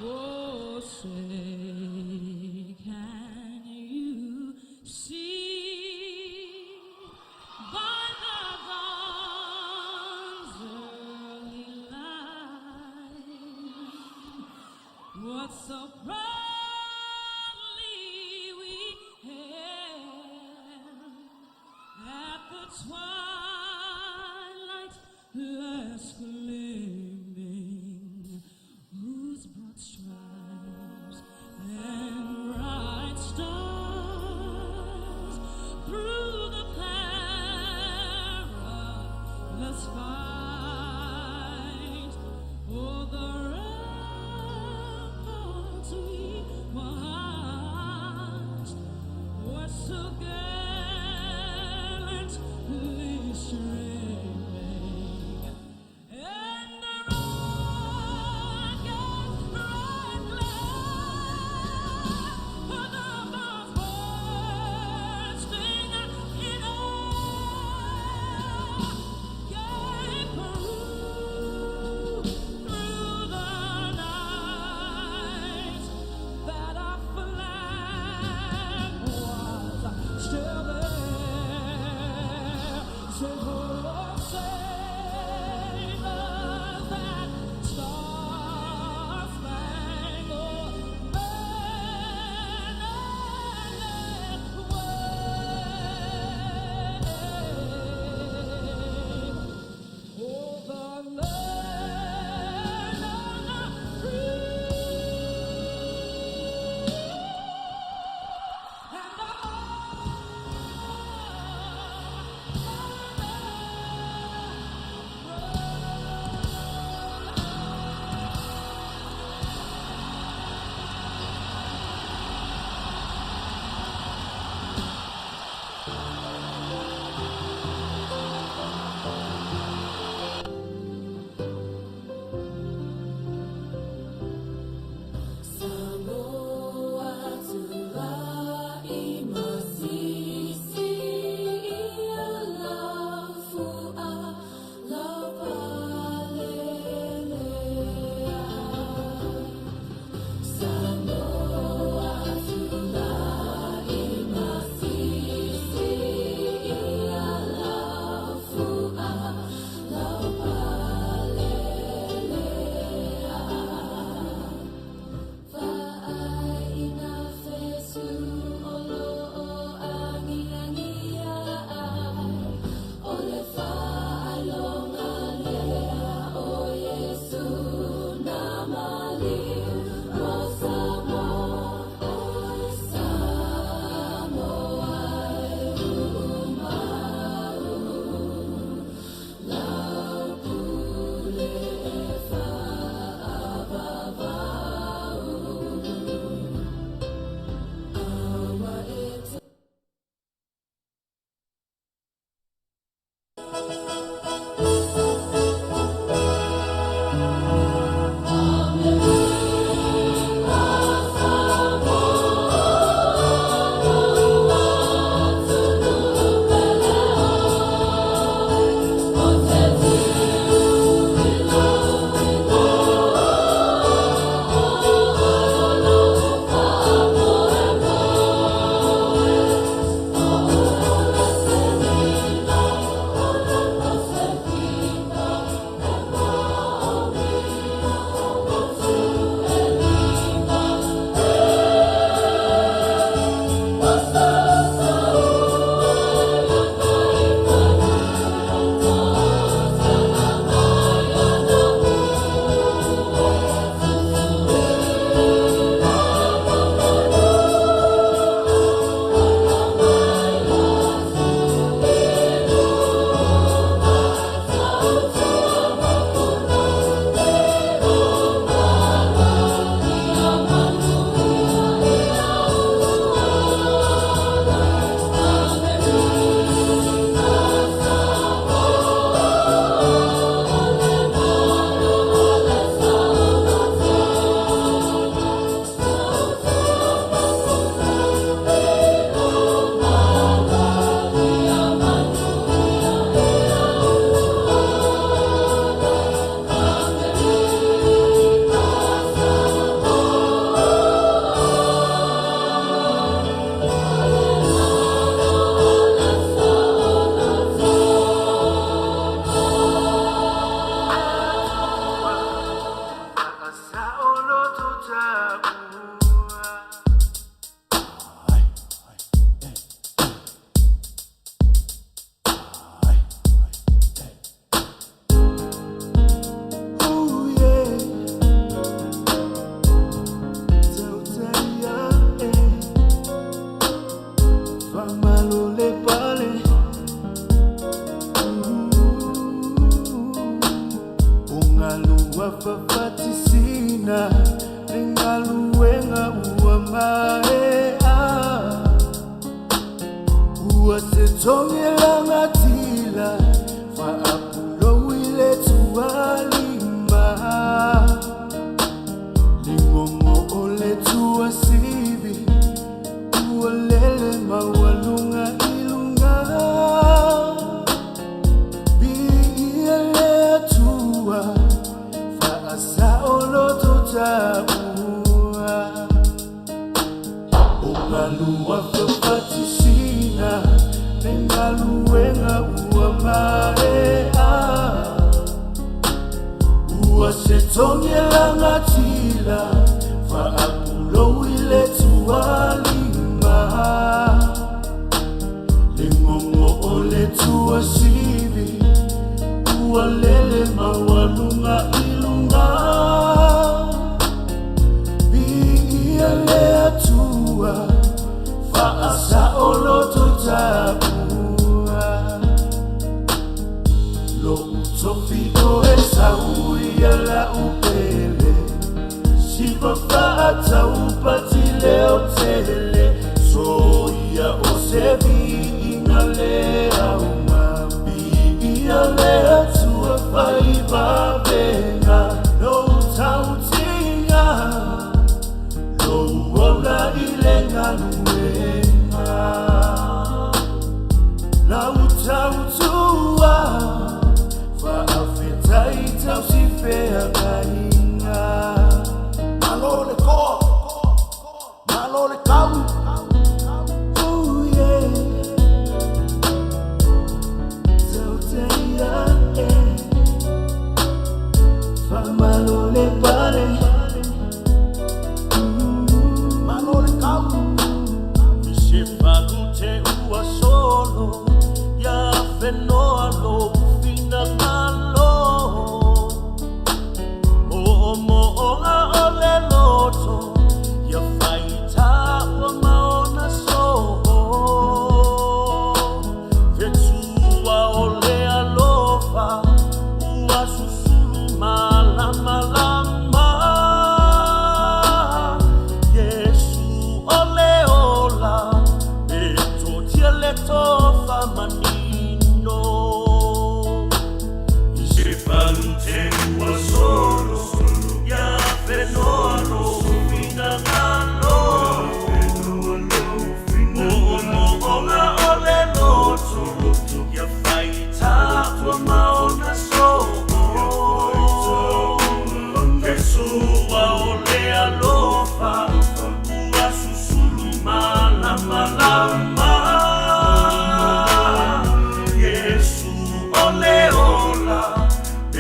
Oh, say, can you see by the dawn's early light what so proudly we hailed at the twilight's last gleaming, whose broad stripes and bright stars through the perilous fight o'er the ramparts we watched were so gallantly streaming, and the rocket's red glare, the bombs bursting in air, gave proof through the night that our flag was still there. Say, oh, say does that star-spangled banner yet wave o'er the land of the free and the home of the brave? Ua fafatisina le galuega ua maea. Ua se togi lagatila faapulou i le tualima. Ligogo o le tuasivi ua lele maualuga i luga. Viia le Atua faasaoloto taua. O galu a fafatisina le galuega ua maea. Ua se togi lagatila faapulou i le tualima. Ligogo o le tuasivi ua lele maualuga i luga. Viia le Atua faasaoloto taua. Lou tofi o Esau ia lau pele. Siva faataupati leo tele. Soia o se viiga le auga. Viia le Atua faivavega. Lou tautiga. Lou ola i le galuega. Lau tautua faafetai tausifeagaiga. Malo le toa, malo le kau. Oh yeah. Tautai ae. Faamalo le pale. Malo le kau. Isifalute ua solo ia fenoa lou finagalo. Moomooga o le loto ia faita ua maona soo. Fetua o le alofa ua susulu malamalama. Iesu o le ola e totia le tofa manino. Isifalute ua solo ia fenoa lou finagalo. Moomooga o le loto ia faita ua maona soo. Fetua o le alofa ua susulu malamalama. Iesu o le ola e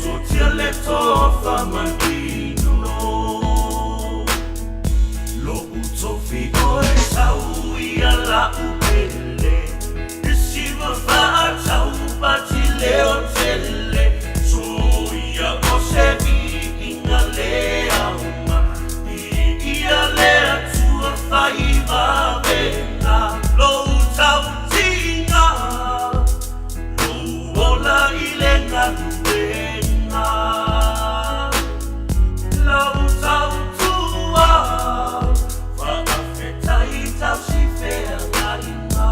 totia le tofa manino. Lou tofi o Esau ia lau pele. Isiva faataupati leo tele. Soia o se viiga le auga. Viia le Atua faivavega. Lou tautiga. Lou ola i le galuega. Lau tautua faafetai tausifeagaiga.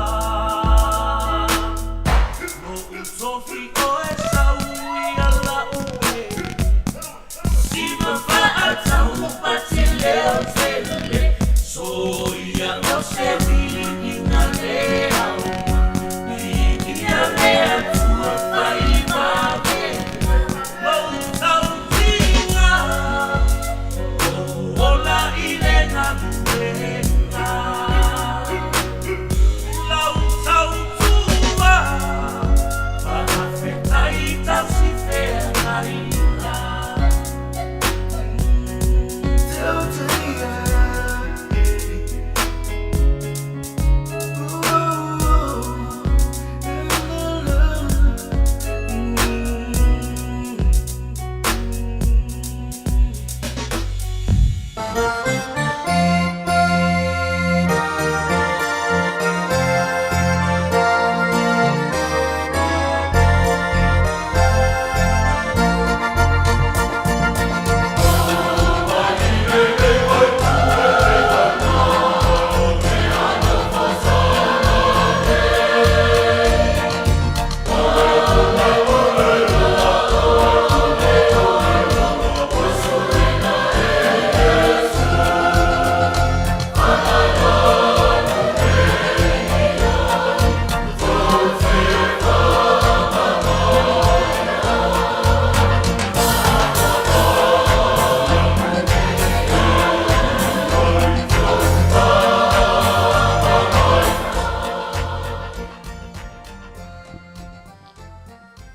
Lou tofi o Esau ia lau pele. Siva faataupati leo tele. Soia o se viiga le auga. Viia le Atua faivavega. Lou tautiga. Lou ola i le galuega. Lau tautua faafetai.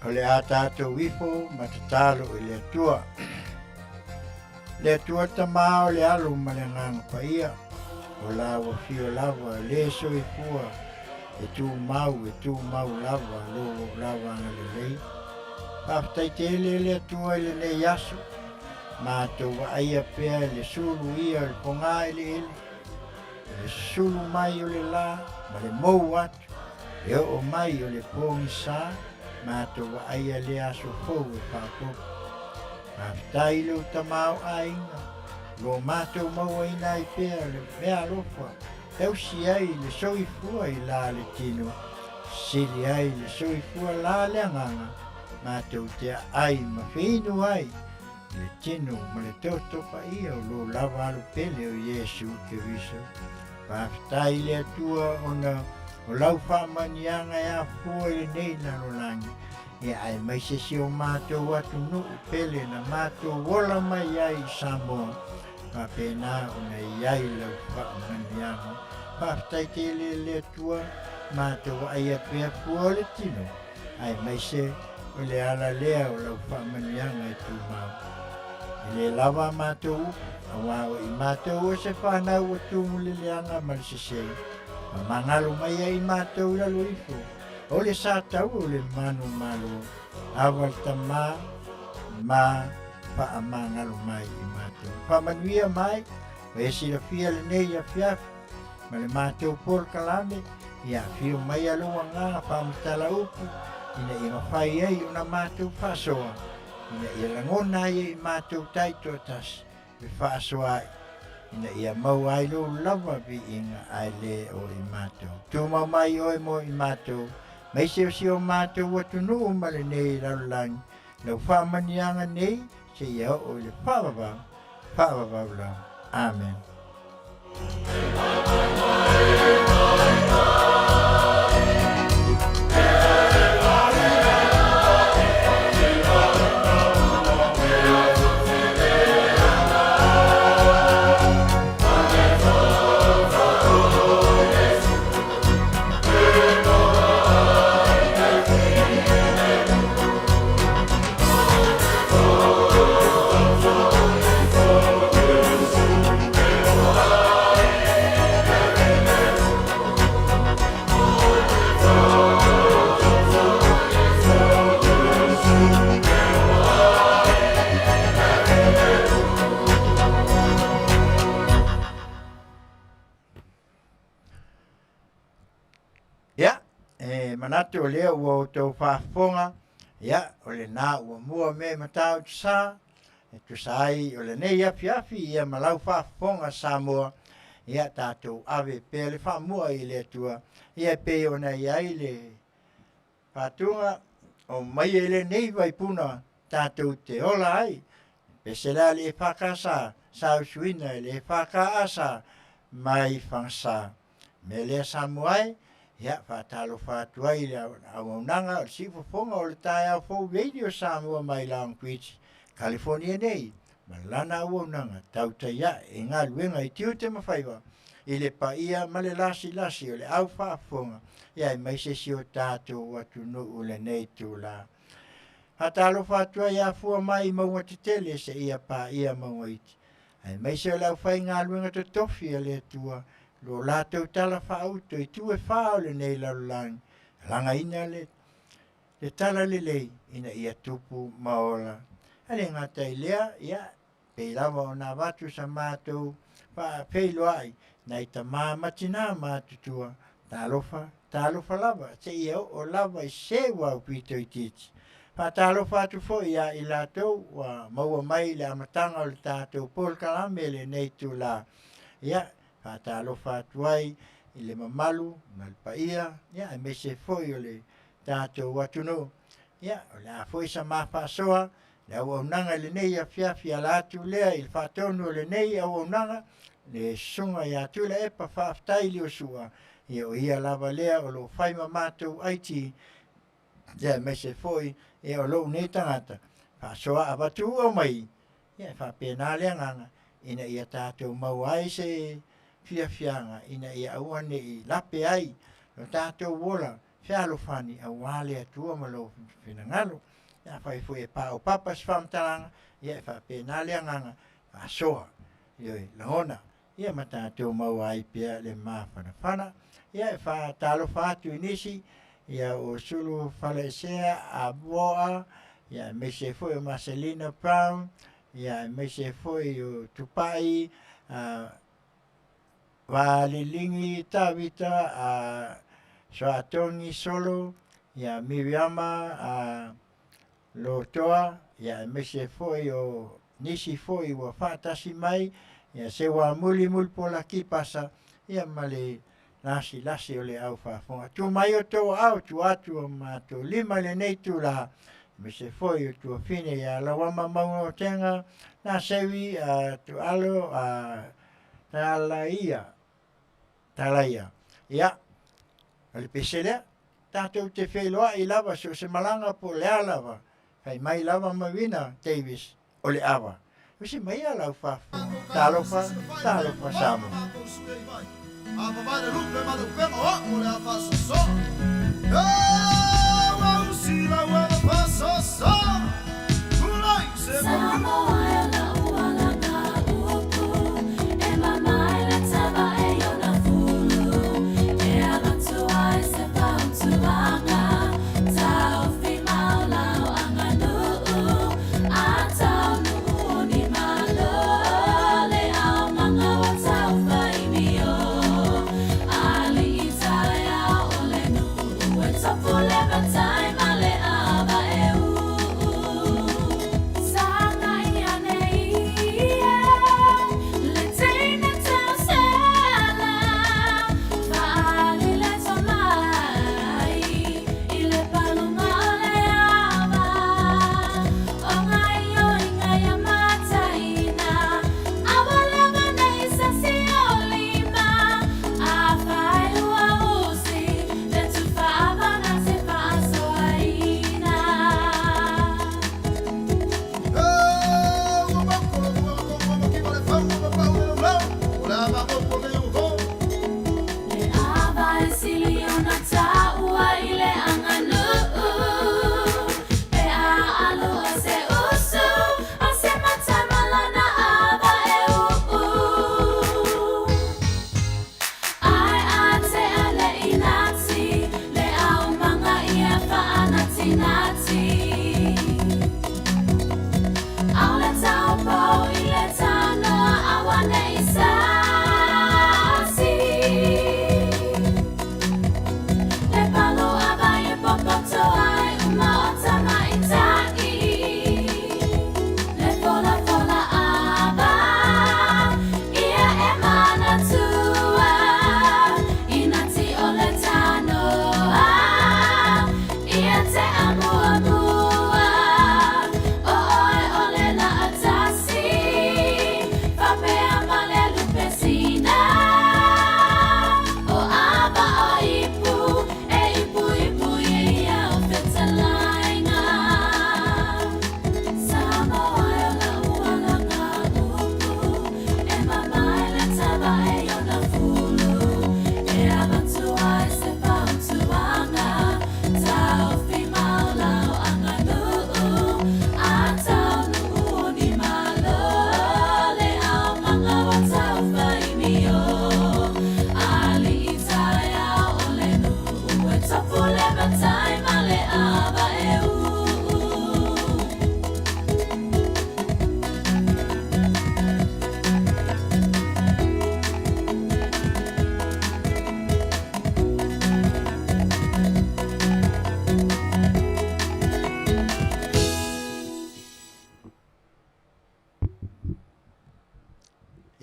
O le a tātou ifo ma tatalo i le Atua. Le Atua Tamā o le Alo ma le Agaga Paia, o la ua fio lava le soifua e tumau, e tumau lava lo lou lava agalelei. Faafetai tele le Atua i lenei aso, matou vaaia pea i le sulu ia o le pogā eleele, i le sulu mai o le la ma le mou atu, E oo mai o le pogisa, matou vaaia lea aso fou e faaopoopo. Faafetai i lou tamaoaiga, o lo matou mauaina ai pea le meaalofa tausi ai le soifua i la le tino, sili ai le soifua la le agaga, matou te aai ma feinu ai i le tino ma le toto paia o lou lava alu pele o Iesu Keriso. Faafetai i le Atua ona o lau faamanuiaga e afua i lenei lalolagi, ia aemaise si o matou atunuu pele na matou ola mai ai i Samoa, faapena ona i ai lau faamanuiaga. Faafetai tele i le Atua, matou vaaia pea fua o le tino, aemaise o le ala lea o lau faamanuiaga e tumau. E le lava a matou upu, aua o i matou o se fanau ua tumu le leaga ma le sese, ma magalo mai ai i matou i lalo ifo o le sa tau o le manumalo, ava le tama ma faamagalo mai i matou. Faamanuia mai, o e silafia lenei afiafi, ma le matou polokalame, ia afio mai a lou agaga faamatala upu, ina ia mafai ai ona matou faasoa, ina ia lagona ai e i matou taitoatasi le faasoa ai, ina ia maua ai lou lava viiga ae le o i matou. Tumau mai oe mo i matou, maise o si o matou atunuu ma lenei lalolagi, lau faamanuiaga nei seia oo i le faavavau, faavavau lava. Amen. Ia, e manatu o lea ua outou faafofoga, ia, o lena ua mua me Matautu Sa, e tusa ai o lenei afiafi ia ma lau faafofoga Samoa, ia tatou ave pea le faamua i le Atua, ia e pei ona i ai le faatuga o mai e lenei vaipuna tatou te ola ai, pese la le EFKS, sa usuina e le EFKS mai Fagasa. Mea lea Samoa e, ia faatalofa atu ai i le auaunaga o le siufofoga o le taeao fou Radio Samoa mai Long Beach, California nei, ma lana auaunaga tautai ae i galuega i tiute ma faiva i le paia ma le lasilasi o le au faafofoga, ia aemaise si o tatou atunuu lenei itula. Faatalofa atu ai afua mai i mauga tetele seia paia mauga iti, aemaise o le aufaigaluega totofi a le Atua, lo latou tala faauto i itu e fā o lenei lalolagi, lagaina le le talalelei ina ia tupu ma ola. E le gata i lea, ia, pei lava ona avatu sa matou faafeiloai nai tamā ma tinā matutua, talofa, talofa lava, seia oo lava i se ua aupito itiiti. Faatalofa atu foi ia i latou ua maua mai i le amataga o le tatou polokalame i lenei itula. Ia, faatalofa atu ai i le mamalu ma le paia, ia, aemaise foi o le tatou atunuu. Ia, o le a foi sa ma faasoa le auaunaga i lenei afiafi ala atu lea i le faatonu o lenei auaunaga, le Susuga ia Tuilaepa Faafetai Liosua, ia o ia lava lea o lo o fai ma matou IT, ia aemaise foi ia o lou nei tagata, faasoa avatu aumai, ia e faapena le agaga ina ia tatou maua ai se fiafiaga ina ia aua ne i lape ai lo tatou ola. fealofani aua le Atua ma lou finagalo. Ia afai foi e paopapa se faamatalaga, ia e faapena le agaga faasoa. Ioe, lagona, ia ma tatou maua ai pea le mafanafana. Ia e faatalofa atu i nisi, ia o Sulu Faleesea Amoa, ia aemaise foi o Marcelina Brown, ia aemaise foi o Tupai uh, Valiligi Tavita a Soatogi Solo, ia Miriama a Lotoa, ia aemaise foi o nisi foi ua faatasi mai, ia Seuamuli Mulipola Kipasa, ia ma le lasilasi o le au faafofoga. Tuu mai outou aao, tuu atu o matou lima i lenei itula, aemaise foi o tuafine ia Lauama Maugaotega, Nasewi a Tualo a Talaia, Talaia. Ia, o le pese lea, tatou te feiloai lava so o se malaga po o le a lava, fai mai lava Mauina Davis, o le ava. Usi mai ia lau faafofoga. Talofa, talofa Samoa.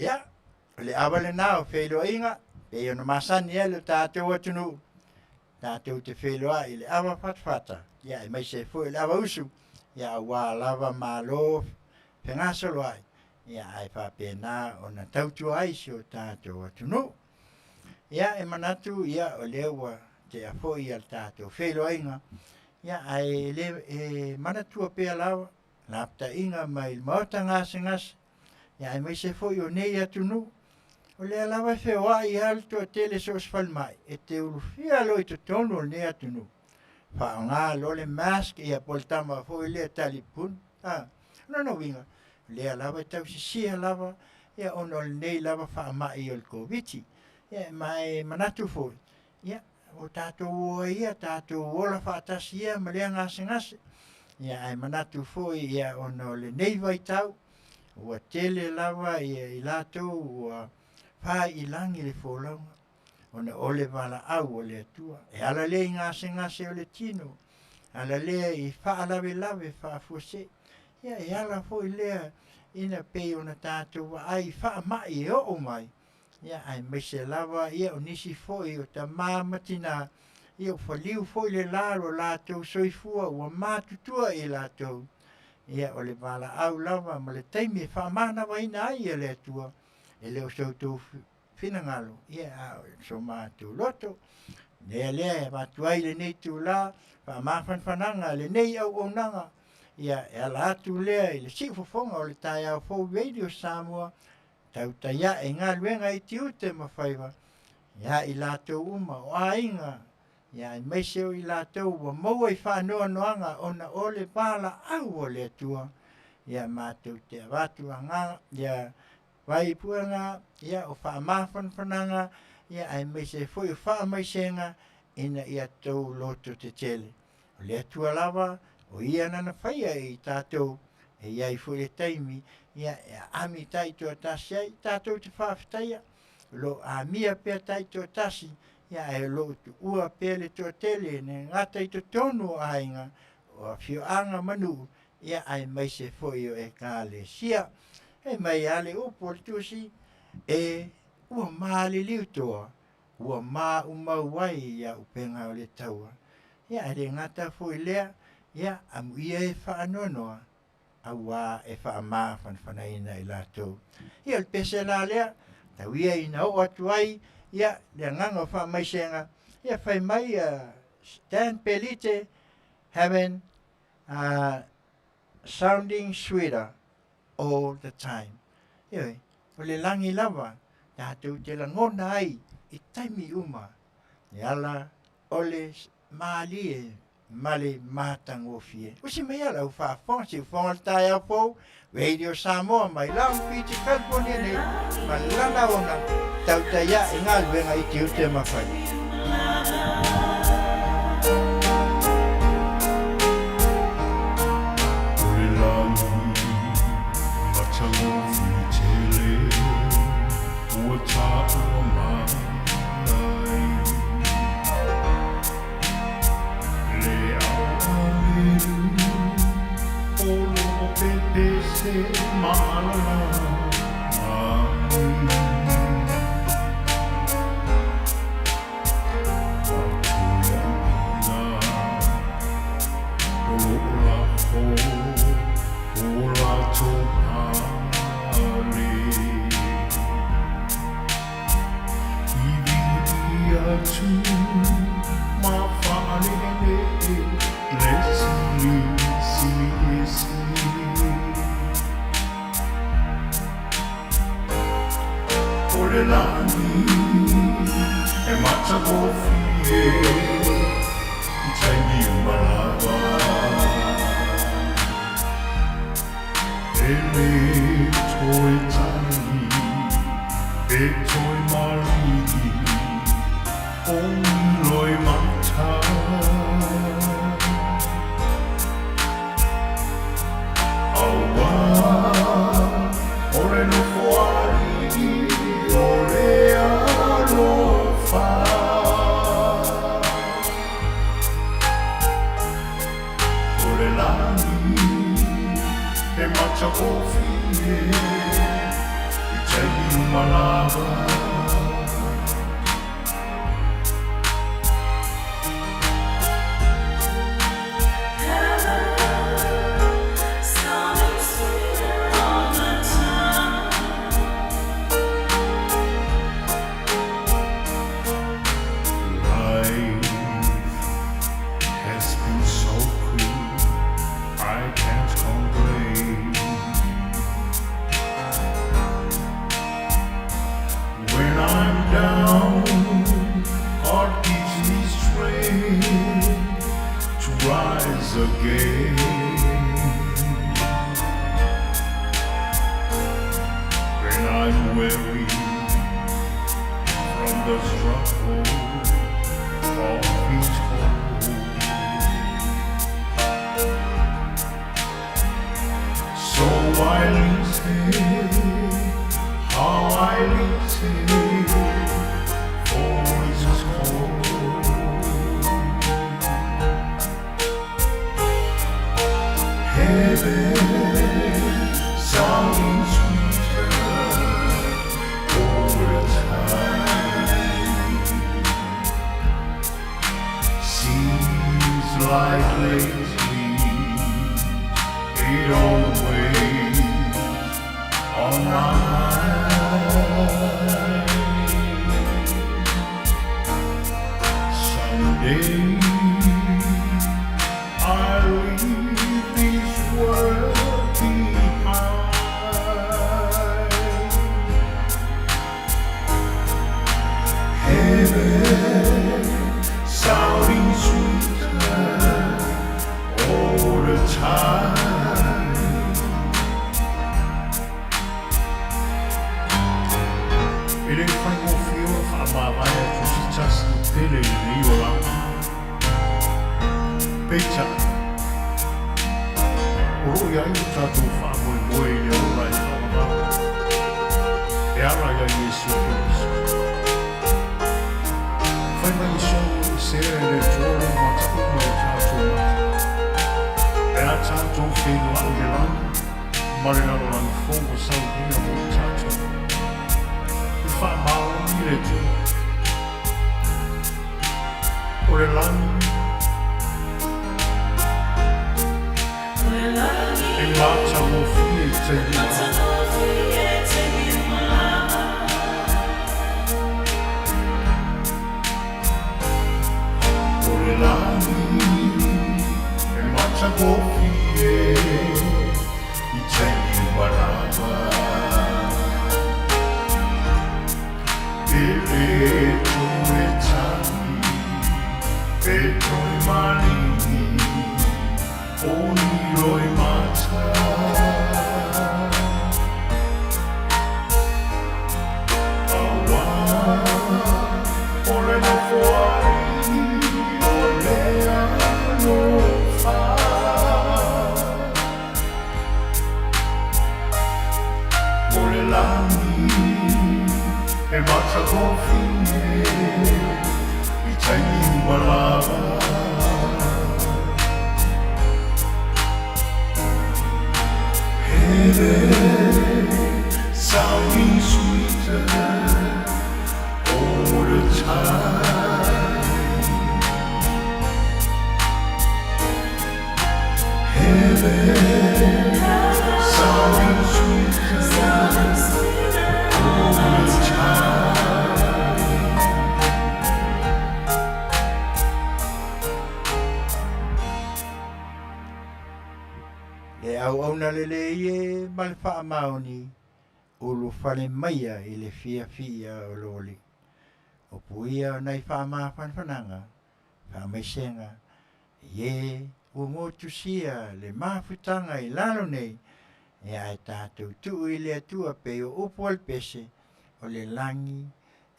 Ia, o le ava lena o feiloaiga, pei ona masani ai lo tatou atunuu, tatou te feiloai i le ava fatafata, ia aemaise ai foi o le ava usu, ia aua lava malo fegasoloai, ia ae faapena ona tautua ai si o tatou atunuu. Ia e manatu ia o lea ua tea foi ia le tatou feiloaiga, ia ae le e manatua pea lava lapataiga mai le maota gasegase, ia aemaise foi o nei atunuu. O lea lava e feoai lava le toatele so o se falemai e te ulufia loa i totonu o lenei atunuu, faaaoga loa le mask ia po o le tama foi lea talipuni. A, o lona uiga, o lea lava e tausisia lava ia ona o lenei lava faamai o le Koviti. Ia ma e manatu foi, ia ua tatou o ai ia, tatou ola faatasi ia ma lea gasegase. Ia ae manatu foi ia ona o lenei vaitau, ua tele lava ia i latou ua fai i lagi le folauga, ona o le valaau a le Atua. E ala lea i gasegase o le tino, ala lea i faalavelave faafuasei. Ia e ala foi lea ina pei ona tatou vaai i faamai e oo mai, ia aemaise lava ia o nisi foi o tama ma tina, ia ua faliu foi le la o lo latou soifua ua matutua i latou, ia o le valaau lava ma le taimi e faamanavaina ai e le Atua, e le o so outou finagalo, ia a o so matou loto. O le mea lea e avatu ai lenei itula faamafanafanaga lenei auaunaga, ia e ala atu lea i le siufofoga o le taeao fou Radio Samoa, tautai ae i galuega i tiute ma faiva, ia i latou uma o aiga, ia aemaise o i latou ua maua i faanoanoaga ona o le valaau a le Atua, ia matou te avatu agaga, ia vaipuega, ia o faamafanafanaga, ia aemaise foi o faamaisega ina ia tou loto tetele. O le Atua lava, o Ia nana faia i tatou, e i ai foi le taimi, ia e aami taitoatasi ai, tatou te faafetaia, o lo o amia pea taitoatasi, ia ae o lo o tuua pea le toatele e le gata i totonu o aiga, o afioaga ma nuu, ia aemaise foi o ekalesia. Fai mai lava le upu a le Tusi, E, ua maliliu toa, ua maumau ai i auupega o le taua. Ia ae le gata foi i lea, ia amuia e faanoanoa, auā e faamafanafanaina i latou. Ia o le pese la lea, tau ia ina oo atu ai ia le agaga o faamaisega, ia fai mai ia Stan Pelite, heaven sounding sweeter all the time. Ioe, o le lagi lava tatou te lagona ai i taimi uma e ala o le malie ma le matagofie. Usi mai a lau faafofoga, siufofoga o le taeao fou, Radio Samoa mai Long Beach, California nei, ma lana ona tautai ae galuega i tiute ma faiva. O le lagi matagofie tele ua taua mai Le au agelu o lo o pepese maalala mai. O le lagi e matagofie i taimi uma lava. E le toe tagi, e toe maligi, o Loimata. Aua o le nofoalii o le alofa. O le lagi e matagofie i taimi uma lava. Life has been so cruel, I can't complain. When I'm weary from the struggle of each home. So I listen, how I listen for his call. Heaven sounding sweeter all the time. Seems like lately it always on my mind. Someday I'll leave this world behind. Heaven sounding sweeter all the time. E le faigofie ona faamavae atu se tasi i pele i lenei olaga. Peitai, o lo o i ai lo tatou faamoemoe i le ola e faavavau e ala ia Iesu Keriso. Fai mai e sou e sea e le Atua lou mata uma i o tatou mata. Pe a tatou feiloai i le lagi ma le lalolagi fou ua saunia mo i tatou. E faamaoni le Atua. O le lagi e matagofie i taimi uma. O le lagi e matagofie i taimi uma lava. E le toe tagi pe toe maligi o ni roimata. Aua o le nofoalii o le alofa. O le lagi e matagofie i taimi uma lava. Heaven sounding sweeter all the time. Heaven sounding sweeter all the time. Le auauna lelei e ma le faamaoni, ulufale maia i le fiafia o lo Alii. O puia o nai faamafanafanaga, faamaisega, ie ua motusia le mafutaga i lalo nei, ia ae tatou tuu i le Atua pei o upu a le pese, o le lagi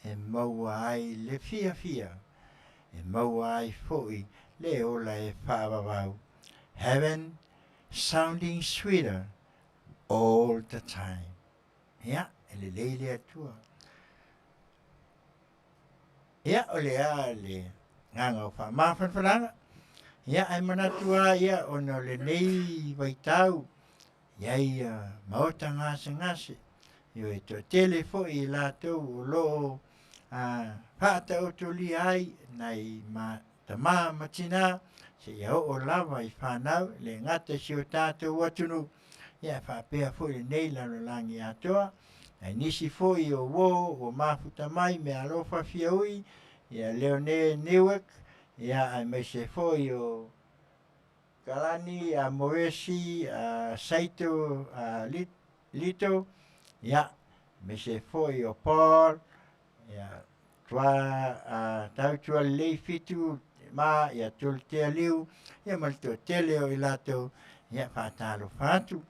e maua ai le fiafia, e maua ai foi le ola e faavavau. Heaven sounding sweeter all the time. Ia, e lelei le Atua. Ia, o le a le agaga o faamafanafanaga. Ia, ae manatu lava ia ona o lenei vaitau, i ai ia maota gasegase, ioe, toatele foi i latou o lo o faataotolia ai nai ma tama ma tina seia oo lava i fanau, e le gata i si o tatou atunuu, ia faapea foi lenei lalolagi atoa. Ae nisi foi o uo ua mafuta mai meaalofa fia ui, ia Leone Newark, ia aemaise foi o Kalani a Moesi a Saito a Lito, ia aemaise foi o Paul, ia tua a tautua lelei Fitu Ma ia Tulutea Liu, ia ma le toatele o i latou, ia faatalofa atu.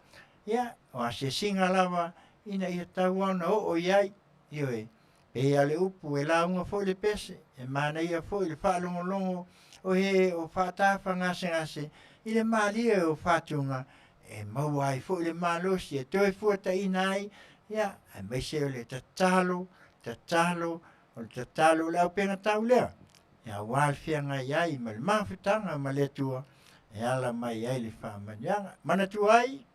Ia, o asiasiga lava ina ia tau ona oo i ai, ioe, pei lava o le upu e lauga foi le pese, e manaia foi le faalogologo o e o faatafagasegase i le malie o fatuga e maua ai foi le malosi e toe fuataina ai, ia, aemaise o le tatalo, tatalo, o le tatalo o le aupegatau lea, aua le feagai ai ma le mafutaga ma le Atua e ala mai ai le faamanuiaga. Manatua ai,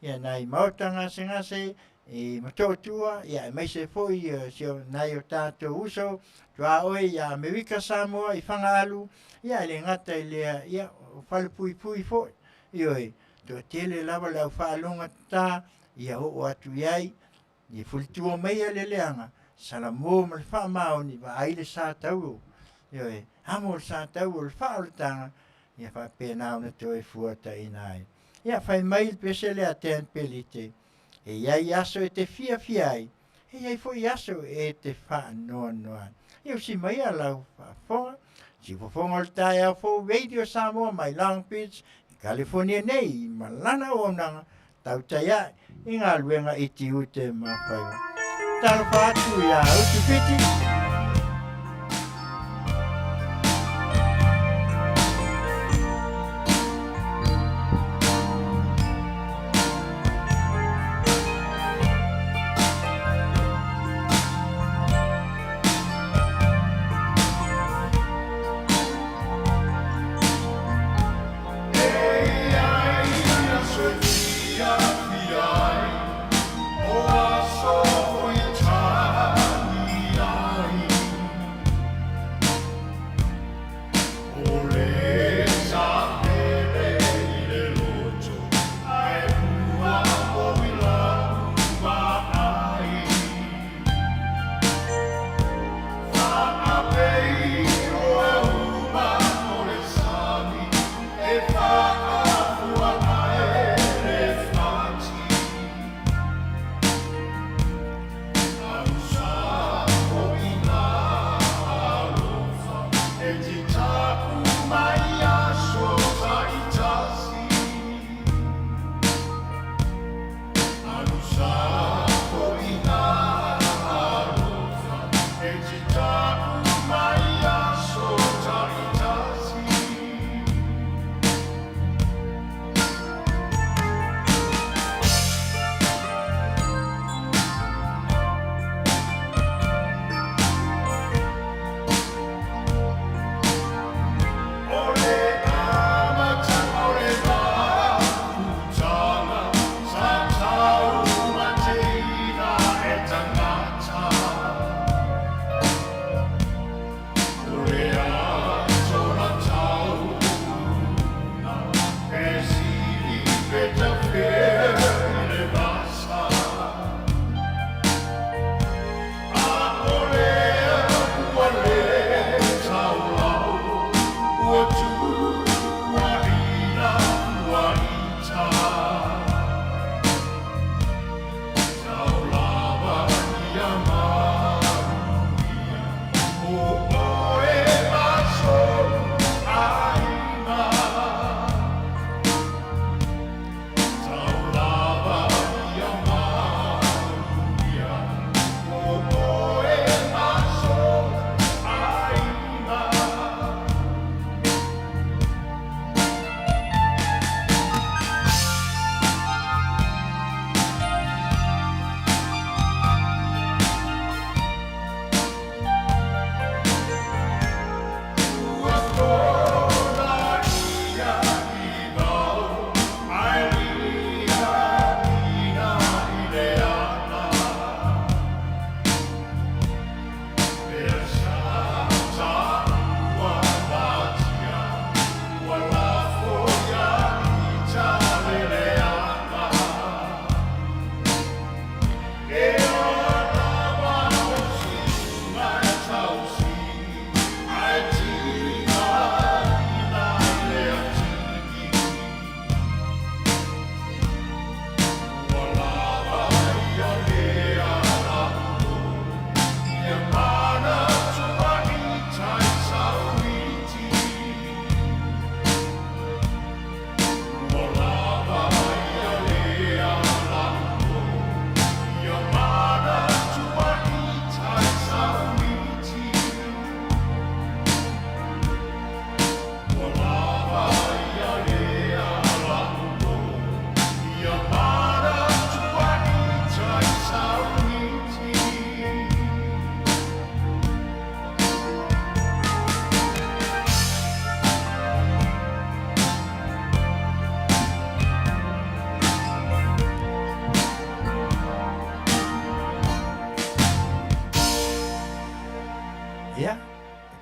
ia nai maota gasegase i Motootua, ia aemaise foi si o, nai o tatou uso tuaoi ia Amerika Samoa i Fagaalu, ia e le gata i lea, ia o Falepuipui foi, ioe, toatele lava le au faalogotata ia oo atu i ai, ia fulitua maia le leaga, salamo ma le faamaoni, vaai le sa tauo, ioe, amo le sa tauo o le faaolataga, ia faapena ona toe fuataina ai. Ia fai mai le pese lea a Dan Pelite, e i ai aso e te fiafia ai, e i ai foi aso e te faanoanoa ai. Ia usi maia lau faafofoga, siufofoga o le taeao fou Radio Samoa mai Long Beach, California nei ma lana auaunaga tautai ae i galuega i tiute ma faiva. Talofa atu iā Utu Fiti.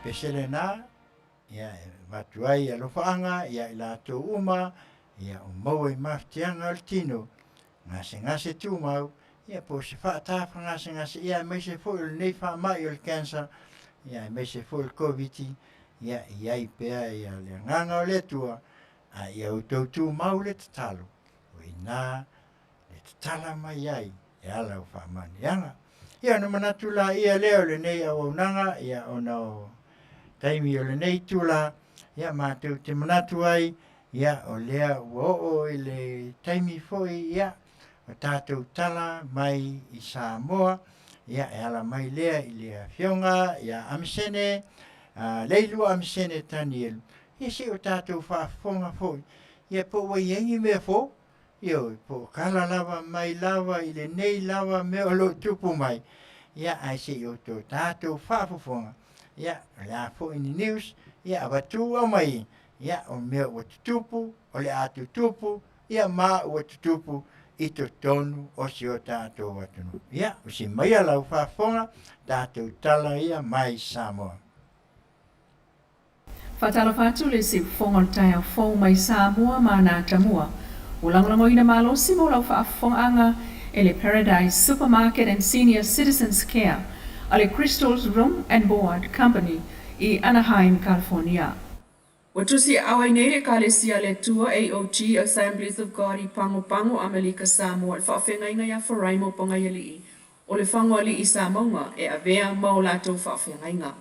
pese lena, ia, e avatu ai alofaaga ia i latou uma, ia, o maua i mafatiaga o le tino, gasegase tumau, ia po o se faatafagasegase, ia aemaise foi o lenei faamai o le cancer, ia aemaise foi o le Koviti, ia i ai pea ia le agaga o le Atua, a ia outou tumau le tatalo, o i ina le tatala mai ai e ala o faamanuiaga. Ia ona manatu laia lea o lenei auaunaga, ia ona o taimi o lenei itula, ia matou te manatu ai, ia o lea ua oo i le taimi foi, ia o tatou tala mai i Samoa, ia e ala mai lea i le Afioga ia Amisene, Leilua Amisene Tanielu, ia se i o tatou faafofoga foi, ia po ua i ai ni mea fou, Ioe, po o kala lava mai lava i lenei lava mea o lo o tupu mai, ia ae se i outou tatou faafofoga, ia o le a foi ni news, ia avatu aumai, ia o mea ua tutupu, o le a tutupu, ia ma ua tutupu i totonu o si o tatou atunuu. Ia, usi maia lau faafofoga, tatou tala ia mai Samoa. Faatalofa atu le siufofoga o le taeao fou mai Samoa ma ana atamua. Ua lagolagoina malosi mo lau faafofogaaga e le Paradise Supermarket and Senior Citizens Care a le Crystals Room and Board Company i Anaheim, California. Ua tusiaao ai nei le Ekalesia a le Atua, AOG, Assemblies of God, i Pagopago, Amelika Samoa i le faafeagaiga ia Faraimo Pagaialii o le Fagoalii Samauga e avea ma o latou faafeagaiga.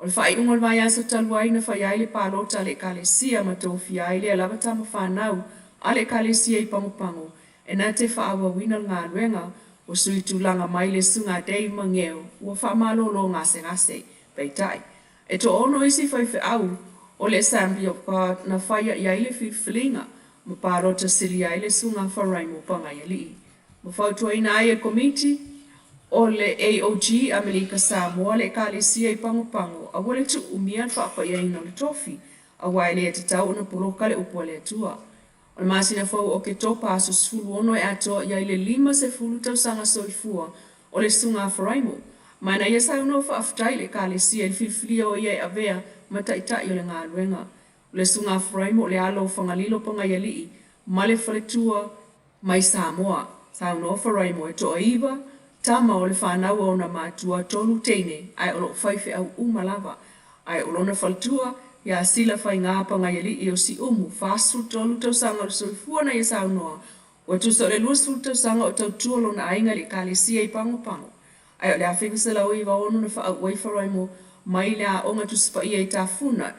O le faaiuga o le vaiaso talu ai na fai ai le palota a le Ekalesia ma tofia ai lea lava tama fanau a le Ekalesia i Pagopago e na te faaauauina le galuega ua sui tulaga mai le Susuga Dave Mageo ua faamalolo gasegase. Peitai, e toaono isi faifeau o le Assembly of God na faia i ai le filifiliga ma palota silia ai le Susuga Faraimo Pagaialii. Ma fautuaina ai e le Komiti o le AOG Amelika Samoa le Ekalesia i Pagopago aua le tuuumia le faapaiaina o le tofi, aua e le tatau ona poloka le upu a le Atua. O le masina fou o Oketopa aso 16 e atoa i ai le 50 tausaga soifua o le Susuga Faraimo, ma na ia saunoa faafetai i le Ekalesia i le filifilia o ia e avea ma taitai o le galuega. O le Susuga Faraimo o le alo o Fagalilo Pagaialii ma le faletua mai Samoa. Saunoa Faraimo e toaiva tama o le fanau a ona matua tolu teine ae o lo o faifeau uma lava. Ae o lona faletua ia Sila Faiga Pagaialii o Siumu, 43 tausaga o le soifua na ia saunoa ua tusa o le 20 tausaga o tautua lona aiga i le Ekalesia i Pagopago. Ae o le 1996 na faauu ai Faraimo mai le aoga Tusi Paia i Tafuna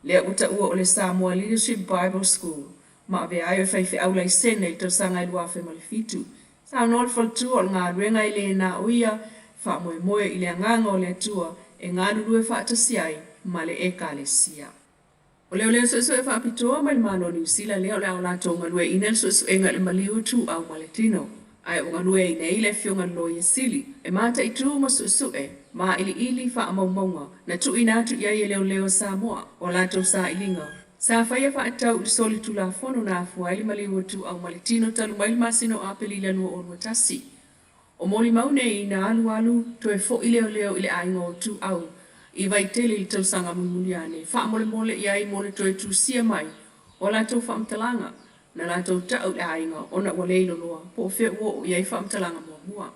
lea ua taua o le Samoa Leadership Bible School ma avea ai o faifeau laisene i le tausaga e 2007. Saunoa le faletua o le galuega e le na o ia faamoemoe i le agaga o le Atua e galulue faatasi ai ma le Ekalesia. O leoleo suesue faapitoa mai le Malo o Niu Sila lea o le a o latou galueaiina le suesuega i le maliu ituau ma le tino. Ae ua galue ai nei le Afioga i le Loia Sili e mataitu ma suesue mailiili faamaumauga na tuuina atu i ai e leoleo Samoa o a latou sailiga sa faia faatatau i le solitulafono na afua ai le maliu ituau ma le tino talu mai le masina o Aperila 2021. O molimau nei na alualu toe foi leoleo i le aiga o Tuau i Vaitele i le tausaga mulimuli ane, faamolemole i ai mo le toe tusia mai o a latou faamatalaga na latou tau i le aiga ona ua le iloloa po o fea ua oo i ai faamatalaga muamua.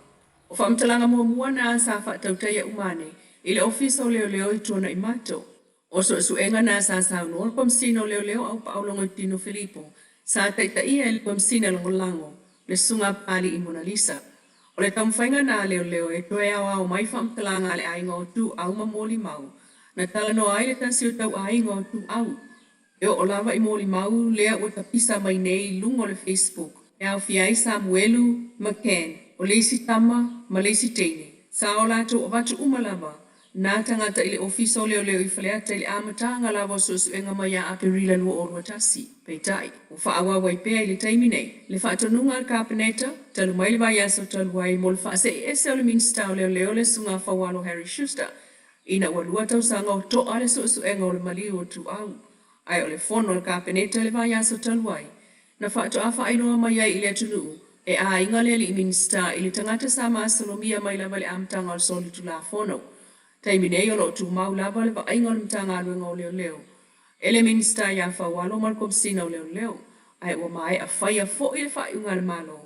O faamatalaga muamua na sa faatautaia uma ane i le Ofisa o Leoleo i Tuanaimato. O suesuega na sa saunoa le Komesina o Leoleo Aupaau Logoitino Filipo sa taitaia e le Komesina Lagolago le Susuga Papali'i Monalisa. O le taumafaiga na a leoleo e toe aoao mai faamatalaga a le aiga o Tuau ma Molimau na talanoa ai le tasi o tauaiga o Tuau e oo lava i molimau lea ua tapisa mai nei i luga o le Facebook e aofia ai Samuelu McCann o le isi tama ma le isi teine sa o latou avatu uma lava nā tagata i le Ofisa o Leoleo i Faleata i le amataga lava o suesuega mai ia Aperila 2021. Peitai, ua faaauau ai pea i le taimi nei le faatonuga a le Kapeneta talu mai le vaiaso talu ai mo le faase'e ese o le Minisita o Leoleo le Susuga Faualo Harry Schuster ina ua lua tausaga o to'a le suesuega o le maliu o Tuau. Ae o le fono a le Kapeneta i le vaiaso talu ai na faatoa faailoa mai ai i le atunuu e aiga le alii Minisita i le tagata sa masalomia mai lava i le amataga o le solitulafono. Taimi nei o lo o tumau lava le vaaiga o le Matagaluega o Leoleo e le Minisita ia Faualo ma le Komesina o Leoleo, ae ua maea faia foi le faaiuga a le Malo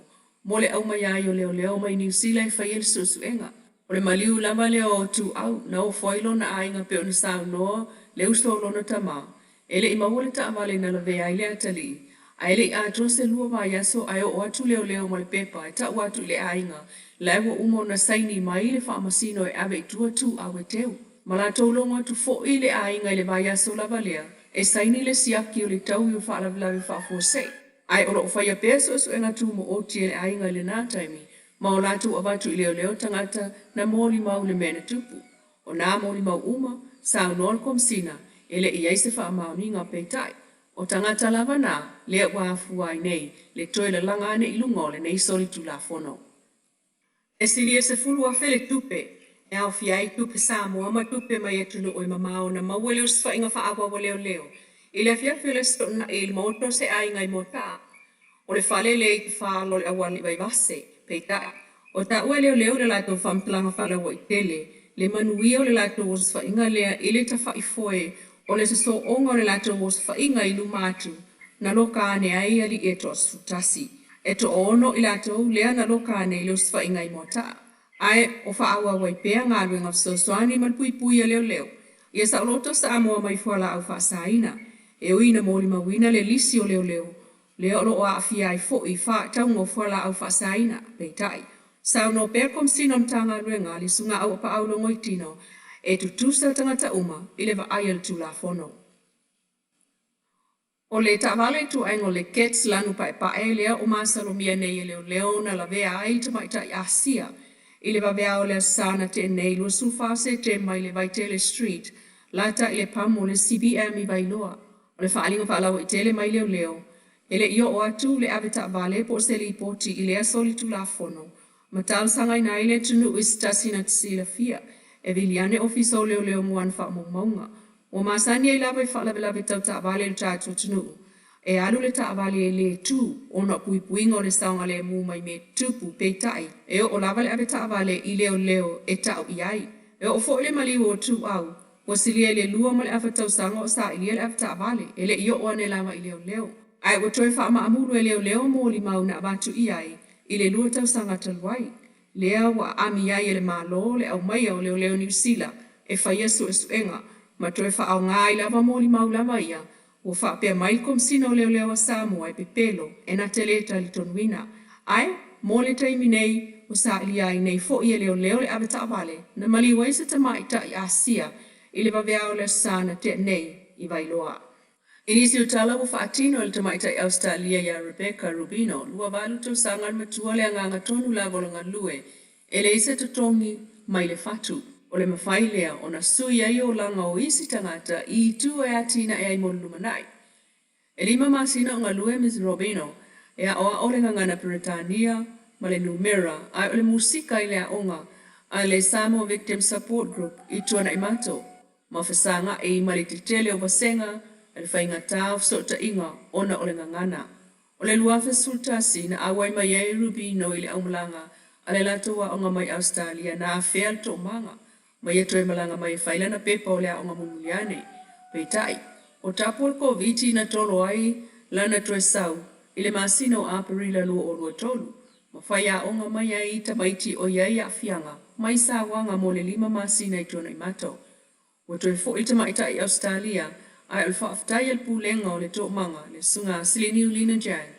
mo le aumaia ai o leoleo mai Niu Sila e faia le suesuega. O le maliu lava lea o Ituau na ofo ai lona aiga pei ona saunoa le uso o lona tama, e le i maua le taavale na lavea ai le atalii, ae le i atoa se lua vaiaso ae oo atu leoleo ma le pepa e tau atu i le aiga la ua uma ona saini mai le faamasino e ave i tua Tuau e teu. Ma latou logo atu foi le aiga i le vaiaso lava lea e saini le siaki o le taui o faalavelave faafuasei. Ae o lo o faia pea suesuega tumaoti e le aiga i lena taimi ma o latou avatu i leoleo tagata na molimau i le mea na tupu. O nā molimau uma, saunoa le Komesina, e le i i ai se faamaoniga, peitai, o tagata lava nā lea ua afua ai nei le toe lalaga ane i luga o lenei solitulafono. E silia 10,000 le tupe e aofia ai tupe Samoa ma tupe mai atunuu e mamao na maua i le osofaiga faaauau a leoleo i le afiafi o le Aso Toonai i le maota o se aiga i Moataa. O le fale lea i Tafalo o le auala i Vaivase. Peitai, ua taua e leoleo i le latou faamatalaga faalauaitele le manuia o le latou osofaiga lea i le tafaifoe o le sosooga o le latou osofaiga i luma atu na loka ane ai alii e toa-11. E toaono i latou lea na loka ane i le osofaiga i Moataa, ae o faaauau ai pea galuega fesoasoani ma le puipui a leoleo ia saoloto Samoa mai fualaau faasaina. E ui ina molimauina le lisi o leoleo lea o lo o aafia ai foi faatauga o fualaau faasaina, peitai, saunoa pea le Komesina o le Matagaluega a le Susuga Auapaau Logoitino e tutusa tagata uma i le vaai a le Tulafono. O le taavale ituaiga o le Getz lanu paepae lea o masalomia nei e leoleo na lavea ai le tamaitai Asia i le vaveao o le Aso Sa na tea nei 24 o Setema i le Vaitele Street lata i le pamu o le CBM i Vailoa. O le faaaliga faalauaitele mai leoleo e le i oo atu le avetaavale po o se lipoti i lea solitulafono ma talosagaina ai le atunuu i se tasi na te silafia e vili ane Ofisa o Leoleo mo ana faamaumauga. Ua masani ai lava i faalavelave tau taavale i le tatou atunuu, e alu le taavale e le tu ona o puipuiga o le saogalemu mai mea tutupu, peitai, e oo lava le avetaavale i leoleo e tau i ai. E oo foi le maliu o Ituau, ua silia i le lua ma le afa tausaga o sailia le avetaavale, e le i oo ane lava i leoleo. Ae ua toe faamaamulu e leoleo molimau na avatu i ai i le lua tausaga talu ai, lea ua aami ai e le Malo le aumaia o leoleo Niu Sila e faia suesuega ma toe faaaoga ai lava molimau lava ia ua faapea mai le Komesina o Leoleo a Samoa e pepelo e na te lē talitonuina. Ae mo le taimi nei, ua sailia ai nei foi e leoleo le avetaavale na maliu ai se tamaitai Asia i le vaveao o le Aso Sa na tea nei i Vailoa. I nisi o tala ua faatino e le tamaitai Ausetalia ia Rebecca Rubino, 28 tausaga le matua le agaga tonu lava o le galue e leai se totogi mai le fatu. O le mafai lea ona sui ai olaga o isi tagata i itu e atinae ai mo le lumanai. E lima masina o galue Ms Robino e aoao le gagana Peretania ma le numera ae o le musika i le aoga a le Samoa Victim Support Group i Tuanaimato ma fesagai ma le tetele o vasega a le faigata o fesootaiga ona o le gagana. O le 2011 na auai mai ai Rubino i le aumalaga a le latou aoga mai Ausetalia na afea le toomaga ma ia toe malaga mai e fai lana pepa o le aoga mulimuli ane. Peitai, o tapu o le Koviti na tolo ai lana toe sau i le masina o Aperila 2023 ma fai aoga mai ai i tamaiti o i ai aafiaga mai sauaga mo le lima masina i Tuanaimato. Ua toe foi le tamaitai i Ausetalia, ae o le faafetai a le Pulega o le Toomaga, le Susuga Sileniu Lina Jang,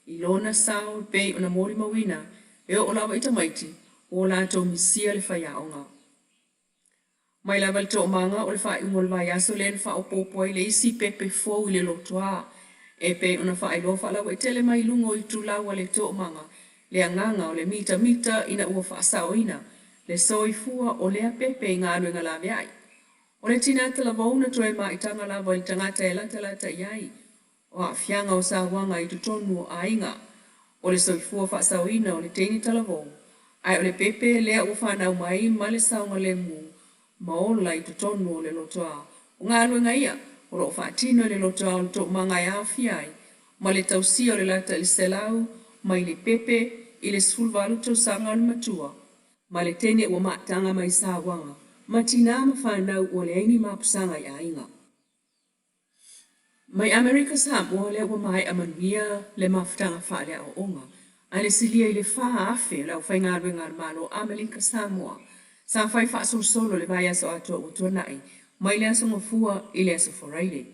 i lona sao e pei ona molimauina e oo lava i tamaiti ua latou misia le faiaoga. Mai lava i le toomaga o le faaiuga o le vaiaso lea na faaopoopo ai le isi pepe fou i le lotoa e pei ona faailoa faalauaitele mai i luga o itulau a le toomaga le agaga o le mitamita ina ua faasaoina le soifua o lea pepe i galuega laveai. O le tina talavou na toe maitaga lava i le tagata e latalata i ai, o aafiaga o sauaga i totonu o aiga, o le soifua faasaoina o le teine talavou, ae o le pepe lea ua fanau mai ma le saogalemu ma ola i totonu o le lotoa. O galuega ia o lo o faatino e le lotoa o le toomaga e aofia ai ma le tausia o le lata i le selau mai le pepe i le 18 tausaga o le matua ma le teine ua maitaga mai sauaga. ma tinā ma fanau ua leai ni mapusaga i aiga. Mai Amerika Samoa lea ua maea manuia le mafutaga faaleaoaoga a le silia i le 4,000 o le aufaigaluega a le Malo Amelika Samoa sa fai faasolosolo i le vaiaso atoa ua tuanai mai le Aso Gafua i le Aso Faraile.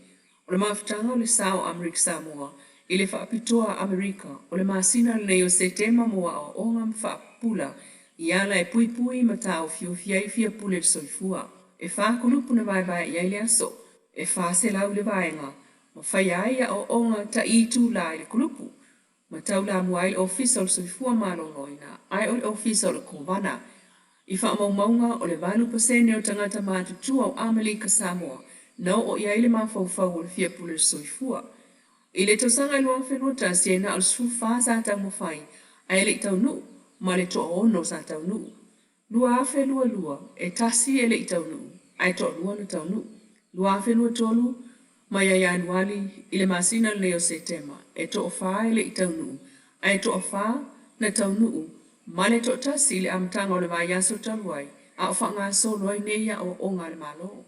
O le mafutaga o le sa o Amerika Samoa i le faapitoa a Amerika o le masina lenei o Setema mo aoaoga ma faapupula i ala e puipui ma taofiofi ai fiapule i le soifua. E 4 kulupu na vaevae i ai le aso, e 400 le vaega, ma faia ai aoaoga ta'i itulā i le kulupu, ma taulamua ai le Ofisa o le Soifua Maloloina ae o le Ofisa o le Kovana. I faamaumauga, o le 8% o tagata matutua o Amelika Samoa na oo i ai le mafaufau o le fiapule i le soifua. I le tausaga e 2021, e na o le 14 sa taumafai ae e le i taunuu, ma le toaono sa taunuu. 2022, e 1 e le i taunuu, ae toalua na taunuu. 2023, mai ia Ianuali i le masina lenei o Setema, e toafa e le i taunuu, ae toafa na taunuu, ma le toatasi i le amataga o le vaiaso talu ai, a o faagasolo ai nei aoaoga a le Malo.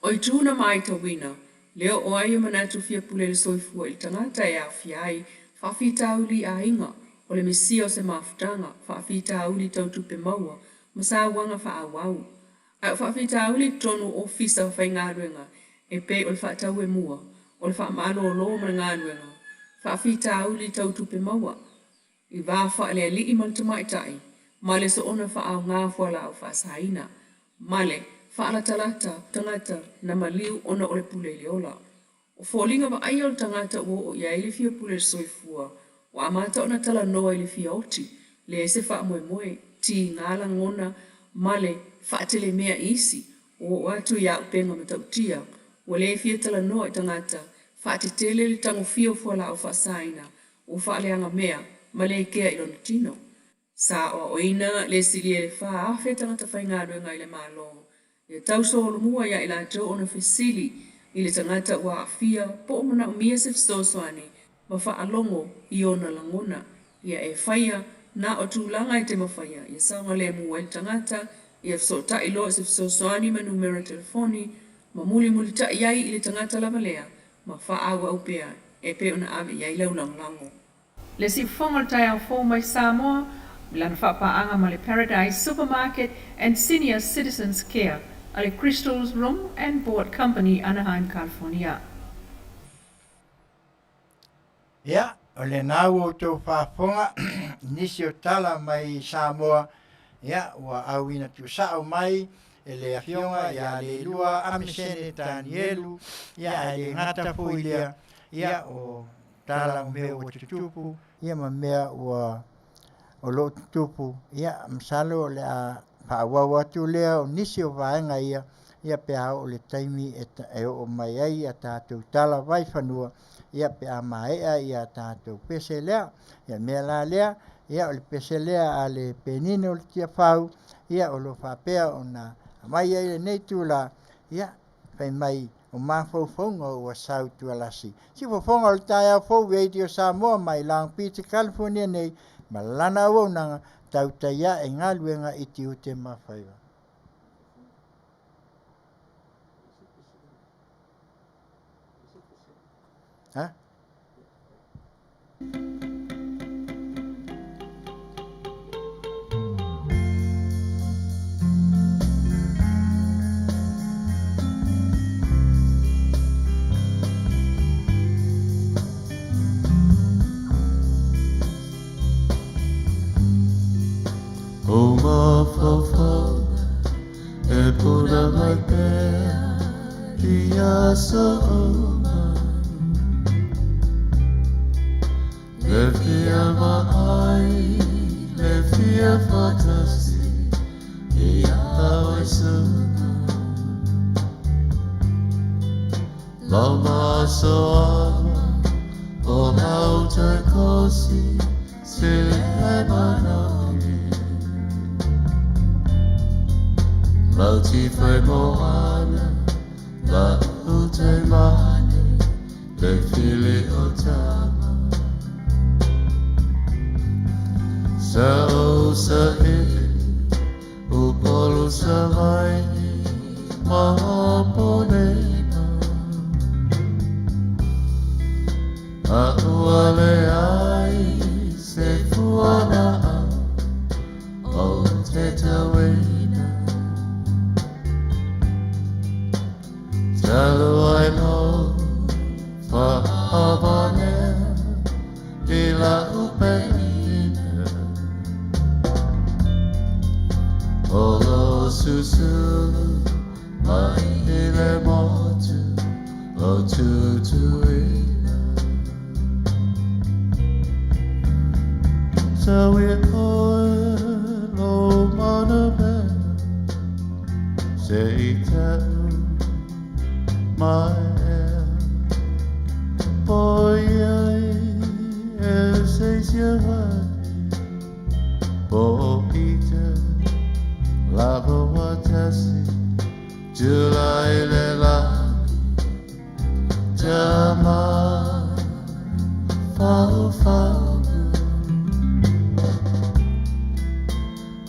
O itu na matauina, le oo ai o manatu fiapule i le soifua i le tagata e aofia ai faafitauli i aiga, o le misia o se mafutaga, faafitauli tau tupe maua ma sauaga faaauau. Ae o faafitauli i totonu o ofisa faigaluega e pei o le faatauemua, o le faamalōlō ma le galuega, faafitauli tau tupe maua, i va faalealii ma le tamaitai, ma le soona faaaogā fualaau faasaina, ma le faalatalata tagata na maliu ona o le pule i le ola. O foliga vaaia o le tagata ua oo i ai le fiapule i le soifua, ua amata ona talanoa i le fia oti, leai se faamoemoe, tiga lagona ma le faatelemea i isi, ua oo atu i auupega matautia, ua le fia talanoa i tagata, faatetele le tagofia o fualaau faasaina, ua faaleaga mea ma le kea i lona tino. Sa aoaoina le silia i le 4,000 tagata faigaluega i le Malo ia tausolomua ia i latou ona fesili i le tagata ua aafia po o manaomia se fesoasoani ma faalogo i ona lagona. Ia e faia na o tulaga e te mafaia ia saogalemu ai le tagata, ia fesootai loa i se fesoasoani ma numera telefoni ma mulimulitai ai i le tagata lava lea ma faaauau pea e pei ona ave i ai lau lagolago. Le siufofoga o le taeao fou mai Samoa i lana faapaaga ma le Paradise Supermarket and Senior Citizens Care a le Crystals Room and Board Company, Anaheim, California. Ia, o lena ua outou faafofoga i nisi o tala mai Samoa, ia, ua auina tuusao mai e le Afioga ia Leilua Amisene Tanielu, ia, ae le gata foi i lea, ia, o tala o mea ua tutupu, ia, ma mea ua o lo o tutupu, ia, masalo o le a faaauau atu lea o nisi o vaega ia, ia pe a oo i le taimi e oo mai ai a tatou tala vaifanua, ia pe a maea ia tatou pese lea. Ia mea la lea, ia o le pese lea a le Penina o le Tiafau, ia o lo o faapea ona aumai ai lenei itula, ia fai mai o mafaufauga ua sau tualasi. Siufofoga o le taeao fou Radio Samoa mai Long Beach, California nei ma lana auaunaga tautai ae galuega i tiute ma faiva. Ha? O mafaufauga e puna mai pea i aso uma. Le fia vaai, le fia faatasi ia oe suaga. Lau masoala o lau toe kosi se le manaomia. Lau tifai moana, la ute mane, le fili o tama. Sa o sa ili, Upolu Savaii. Maponena A ua leai se fualaau ou te tauina Talu ai lou faavanea i la'u peina O lou susulu mai i le motu o Tutuila Tau i oe lou manamea Se i tau mai ea ʻOiai e se isi Po o ita lava ua tasi Tulai i le lagi Tama faufauga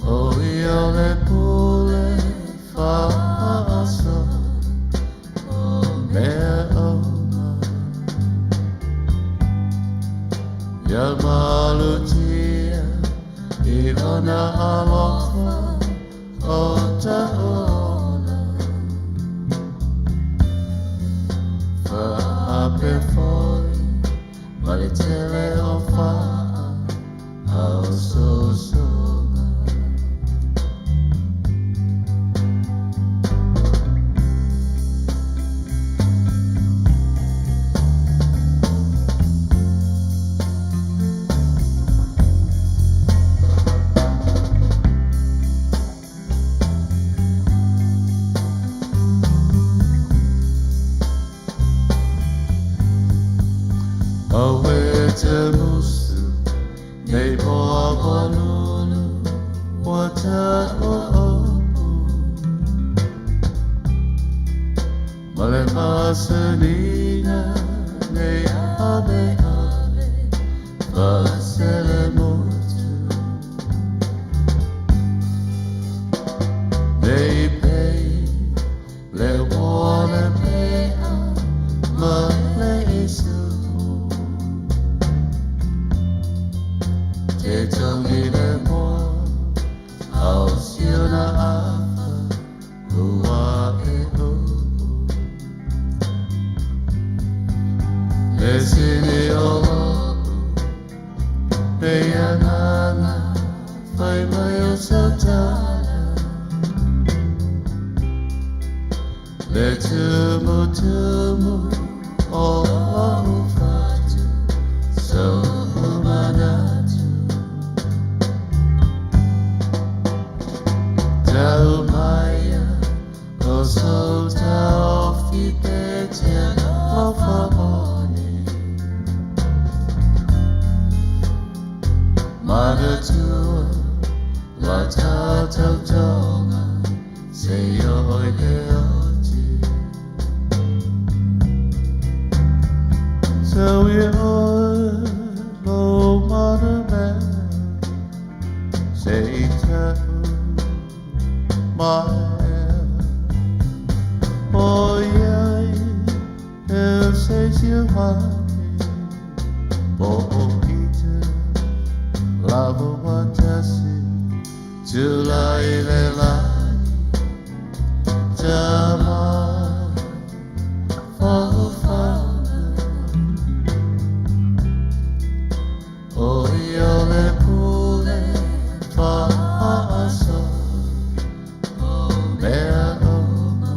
ʻO ia le pule faaso o mea uma Ia malutia i lona alofa o ta'u ola Faapea foi ma le tele o faa ausosoga. Auē te musu nei moa lulu ua taua upu Ma le masaniga nei ave ave faaselemutu Nei pei le uo le pea ma le isupu Te tangi le moa ao siona afa ua e uu Le sini o lo'u nei agaga fai mai o sau tala Le tumutumu o lo'u fatu so'u manatu Tau maia o sou taofi pe te alofa moni Manatua la ta tautoga seia oo i le oti Tau i oe lou manamea Se i tau mai ea ʻOiai e se isi wahi Po o ita lava ua tasi Tulai i le lagi Tama faufauga ʻO ia le pule faaso o mea uma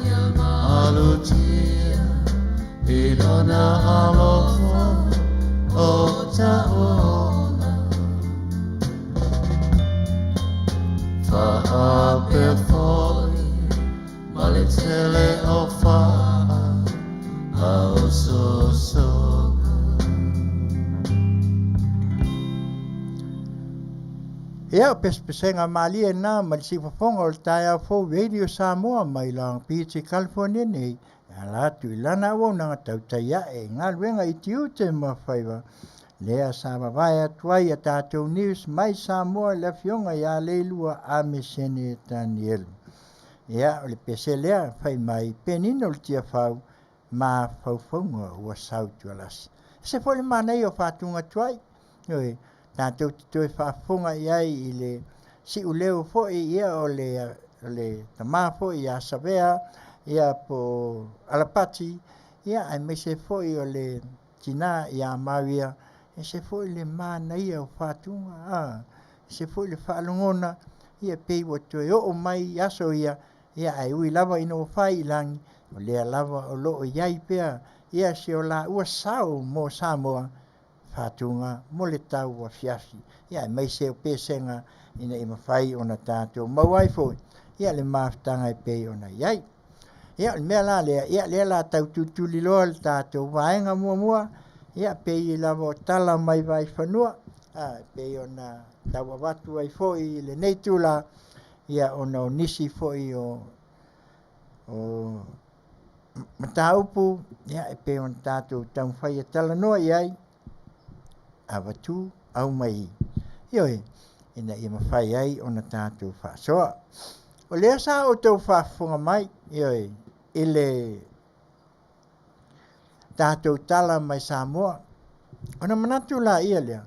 Ia malutia i lona alofa o ta'u ola Faapea foi ma le tele o faa ausosoga. Ia, o pesepesega malie na ma le siufofoga o le taeao fou Radio Samoa mai Long Beach i California nei, e ala atu i lana auaunaga tautai ae i galuega i tiute ma faiva. Lea sa vavae atu ai a tatou news mai Samoa i le afioga ia Leilua Amesene Tanielu. Ia, o le pese lea fai mai penina o le Tiafau mafaufauga ua sau tualasi. Ese foi le manaia o faatuga tuai, ioe, tatou te toe faafofoga i ai i le siuleo foi ia o le, o le tama foi ia Savea ia po o Alapati ia aemaise foi o le tinā ia Maria, ese foi le manaia o faatuga, a, ese foi le faalogona, ia pei ua toe oo mai i aso ia, ia ae ui lava ina ua fai i lagi, o lea lava o lo o i ai pea ia si o laua sao mo Samoa, faatuga mo le tau afiafi, ia aemaise o pesega ina ia mafai ona tatou maua ai foi ia le mafutaga e pei ona i ai. Ia o le mea la lea, ia lea la tau tulituliloa le tatou vaega muamua, ia pei lava o tala mai Vaifanua, a, e pei ona tau avatu ai foi i lenei itula, ia ona o nisi foi o mataupu ia e pei ona tatou taumafai e talanoa i ai, avatu aumai, ioe, ina ia mafai ai ona tatou faasoa. O lea sa outou faafofoga mai, ioe, i le tatou tala mai Samoa. Ona manatu laia lea,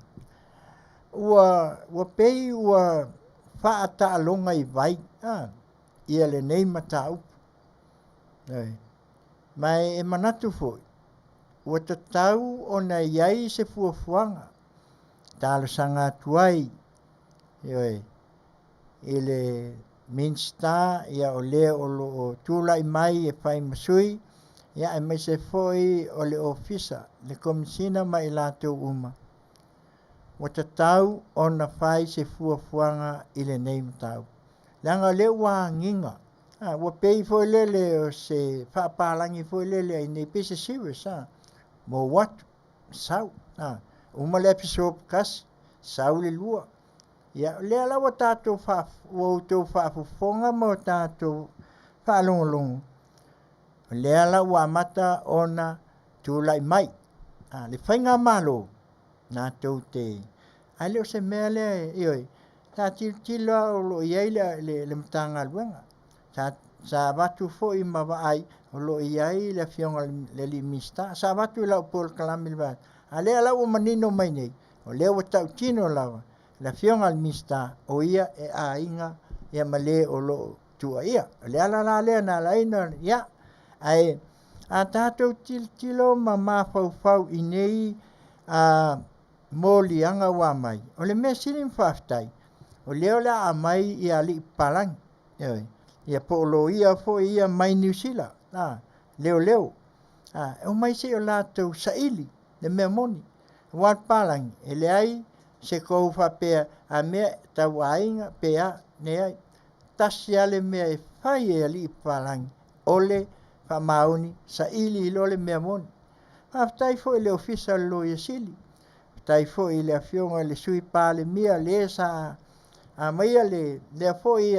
ua, ua pei ua faataaloga i vai a, ia lenei mataupu. Ioe. Ma e manatu foi, ua tatau ona i ai se fuafuaga talosaga atu ai, ioe, i le Minisita ia o le o lo o tulai mai e fai ma sui, ia aemaise foi o le Ofisa, le Komesina ma i latou uma, ua tatau ona fai se fuafuaga i lenei mataupu. Leaga o lea ua agiga, a, ua pei foi lele o se faapalagi foi lele ai nei pei se serious a, mou atu, sau, a, uma le episode tasi, sau le lua. Ia, o lea la ua tatou faa, ua outou faafofoga ma o tatou faalogologo, o lea la ua amata ona tulai mai a, le faigamalo latou te, ae le o se mea lea, ioe, sa tilotilo lava o lo o i ai le, le, le Matagaluega. Sa, sa avatu foi ma vaai o lo o i ai le afioga i le alii Minisita. Sa avatu i lau polokalame i le vaega, a o lea la ua manino mai nei, o lea ua tautino lava le afioga i le Minisita o ia e aiga ia ma le o lo o tuuaia. O le ala la lea na ala ai ona, ia, ae a tatou tilotilo ma mafaufau i nei a, moliaga ua aumai, o le mea sili ma faafetai, o lea o le a aumai ia alii papalagi, ioe, ia po o loia foi ia mai Niu Sila, a, leoleo, a, e omai se i o latou saili le mea moni. Aua o le papalagi, e leai se tou faapea a mea tau aiga pe a, leai. Tasi lava le mea e fai e alii papalagi, o le faamaoni, saili loa le mea moni. Faafetai foi i le Ofisa o le Loia Sili, faafetai foi i le afioga i le Sui Palemia le sa aumaia le lea foi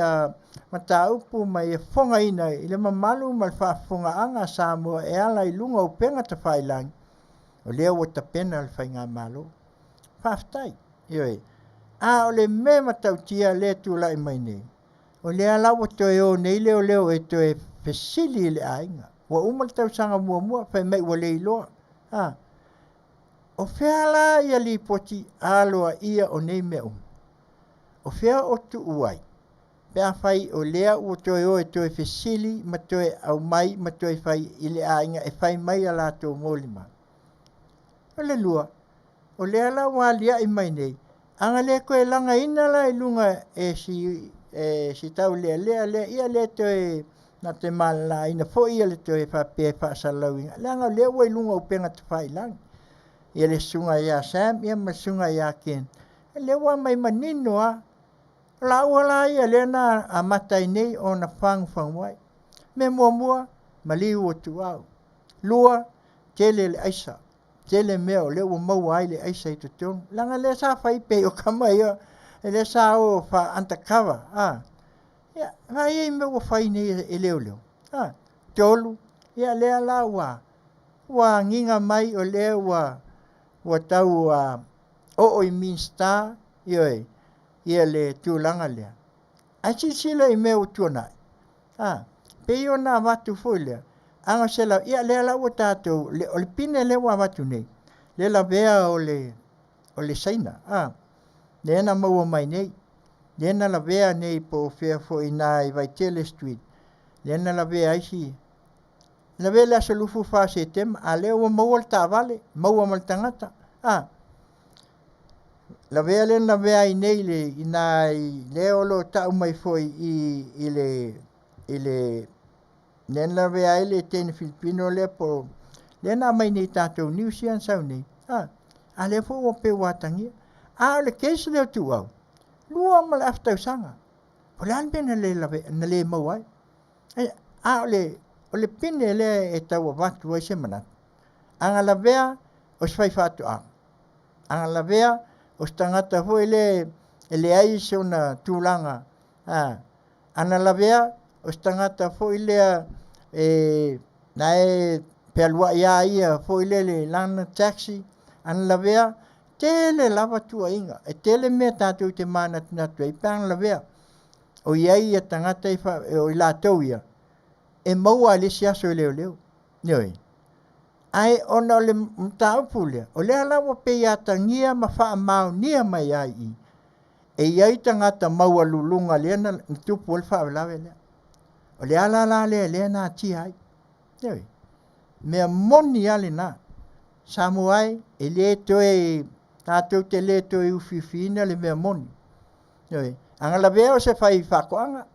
mataupu ma ia fofogaina i le mamalu ma le faafofogaaga a Samoa e ala i luga o upega tafailagi, o lea ua tapena le faigamalo. Faafetai. Ioe. A o le mea matautia lea e tulai mai nei, o lea la ua toe o nei leoleo e toe fesili i le aiga. Ua uma le tausaga muamua, fai mai ua le iloa. A, o fea la ia lipoti aloaia o nei mea uma? O fea o tuu ai? Pe afai o lea ua toe o e toe fesili ma toe aumai ma toe fai i le aiga e fai mai a latou molimau. O le lua, o lea la ua aliae mai nei, ana le toe lagaina la i luga e si e si taulealea lea, ia le toe na te malalaina foi ia le toe faapea e faasalalauina, leaga o lea ua i luga o upega tafailagi. Ia le susuga ia Sam ia ma le susuga ia Ken, o lea ua aumai manino lava. O laua la ia lea na amata ai nei ona fagufagu ai. Mea muamua, maliu o Tuau. Lua, tele le aisa. Tele mea o lea ua maua ai le aisa i totonu. Leaga lea sa fai pei o tama ia, lea sa o faa-undercover. A, ia, vaai ai i mea ua fai nei e leoleo. A, 3, ia lea la ua, ua agiga mai o lea ua. Ua tau oo i Minisita, ioe, ia le tulaga lea. Ae silasila i mea ua tuanai, a, pei ona avatu foi lea, a na selau, ia lea la ua tatou, o le pine lea ua avatu nei, le lavea o le o le Saina, a, lea na maua mai nei, lea na lavea nei po o fea foi i ina i Vaitele Street, lea na lavea ai si, lavea i le aso 24 o Setema, a o lea ua maua le taavale, maua ma le tagata, a. Lavea lea na lavea ai nei i ina i lea o lo o tau mai foi i i le i le lea na lavea ai le teine Filipino lea po o lea na aumai nei i tatou news ia na sau nei, a, a lea foi ua pei ua atagia. A o le case lea o Tuuau, 2.5 tausaga. O le a le mea na le lave, na le maua ai? E, a o le o le pine lea e tau avatu ai se manatu, a na lavea o se faifaatoaga, a na lavea o se tagata foi lea e leai sona tulaga, a, a na lavea o se tagata foi lea e la e fealuai a ia foi lele i lana taxi, a na lavea, tele lava tuuaiga, e tele mea tatou te manatunatu ai pe a na lavea o i ai tagata o i latou ia e maua lava i le isi aso e leoleo. Ioe. Ae ona o le mataupu lea, o lea la ua pei e atagia ma faamaonia mai ai i i, e i ai tagata maualuluga lea na tupu ai le faalavelave lea. O le ala la lea lea na atia ai. Ioe. Mea moni lava lena. Samoa e, e le toe, tatou te le toe ufiufiina le mea moni. Ioe. A na lavea o se fai faatoaga,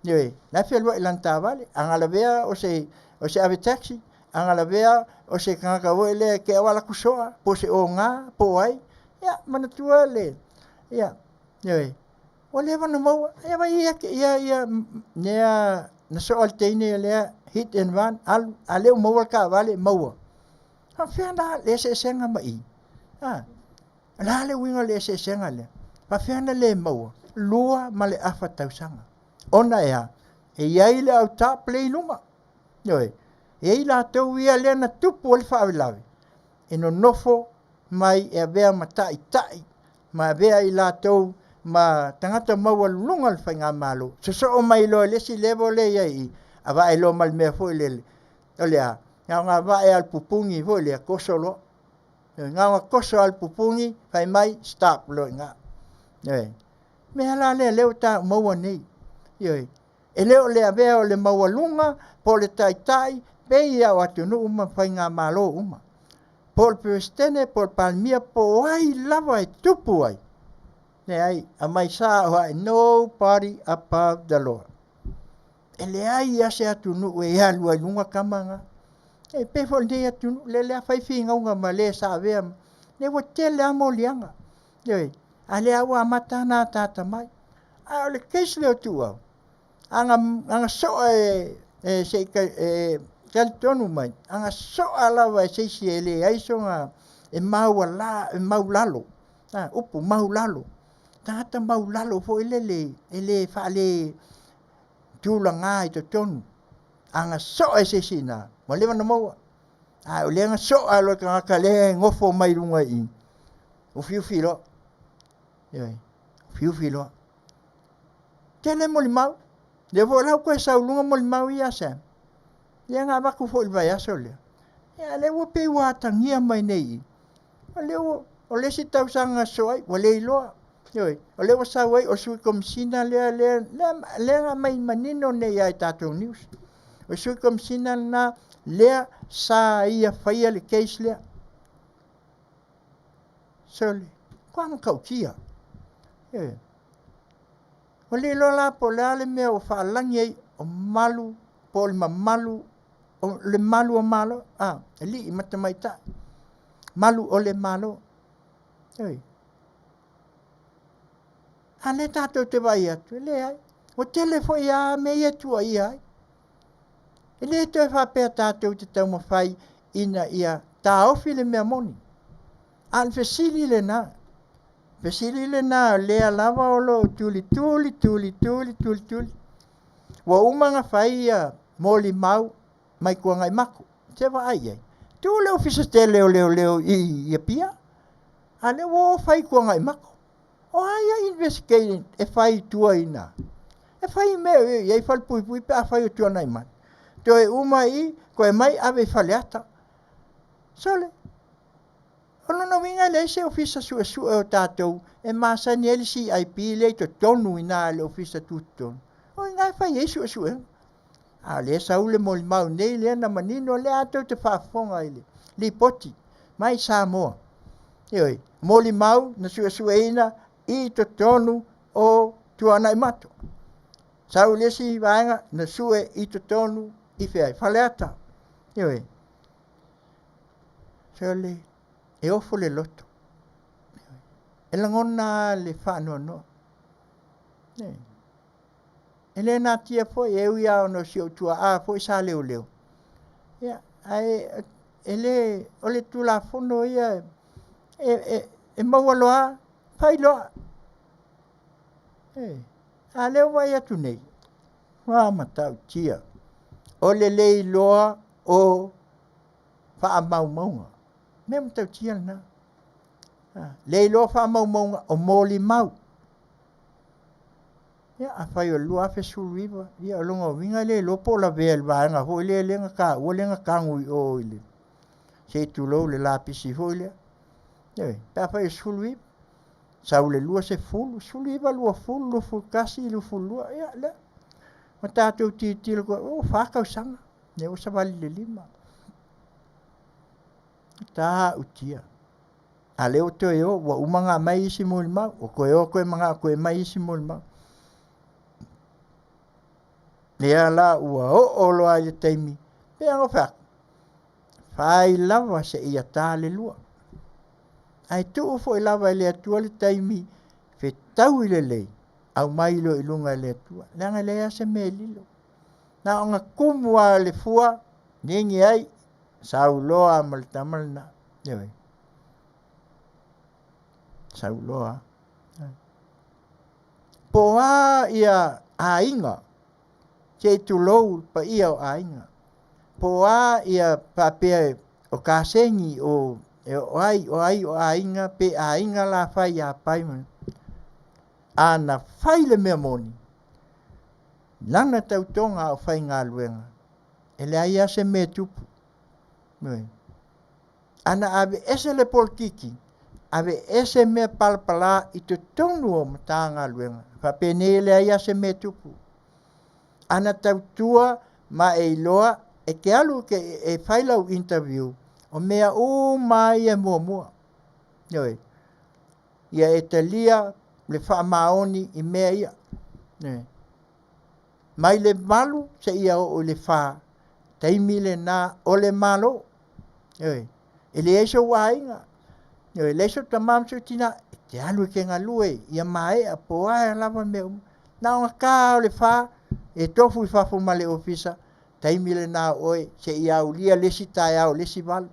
ioe, la e fealuai i lana taavale. A na lavea o se, o se ave taxi, a na lavea o se tagata foi lea te au ala soa, po o se oga, po o ai, ia manatua le, ia, ioe, ua leva ona maua. Ia vaai ia, ia, ia, lea na soa le teine lea, hit and run, alu, a lea ua maua le taavale, maua. Faapefea la le eseesega ma i? A, o le a le uiga o le eseesega lea? Faapefea ona le maua? 2.5 tausaga. Ona e a? E i ai le au top lea i luga. Ioe. E i ai latou ia lea na tupu ai le faalavelave, e nonofo mai e avea ma taitai ma avea i latou ma tagata maualuluga o le faigamalo, sosoo mai loa i le isi level lea e i ai i i, avae loa ma le mea foi lele, o le a? Na ona avae lava o le pupugi foi lea, toso loa. Na ona toso lava o le pupugi, fai mai, stop loa i ina. Ioe. O le mea la lea o lea ua ta maua nei, ioe, e le o le avea o le maualuga po o le taitai pei lava o atunuu ma faigamalo uma, po o le Peresetene po o le Palemia po o ai lava e tupu ai, leai, aumai sao lava, nobody above the law. E leai lava se atunuu e alu ai i luga tama na. E pei foi o lenei atunuu, lea lea fai finauga ma le sa avea, lea ua tele lava moliaga. Ioe, a o lea ua amata ona ataata mai. A o le case lea o Tuuau, a na soa e, e se i e talitonu mai, a na soa lava e se isi e leai sona, e mauala, e maulalo, a, upu maulalo, tagata maulalo foi lele e le faale tulaga i totonu, a na soa e se isi i ina, ua leva ona maua. A o lea na soa loa e le tagata lea e nofo mai luga i i, ufiufi loa. Ioe, ufiufi loa. Tele molimau. Lea foi la ua toe sau i luga molimau ia a Sam. Lea na avatu foi i le vaiaso lea. Ia a lea ua pei ua atagia mai nei i i. O lea ua, o le isi tausaga na sosoo ai, ua le iloa. Ioe, o lea ua sau ai o le Sui Komesina lea, lea, lea, lea na aumai manino nei lava i tatou news. O le Sui Komesina lena lea sa ia faia le case lea. Sole, matua matautia. Ioe. Ua le iloa la po o le a le mea ua faalagi ai o malu po o le mamalu o le malu o Malo, a, alii ma tamaitai, malu o le Malo. Ioe. A lea tatou te vaai atu, e leai. Ua tele foi lava mea ia e tuuaia ai. E le toe faapea tatou te taumafai ina ia taofi le mea moni. A o le fesili lena, fesili lena o lea lava o lo o tulituli, tulituli, tulituli. Ua uma ona fai ia molimau mai Tuanaimato. Se vaai i ai. Tuu le Ofisa Tele o Leoleo i Apia. A lea ua o fai i Tuanaimato. O a ia investigate e fai i tua i ina? E fai i mea e i ai falepuipui pe afai o Tuanaimato. Toe uma i i, toe aumai ave i Faleata. Sole, o lona uiga e leai se Ofisa Suesue o tatou e masani ai le CIP lea i totonu i ina i le Ofisa Tutotonu. O i ina e fai ai suesuega. A o lea e sau le molimau nei lea na manino lea tou te faafofoga i le lipoti mai Samoa. Ioe, molimau na suesueina i totonu o Tuanaimato. Sau le isi vaega na sue i totonu i fea? I Faleata. Ioe. Sole, e ofo le loto. E lagona lava le faanoanoa. E le natia foi, e ui lava ona o si ou tuaa foi sa leoleo, ia, ae e le, o le Tulafono ia e maua loa lava, fai loa. A o lea ua vaai atu nei, ua matautia. O le le iloa o faamaumauga. O le mea matautia lena. Le iloa faamaumauga o molimau. Ia afai o le 2019, ia o lona uiga e le iloa po o lavea i le vaega foi lea na taua lea na tanu i o i le se i tulou le lapisi foi lea. Ioe, pe afai o le 19, sau i le 20, 19, 20, 21, 22, ia lea. Ua tatou tilotilo ua 4 tausaga, lea ua savali i le 5. Matautia. A o lea ua toe o, ua uma ona aumai isi molimau, ua toe o toe manao e toe aumai isi molimau. Lea la ua oo loa i le taimi, pei lava ona ou fai atu, fai lava seia ta le 2. Ae tuu foi lava e le Atua le taimi fetaui lelei, aumai loa i luga e le Atua, leaga e leai lava se mea e lilo. Na ona tumu lava o le fua, nini ai, sau loa ma le tama lena. Ioe. Sau loa. Po o a ia aiga, se i tulou le paia o aiga, po o a ia faapea o kasegi o ai o ai o aiga pe aiga la fai ia Pai ma, ana fai le mea moni, lana tautoga a o faigaluega, e leai lava se mea e tupu. Ioe. Ana aveese le polokiki, aveese mea palapala i totonu o Matagaluega, faapenei e leai lava se mea e tupu. Ana tautua ma e iloa e te alu e fai lau interview, o mea uma lava ia e muamua. Ioe. Ia e talia le faamaoni i mea ia. Ioe. Mai le 8 seia oo i le 4, taimi lena o le Malo. Ioe. E leai sou aiga, ioe, leai sou tama ma sou tina, e te alu e te galue ia maea po o a lava mea uma. Na ona ta lava o le 4, e tofu i fafo ma le ofisa, taimi lena o oe seia aulia le isi taeao i le isi 8.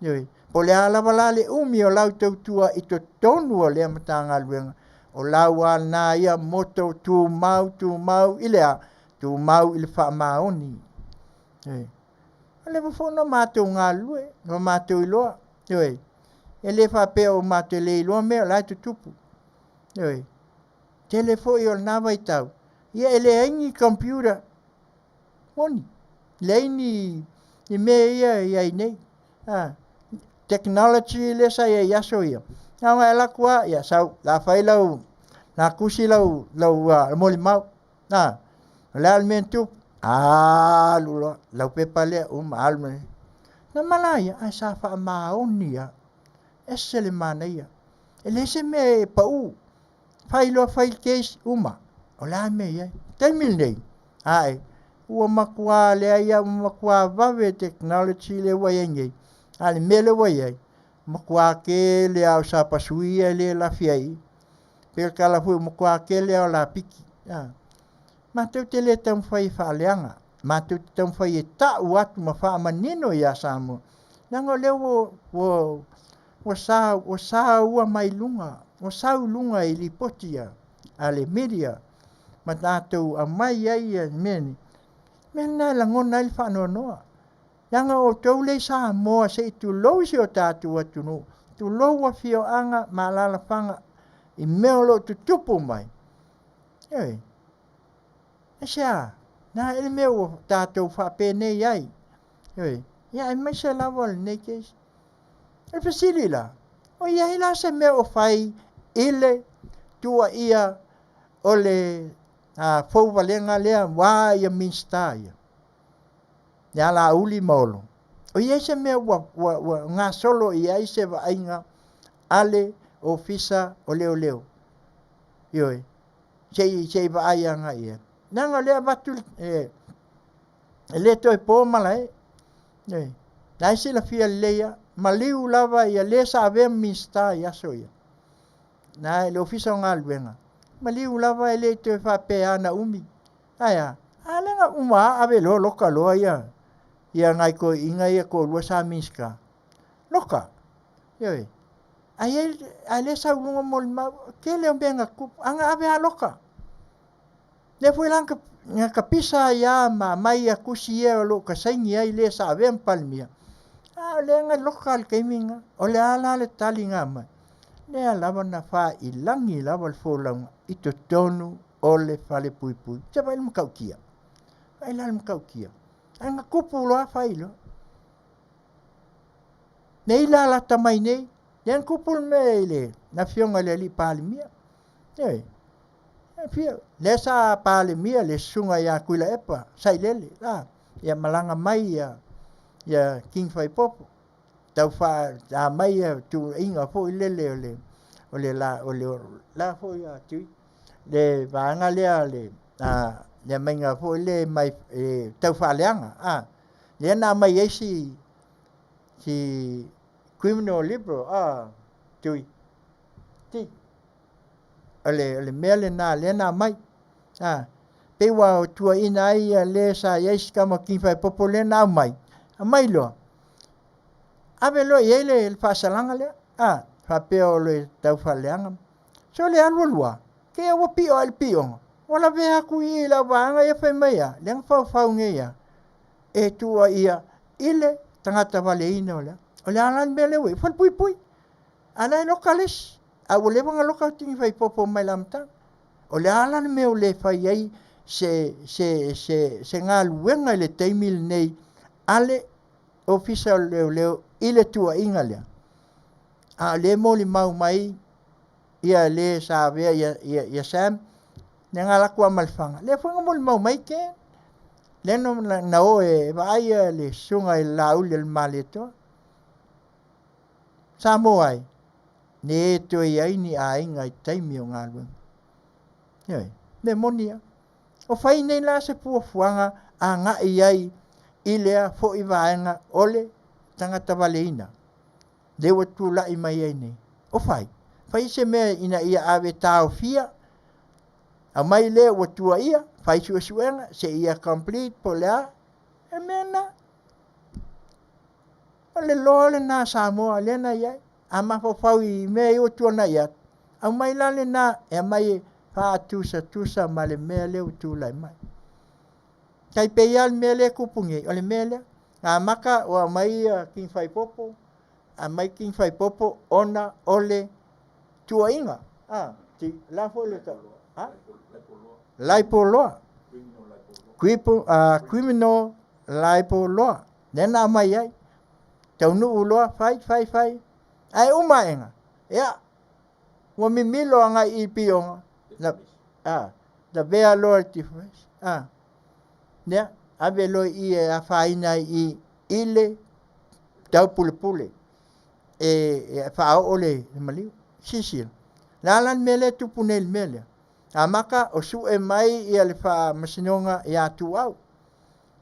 Ioe. Po o le a lava la le umi o lau tautua i totonu o lea Matagaluega, o lau lava lena ia moto tumau, tumau i le a? Tumau i le faamaoni. Ioe. Ua leva foi ona matou galulue, ua matou iloa, ioe, e le faapea ua matou le iloa mea o la e tutupu. Ioe. Tele foi o lena vaitau, ia e leai ni computer, moni, leai ni mea ia e i ai nei. A, technology lea sa i ai i aso ia, na ona e alu atu lava, ia sau, o le a fai lau, o le a tusi lau molimau. A, o le a le mea na tupu? Alu loa, lau pepa lea, uma, alu ma le... Nama la ia, ae sa faamaoni lava. Ese le manaia. E leai se mea e pau. Fai loa fai le case, uma. O le a le mea e i ai? Taimi lenei, ae, ua matua leai lava, ua matua vave le technology lea ua i ai nei. A o le mea lea ua i ai, matua tele lava o sapasui ia e le lafi ai i i. Pei o le tala foi, ua matua tele lava o lapiki. Matou te le taumafai e faaleaga, matou te taumafai e tau atu ma faamanino ia Samoa, leaga o lea ua, ua, ua, sa, ua saua mai luga, ua sau i luga i lipoti a, a le media ma tatou aumai ai ia mea nei. O le mea lena e lagona ai le faanoanoa, leaga o outou lea i Samoa se i tulou si o tatou atunuu. Tulou afioaga ma alaalafaga i mea o lo o tutupu mai. Ioe. Aisea? Na ea le mea ua tatou faapenei ai? Ioe. Ia aemaise lava lenei case. O le fesili la, o i ai la se mea o fai i le tuuaia o le a, fouvalega lea ua ia Minisita ia, ia Laauli ma Olo? O i ai se mea ua, ua, ua gasolo i ai se vaaiga a le Ofisa o Leoleo? Ioe, se i, se i vaai agai i ai. Leaga o lea e avatu e, e le toe po malae. Ioe, la e silafia lelei lava, maliu lava ia le sa avea ma Minisita i aso ia, na i le Ofisa o Galuega, maliu lava e le toe faapea na umi. Ae a? A lea na uma lava ave loa loka loa ia ia nai toeaiina ia toalua sa Minisita. Loka. Ioe. Ae i ai, a lea sau i luga molimau, tele o mea na tutupu, a na ave lava loka. Lea foi la na tapisa ai lava ma aumai ia tusi ia o lo o tasaini ai le sa avea ma Palemia, a o lea na loka lava i le taimi lena. O le a la le tali na aumai? Lea lava na faailagi lava le folauga i totonu o le falepuipui. Se vaai le matautia, vaai la le matautia. Ae na tupu loa fai loa. Nei la lata mai nei, lea na tupu le mea i le afioga i le alii Palemia. Ioe. Lea sa Palemia le susuga ia Tuilaepa Sailele, a, ia malaga mai ia, ia King Faipopo, tau faa mai ia tuuaiga foi lele o le o le la o le la foi a Tui le vaega lea le a le aumaiga foi le mai e tau faaleaga a lea na aumai ai si si criminal liberal a Tui ti o le, o le mea lena lea na aumai. A, pei ua tuuaiina ai ia le sa i ai si tama King Faipopo lea na aumai, aumai loa, ave loa i ai le, le faasalaga lea, a, faapea o le taufaaleaga. So le alu alu lava, te i ua pio ae le pioga, ua lavea atu i i le au vaega ia fai mai a, lea na faufau nei a, e tuuaia i le tagata valeina o le a. O le a la le mea lea ua i ai? Falepuipui. A o la e loka le isi, a ua leva ona loka King Faipopo mai le amataga. O le a la le mea ua le fai ai se, se, se, se galuega i le taimi lenei a le Ofisa o Leoleo i le tuuaiga lea? A o lea e molimau mai ia le sa avea ia, ia, ia Sam, lea na alu atu lava ma le fana. Lea foi na molimau mai Ken, lea na, na o e vaai ia le susuga i le Laauli a le Malietoa. Samoa e, ne toe i ai ni aiga i taimi o galuega. Ioe, mea moni lava. O fai nei la se fuafuaga agai ai i lea foi vaega o le tagata valeina, lea ua tulai mai ai nei. O fai, fai se mea ina ia ave taofia, aumai lea ua tuuaia, fai suesuega, seia complete po o le a, e mea lena. O le loa lena a Samoa lea na i ai. A mafaufau i mea ia ua tuanai atu, aumai la lena e aumai e faatusatusa ma le mea lea ua tulai mai. Tai pei lava le mea lea e tupu nei, o le mea lea, na amata ua aumai ia King Faipopo, aumai King Faipopo ona o le tuuaiga. A, ti, la foi le tau. Ha? Laipoloa. Criminal libel law. Lea na aumai ai. Taunuu loa, fai, fai, fai. Ae uma aega, ia, ua mimilo agai i pioga, na, a, lavea loa le defamation. A, lea, ave loa i e afaina ai i, i le taupulepule e, e faaoo le, le maliu. Silasila, le a la le mea lea e tupu nei i le mea lea? Amata o sue mai ia le faamasinoga ia Tuau,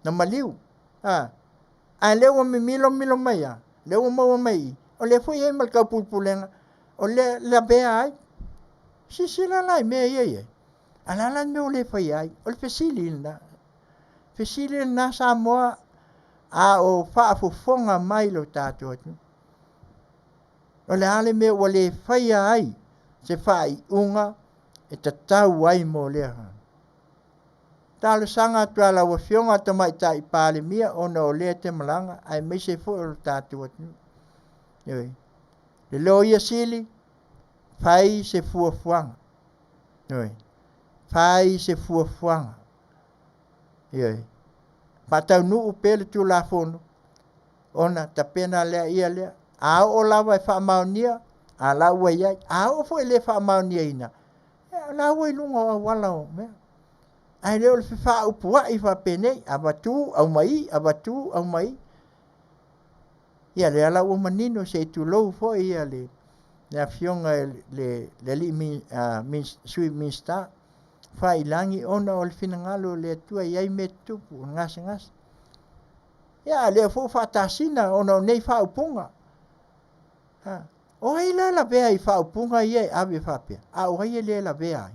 na maliu. A, ae lea ua mimilo milo mai a, lea ua maua mai i, o lea foi e i ai ma le taupulepulega, o lea lavea ai. Silasila la i mea ia e i ai. A o le a la le mea ua le faia ai? O le fesili lena. Fesili lena Samoa a o faafofoga mai lo tatou atunuu. O le a le mea ua le faia ai se faaiuga e tatau ai mo lea talosaga atu a lau Afioga Tamaitai Palemia ona o lea e te malaga aemaise foi o le tatou atunuu. Ioe. Le Loia Sili, fai se fuafuaga. Ioe. Fai se fuafuaga. Ioe. Faataunuu pea le Tulafono ona tapena lea ia lea. A oo lava e faamaonia, a la ua i ai. A oo foi e le faamaoniaina, ia o la ua i luga o auala o mea. Ae le o le fefaaupuai faapenei, avatu aumai, avatu aumai. Ia lea la ua manino se i tulou foi ia le le afioga i le le alii mi, uh, mi, sui Minisita faailagi ona o le finagalo o le Atua e i ai mea tutupu o le gasegase. Ia a lea foi ua faatasina ona o nei faaupuga. Ha. O ai la lavea i faaupuga ia e ave faapea? A o ai e le lavea ai?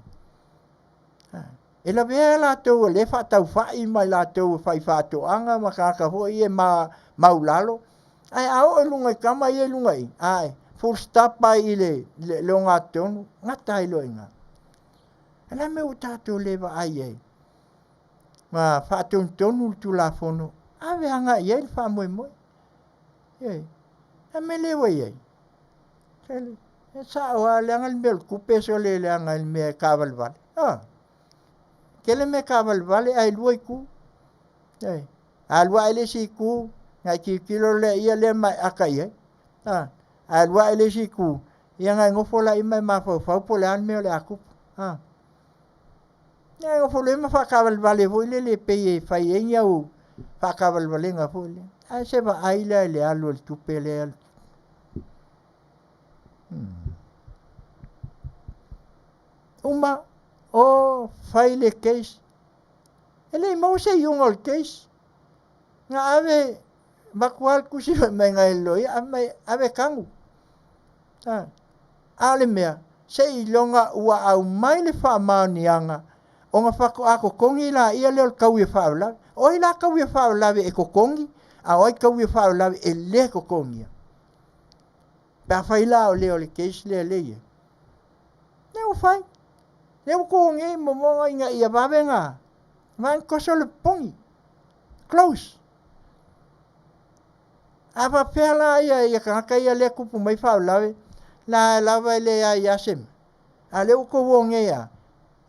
Ha. E lavea latou o lea e faataufai ma i latou e faifaatoaga ma tagata foi ia ma maulalo, ae a oo i luga i tama ia i luga i, ae full stop ai i le, le, le ogatotonu, gata ai loa i ina. O le a le mea ua tatou le vaai ai? Ma faatonutonu le Tulafono, ave agai i ai le faamoemoe. Ioe. A mea lea ua i ai? E sao lava, leaga le mea o le tupe sole leaga i le mea e taavalevale. A. Tele mea taavalevale ae lua itu. Ioe. A alu ae le isi itu, ona e tilotilo lea ia lea ma e ata i ai. A. A alu ae le isi itu, ia ona e nofo lea ma e mafaufau po o le a le mea o le a tupu. A. Ia e nofo loa ma faataavalevale foi lele e pei e fai ai ni au faataavalevale foi lea. Ae se vaai la i le alu a le tupe lea. Uma, o fai le case. E le i maua se iuga o le case. Na ave avatu lava le tusi fai mai nai le loia, ave mai, ave e tanu. A, a o le mea, seiloga ua aumai le faamaoniaga ona faatoa totogi laia lea o le taui o faalavelave. O ai la taui o faalavelave e totogi, a o ai taui o faalavelave e le totogia? Pe afai la o le o le case lea lea e i ai. Lea ua fai. Lea ua totogi momoga ina ia vave ona vave toso le popogi. Close. A faapefea la ia, ia tagata ia lea e tupu mai faalavelave, la lava e leai lava se mea, a o lea ua tou o nei lava,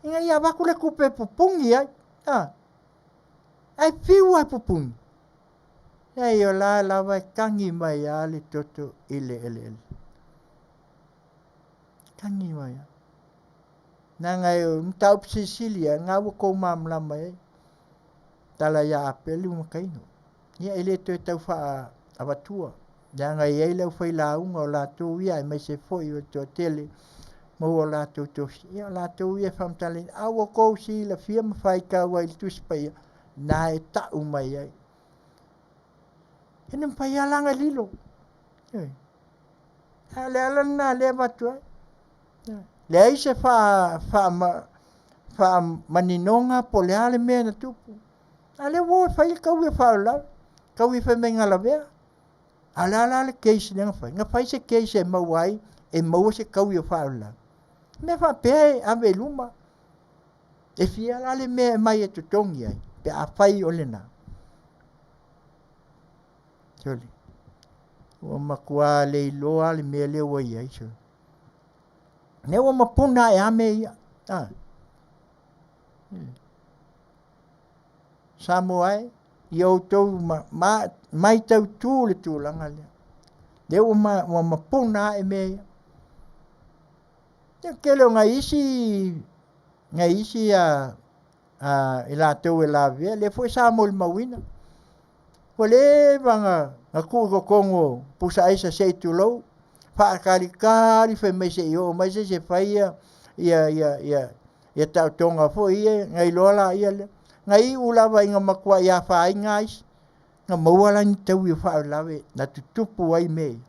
ina ia avatu le tupe e pupuni ai, a, ae fiu lava e pupuni, leai o la lava e tagi mai lava le toto i le eleele. Tagi mai lava. Leaga e mataupu silisili lava, lena ua tou malamalama i ai. Tala ia Apelu ma Taino. Ia e le toe tau faaavatua, leaga e i ai le aufailauga o latou ia aemaise foi o le toatele maua o latou tofi, ia o latou ia e faamatalaina. A ua outou silafia ma faitau ai i le Tusi Paia, na e tau mai ai. E le mafai lava la ona lilo. Ioe. A o le ala lena lea e avatu ai. Leai se faamaninoga po o le a le mea na tupu. A o lea ua o e fai le taui o faalavelave, taui fai mai na lavea. A o le a la le case lea na fai? Na fai se case e maua ai, e maua se taui o faalavelave. Mea faapea e ave i luma. E fia la le mea e aumai e totogi ai pe afai o lena. Sole, ua matua le iloa le mea lea ua i ai. Sole. Lea ua mapuna ae a mea ia. Ah. Samoa e, ia outou ma, ma, maitautu le tulaga lea. Lea ua, ma, ua mapuna ae mea ia. Ia tele o nai isi, nai isi a, a i latou e lavea, lea foi sa molimauina. Ua leva na, na tuu i totonu o pusa aisa se i tulou, faatalitali fai mai se i oo mai se isi e fai ia, ia, ia, ia, ia taotoga foi ia, na iloa laia lea. Na iu lava ina matuai afaina isi, na maua la ni taui o faalavelave na tutupu ai mea ia.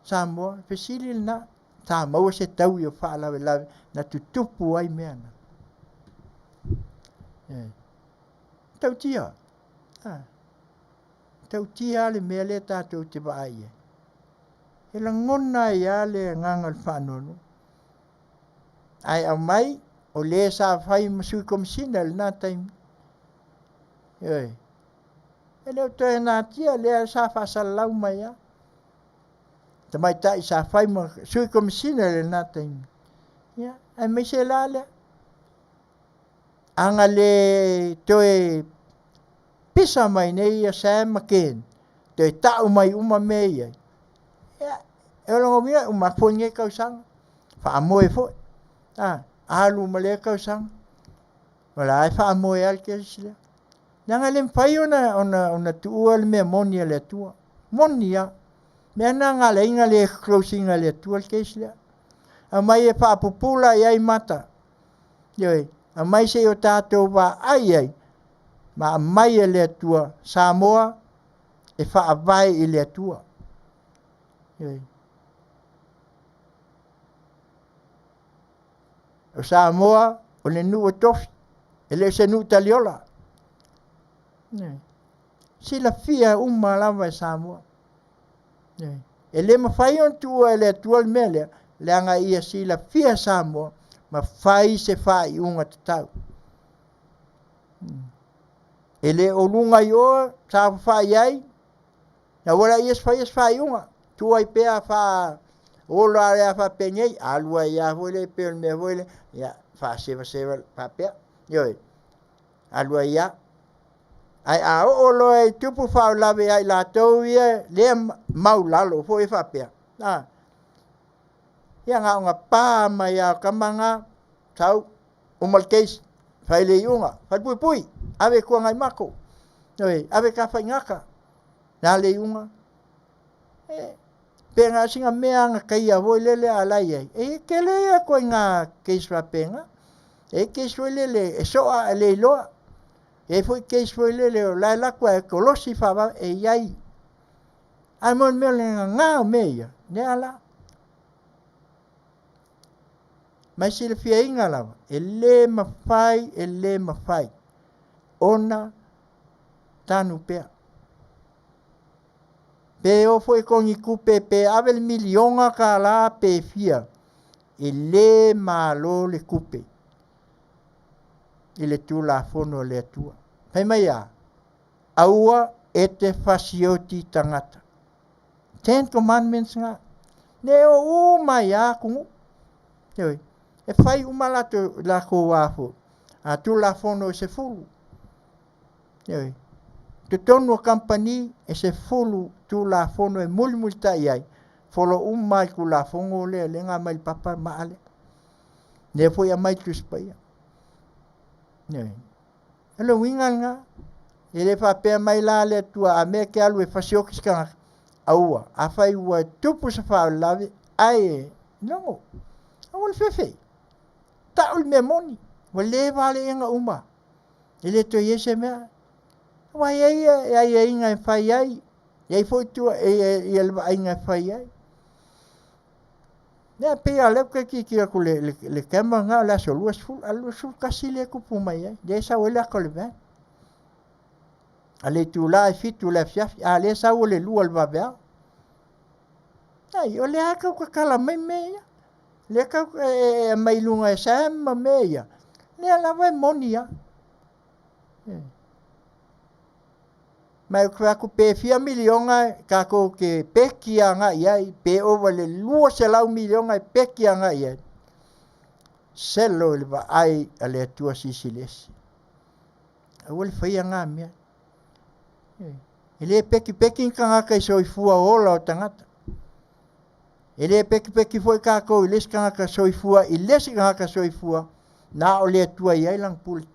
Samoa, fesili lena, sa maua se taui o faalavelave na tutupu ai mea na. E. Tautia. A. Tautia le mea lea tatou te vaai ai. E lagona ai lava le agaga o le faanoanoa. Ae aumai, o le sa fai ma sui komisina i lena taimi. Ioe. E le o toe natia, lea sa faasalalau mai lava. Tamaitai sa fai ma Sui Komesina i lena taimi, ia, aemaise la lea, a na le toe pisa mai nei ia Sam ma Ken, toe tau mai uma mea ia, ia, e lona uiga e uma atu foi lenei tausaga, faamoe foi, a, alu ma lea tausaga, o la e faamoe lava le case lea. Leaga e le mafai ona tuua le mea moni a le Atua. Moni lava. O le mea lena na ala ai ona le close ina e le Atua le case lea. Aumai e faapupula i ai mata. Ioe. Aumai se i o tatou vaai i ai ma aumai e le Atua Samoa e faavae i le Atua. Ioe. O Samoa o le nuu e tofi, e le o se nuu taliola. Ioe. Silafia uma lava e Samoa. Ioe. E le mafai ona tuua e le Atua le mea lea, leaga ia silafia e Samoa ma fai se faaiuga tatau. E le o luga i o saofafai ai, aua laia se faia se faaiuga, tuu ai pea faaola ai lava faapenei, alu ai lava foi lea pei o le mea foi lea, ia faasevaseva faapea, ioe, alu ai lava. Ae a oo loa i tupu faalavelave ia i latou ia lea e maualalo foi faapea, a, ia na ona pa mai lava o tama na, sau, uma le case, fai le iuga, falepuipui, ave i Tuanaimato, ioe, ave i Tafaigata. O le a le iuga? E pe na o sina mea gatia foi lele a o la e i ai. E tele ia ituaiga case faapena. E i ai case foi lele e soa ae le iloa. E i ai foi case foi lele o la e alu atu ae kolosi faavave, e i ai. Ae mo le mea o le nana o mea ia, lea la. Ma e silafiaina lava, e le mafai, e le mafai ona tanu pea. Pe o foi e ni tupe pe ave le miliona tala pe fia, e le malo le tupe i le Tulafono a le Atua. Fai mai a? Aua e te fasioti tagata. Ten Commandments na. Ne o uma ai lava atunuu. Ioe. E fai uma latou, latou a foi, a Tulafono e 10. Ioe. Totonu o kamupani e 10 Tulafono e mulimulitai ai, follow uma lava i le Tulafono lea lea na aumai i le papa maa lea. Lea foi e aumai i le Tusi Paia. Ioe. O le uiga lena. E le faapea mai la le Atua a mea e te alu e fasioti se tagata, aua. Afai ua tupu se faalavelave, ae logo, aua le fefe. Tau le mea moni, ua leva lava le ega uma. E le toe i ai se mea. Aua e i ai aiaiga e fai ai, e i ai foi ia le vaaiga e fai ai. Ia pei lava o lea ou te tilotilo atu i le camera lena o le aso 20, a o le 21 lea e tupu mai ai, lea e sau ai le ata o le van. A o le itula e 7 i le afiafi, a o lea e sau o le 2 o le vaveao. Ai, o lea lava e tau tatala mai mea ia. Lea tau e aumai i luga e Sam ma mea ia, lea lava e moni lava. Ma ou te fai atu pe fia miliona tatou te peki agai i ai, pe ova i le 200 miliona e peki agai i ai, selo i le vaai a le Atua Silisili Ese. Aua le faia na mea. E le pekipeki ni tagata i soifua ola o tagata. E le pekipeki foi tatou i le isi tagata soifua i le isi tagata soifua, na o le Atua e i ai lana pule.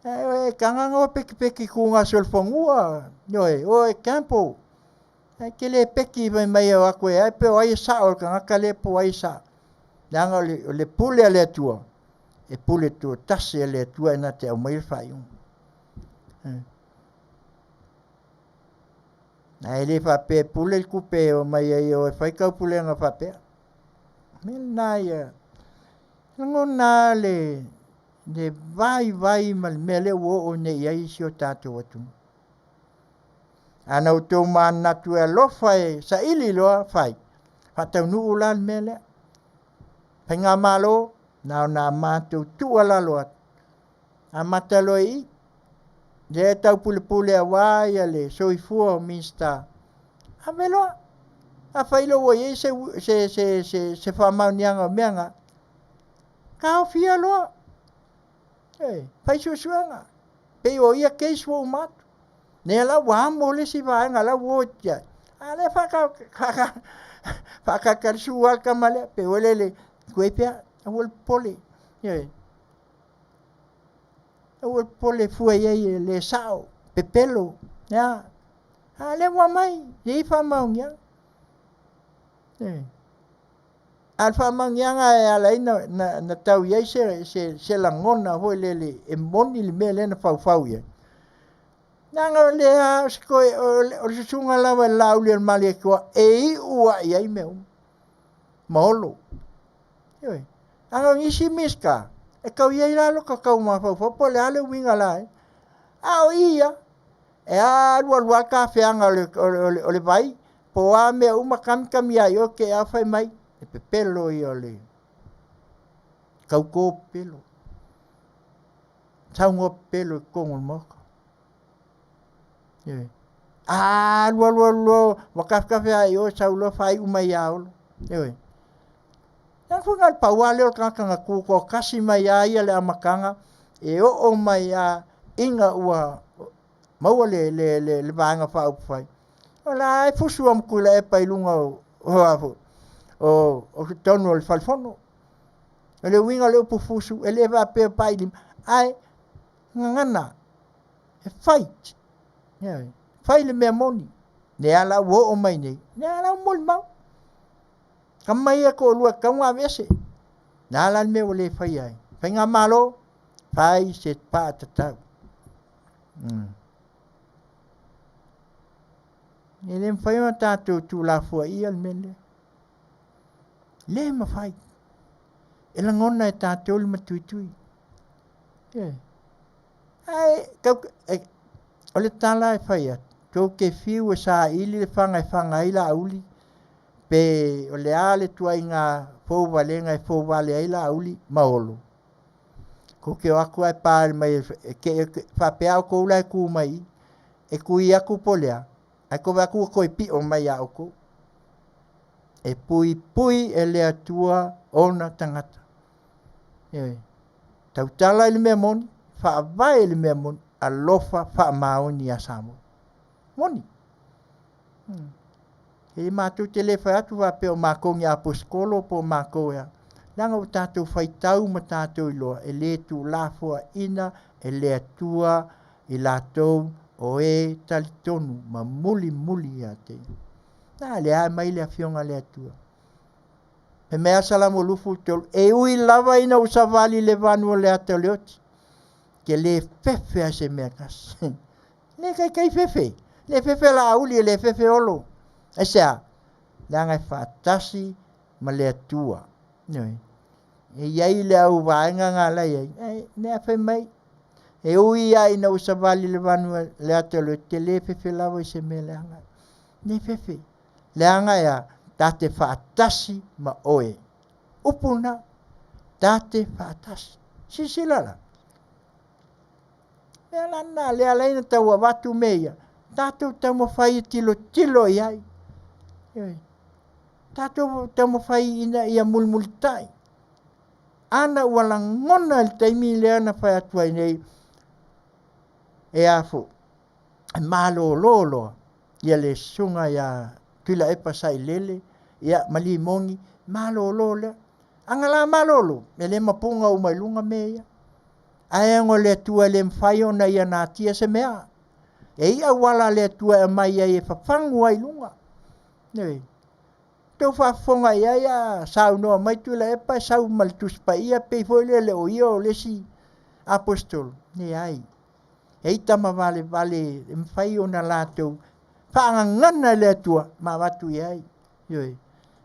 E taga ona o pekipeki i tuugasolopania, ioe, o e gamble. Ae te le peki fai mai e o atu e a pe o ai e sao o le tagata lea po o ai e sao. Leaga o le pule a le Atua, e pule toatasi a le Atua e na te aumaia le faaiuga. Ae le faapea e pule le tupe e omai ai e o e fai taupulega faapea. O le mea lena ia lagona lava le le vaivai ma le mea lea ua oo nei i ai si o tatou atunuu. A na outou manatu e alofa e saili loa fai, faataunuu la le mea lea. Faigamalo, na ona matou tuualalo atu, amata loa i i, lea e taupulepule aua le soifua o Minisita. Ave loa. Afai loa ua i ai se, se, se, se, se faamaoniaga o mea na, taofia loa. E, fai suesuega. Pei o ia case ua uma atu. Lea la ua amo le isi vaega la ua o tiai. A lea faatalitali su lava le tama lea. Pei o le le, tuai pea, aua le popole. Ioe. Aua le popole fua i ai e le sao, pepelo. Ea. A lea ua aumai, e i ai faamaoniaga. Ioe. A o le faamaoniaga e ala ai ona tau i ai se lagona foi lele e moni le mea lea na faufau i ai, leaga o lea o le susuga lava i le Laaulialemalietoa e iu lava i ai mea uma, ma Olo. Ioe. A o nisi Minisita, e tau i ai la lota tau mafaufau po o le a le uiga la, a o ia, e alu alu lava le tafeaga o le vai, po o a mea uma, kami kami lava i o, te i lava fai mai, le pepelo ia o le tauto pepelo, saunoa pepelo i totonu o le Maota. Ioe. Alu alu alu loa, ua tafetafe lava i o, sau loa faaiu mai ia Olo. Ioe. Leaga foi na o le pau lava lea o le tagata na tutoatasi mai lava ia i le amataga e oo mai lava ina ua maua le, le, le, le Vaega Faaupufai, o la e fusu lava ma Tuilaepa i luga o, o, a foi, o, o totonu o le Fale Fono. O le uiga o le upu fusu, e le faapea e pai lima, ae gagana, e fight. Ioe. Fai le mea moni. Lea la ua oo mai nei, lea la ua molimau. Tama ia toalua e tatau ona aveese. Le a la le mea ua le faia ai? Faigamalo, fai se faatatau. E le mafai ona tatou tuulafoaia le mea lea. Le mafai. E lagona e tatou le matuitui. E. Ae, tau, e, o le tala e fai atu, tou te fiu e saili le faga e faga ai Laauli, pe o le a le tuaiga fouvalega e fouvale ai Laauli ma Olo, tou te o atu ae pa mai e faapea outou la e tu mai i, e tui atu po o le a, ae tou vaai atu ua toe pio mai ia outou. E puipui e le Atua ona tagata. Ioe. Tautala i le mea moni, faavae i le mea moni, alofa faamaoni ia Samoa. Moni. E matou te le fai atu faapea o matou ni aposetolo po o matou e a. Leaga ua tatou faitau ma tatou iloa e le tuulafoaiina e le Atua i latou o e talitonu ma mulimuli ia te Ia. Na lea aumai le afioga a le Atua. Fai mai a Salamo 23, e ui lava ina ua savali le vanu o le ata o le oti, ke le fefe a se mea tasi. Le taitai fefe, le fefe Laauli, le fefe Olo. Aisea? Leaga e faatasi ma le Atua. Ioe. E i ai le au vaega na la i ai, e mea fai mai, e ui lava ina ua savali le vanu le ata o le oti, te le fefe lava i se mea leaga. Le fefe. Leaga e a? Ta te faatasi ma oe. Upu na, ta te faatasi. Silasila la. Mea la na lea ala ai ona tau avatu mea ia, tatou taumafai e tilotilo i ai. Ioe. Tatou taumafai ina ia mulimulitai. Ana ua lagona i le taimi lea na fai atu ai nei, e a foi, e malolo loa ia le susuga ia Tuilaepa Sailele ia ma Limoni, malolo lea. Ana la malolo, e le mapuga uma i luga mea ia. Ae ona o le Atua e le mafai ona ia natia se mea. E i auala a le Atua e aumai ai e fafagu ai i luga. Ioe. Tou faafofoga i ai a saunoa mai Tuilaepa e sau ma le Tusi Paia pei foi lele o ia o le isi aposetolo. Leai. E i tama valevale e mafai ona latou faagagana i le Atua ma avatu i ai. Ioe.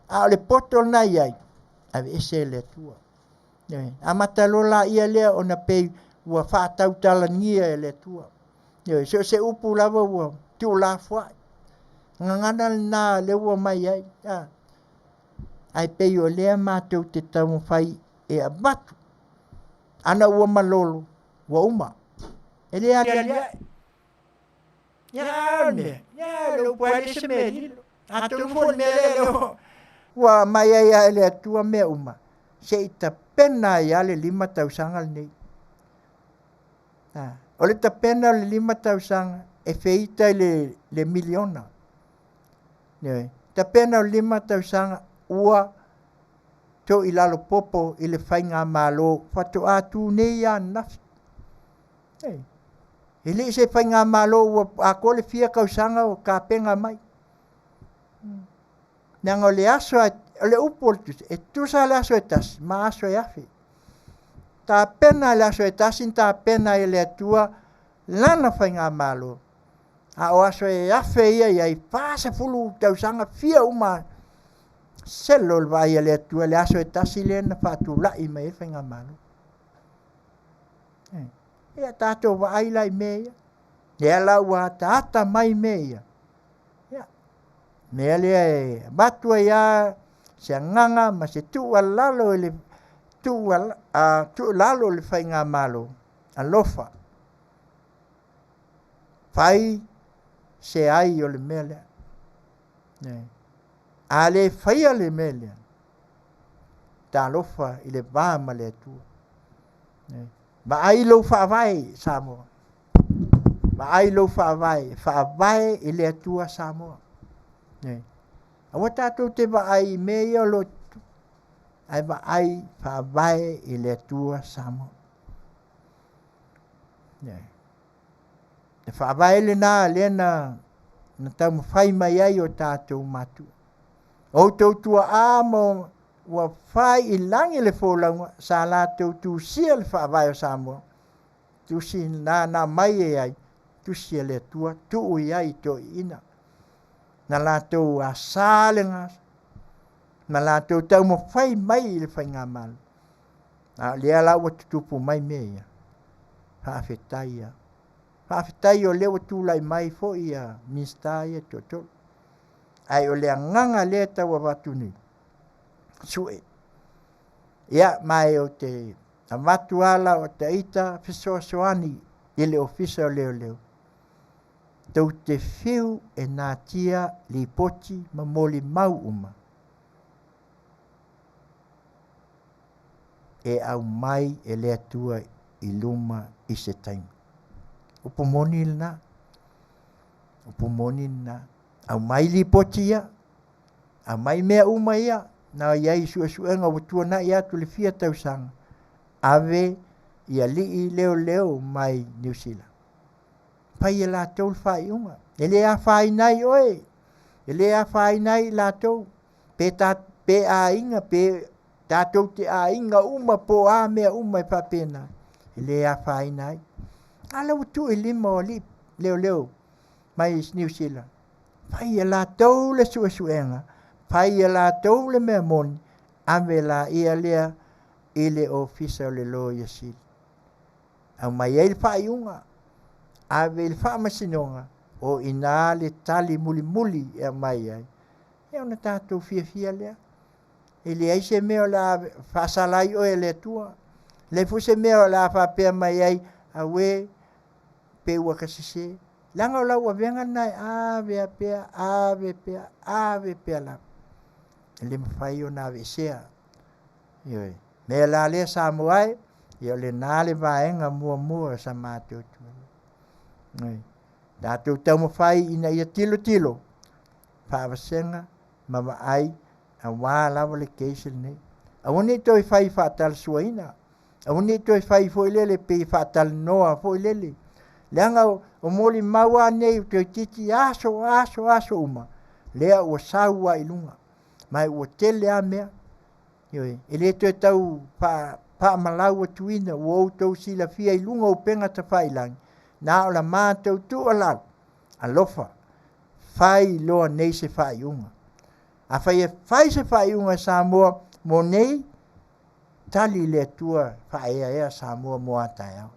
A o le poto lena i ai, aveese e le Atua. Ioe. Amata loa laia lea ona pei ua faatautalania e le Atua. Ioe. So o se upu lava ua tuulafoai. Gagana lena lea ua mai ai. A. Ae pei o lea matou te taumafai e avatu. Ana ua malolo, ua uma. E le aliali ae. Ia, o le mea, ia, le upu lava e le se mea e lilo. Atonu foi le mea lea leo ua aumai ai lava e le Atua mea uma, se i tapena ai lava le lima tausaga lenei. O le tapena o le lima tausaga e feita i le, le miliona. Ioe. Tapena o le lima tausaga ua toi lalo popo i le faigamalo faatoa tu nei lava ananafi. E le i se faigamalo ua atoa le fia tausaga o tapena mai. Leaga o le aso, o le upu o le tusi, e tusa le aso e tasi ma aso e afe. Tapena le aso e tasi na tapena ai e le Atua lana faigamalo, a o aso e afe ia i ai, 40 tausaga fia uma selo o le vaai a le Atua i le aso e tasi lea na faatulai mai ai le faigamalo. Ia tatou vaai la i mea ia. Lea la ua ataata mai mea ia. Ia, mea lea e avatu ai lava se agaga ma se tuualalo i le tuualalo i le faigamalo, alofa, fai se ai o le mea lea. A le faia le mea lea, talofa i le va ma le Atua. Vaai lou faavae Samoa. Vaai lou faavae, faavae i le Atua Samoa. Aua tatou te vaai i mea ia o lo ae vaai faavae i le Atua Samoa. Le faavae lena lea na, na taumafai mai ai o tatou matua. O outou tuaa ma ua fai i lagi le folauga sa latou tusia le faavae o Samoa. Tusi na na aumai e ai, tusi a le Atua, tuu i ai i toeaiina. Na latou asa le gasa, na latou taumafai mai i le faigamalo. A o lea la ua tutupu mai mea ia, faafetai lava. Faafetai o lea ua tulai mai foi ia Minisita ia e toatolu. Ae o le agaga lea e tau avatu nei, sue. Ia, ma e ou te avatu lava lau ita fesoasoani i le Ofisa o Leoleo, tou te fiu e natia lipoti ma molimau uma e aumai e le Atua i luma i se taimi. Upu moni lena. Upu moni lena. Aumai lipoti ia, aumai mea uma ia na i ai i suesuega ua tuanai atu le fia tausaga, ave i alii leoleo mai Niu Sila. Fai e latou le faaiuga. E le afaina ai oe, e le afaina ai i latou, pe, ta, pe aiga, pe tatou te aiga uma po o a mea uma e faapena, e le afaina ai. A lea ua tuu i lima o alii leoleo mai Niu Sila, fai e latou le suesuega, fai e latou le mea moni, ave laia lea i le Ofisa o le Loia Sili. Aumai ai le faaiuga, ave i le faamasinoga, o i ina le tali mulimuli e aumai ai, ia ona tatou fiafia lea. E leai se mea o le a faasala ai oe e le Atua. E leai foi se mea o le a faapea mai ai, auē, pei ua ta sese. Leaga o lau avega lena e ave lava pea, ave pea, ave pea lava. E le mafai ona aveesea. Ioe. O le mea la lea Samoa e, ia o lena le vaega muamua o sa matou tuualalo. Tatou taumafai ina ia tilotilo, faavasega ma vaai aua lava le case lenei. Aua ne i toe fai faatalasuaina, aua ne i toe fai foi lele pei e faatalanoa foi lele, leaga o molimau lava nei toeitiiti aso, aso, aso uma, lea ua sau lava i luga, ma ua tele lava mea. Ioe, e le toe tau faamalau atuina, ua outou silafia i luga o upega tafailagi, na o la matou tuualalo, alofa, fai loa nei se faaiuga. Afai e fai se faaiuga a Samoa mo nei, tali le Atua faaeaea Samoa mo a taeao.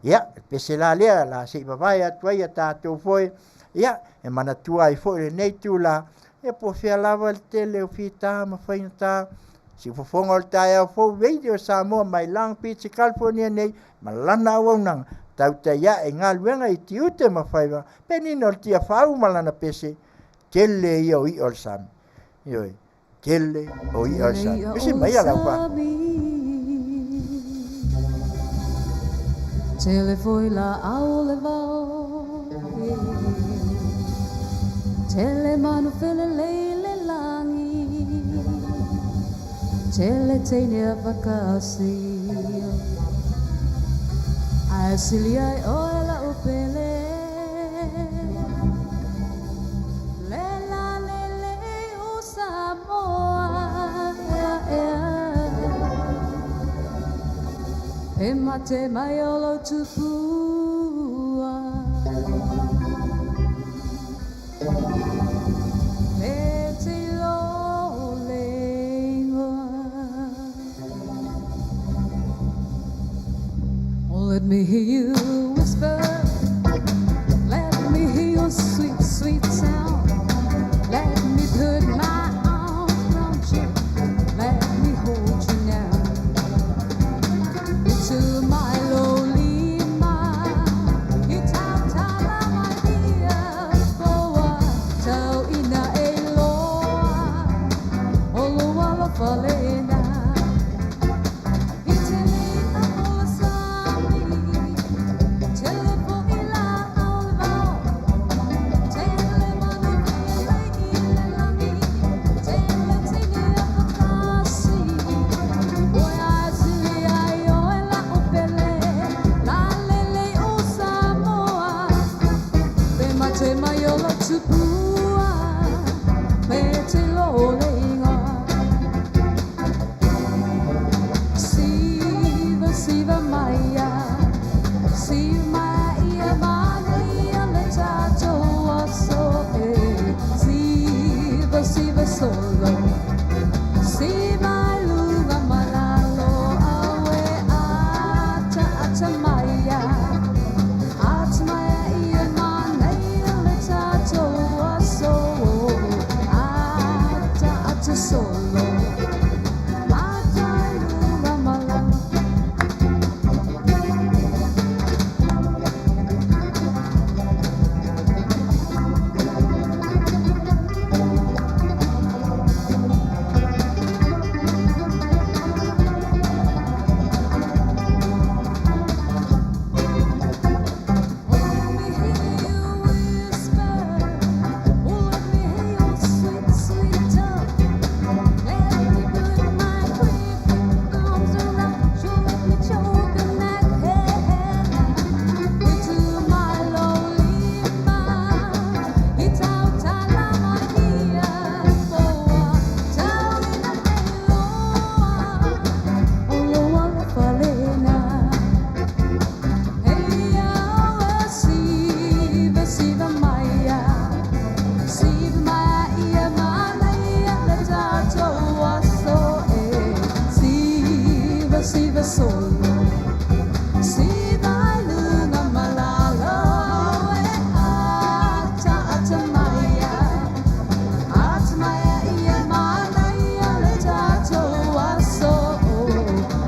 Ia, le pese la lea la se i vavae atu ai a tatou foe, ia, e manatua ai foi lenei itula, ia po o fea lava le tele o fita ma faigata, siufofoga o le taeao fou Radio Samoa mai Long Beach, California nei, ma lana auaunaga, tautai ae i galuega i tiute ma faiva, penina o le tiafau ma lana pese. Tele ia o i'a o le sami. Ioe, tele o i'a o le sami. Pese mai ia lau faafofoga. Tele foi laau o le vao, Tele manu felelei le lagi, Tele teine a fakasi, Ae sili ai oe la'u pele. Le la lelei o Samoa, ea ea. E mate mai o lou tupua. E te lo le ingoa. Oh, let me hear you whisper. Let me hear your sweet, sweet sound. Let me put my arms round you. Let me hold you now. To my lowly ma, i tautala mai ia foa, tau ina e loa, o lou alofa lena. I tele i'a o le sami, tele foi laau o le vao, tele manu felelei i le lagi, tele teine afatasi. Oi ae sili ai oe la'u pele, lalelei o Samoa. Pe mate mai o lou tupua, pe te lo le igoa. Siva, siva maia, siva maia manaia le tatou aso e. Siva, siva solo, siva i luga ma lalo, aue ata, ata maia. Ata maia ia manaia le tatou aso. Ata, ata solo, ata i luga ma lalo. Oh, let me hear you whisper. Oh, let me hear your sweet, sweet tongue. Let me put my creeping arms around you. Let me choke on that hair. To my lonely mind, i tautala mai ia foa, tau ina e loa, o lou alofa lena. Hey, siva, siva maia, siva maia, manaia le tatou aso e. Siva, siva solo, siva i luga ma lalo e ata, ata maia, ata maia ia manaia le tatou aso.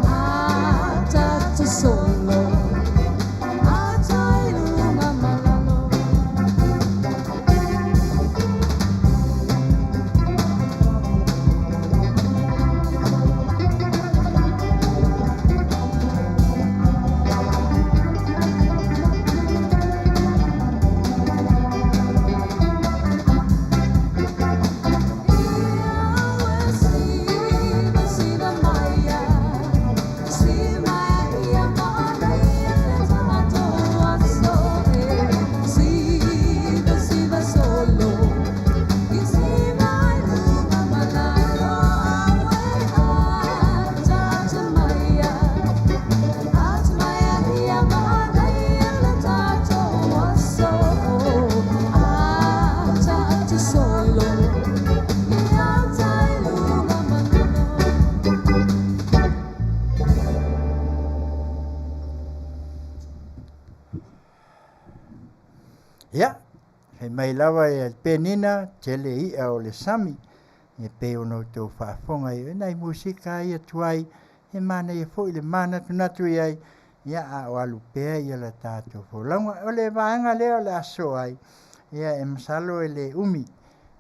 Ata, ata solo. Ata i luga ma lalo. Siva, siva maia, siva maia, manaia le tatou aso e. Siva, siva solo, i siva i luga ma lalo, aue ata, ata maia, ata maia ia manaia le tatou aso. Ata, ata solo. Ia ata i luga ma lalo. Ia, fai mai lava e Penina, tele i'a o le sami, e pei ona outou faafofoga ai. Nai musika ia tuai, e manaia foi le manatunatu i ai, ia a o alu pea ia la tatou folauga. O le vaega lea o le a sosoo ai, ia e masalo e le umi.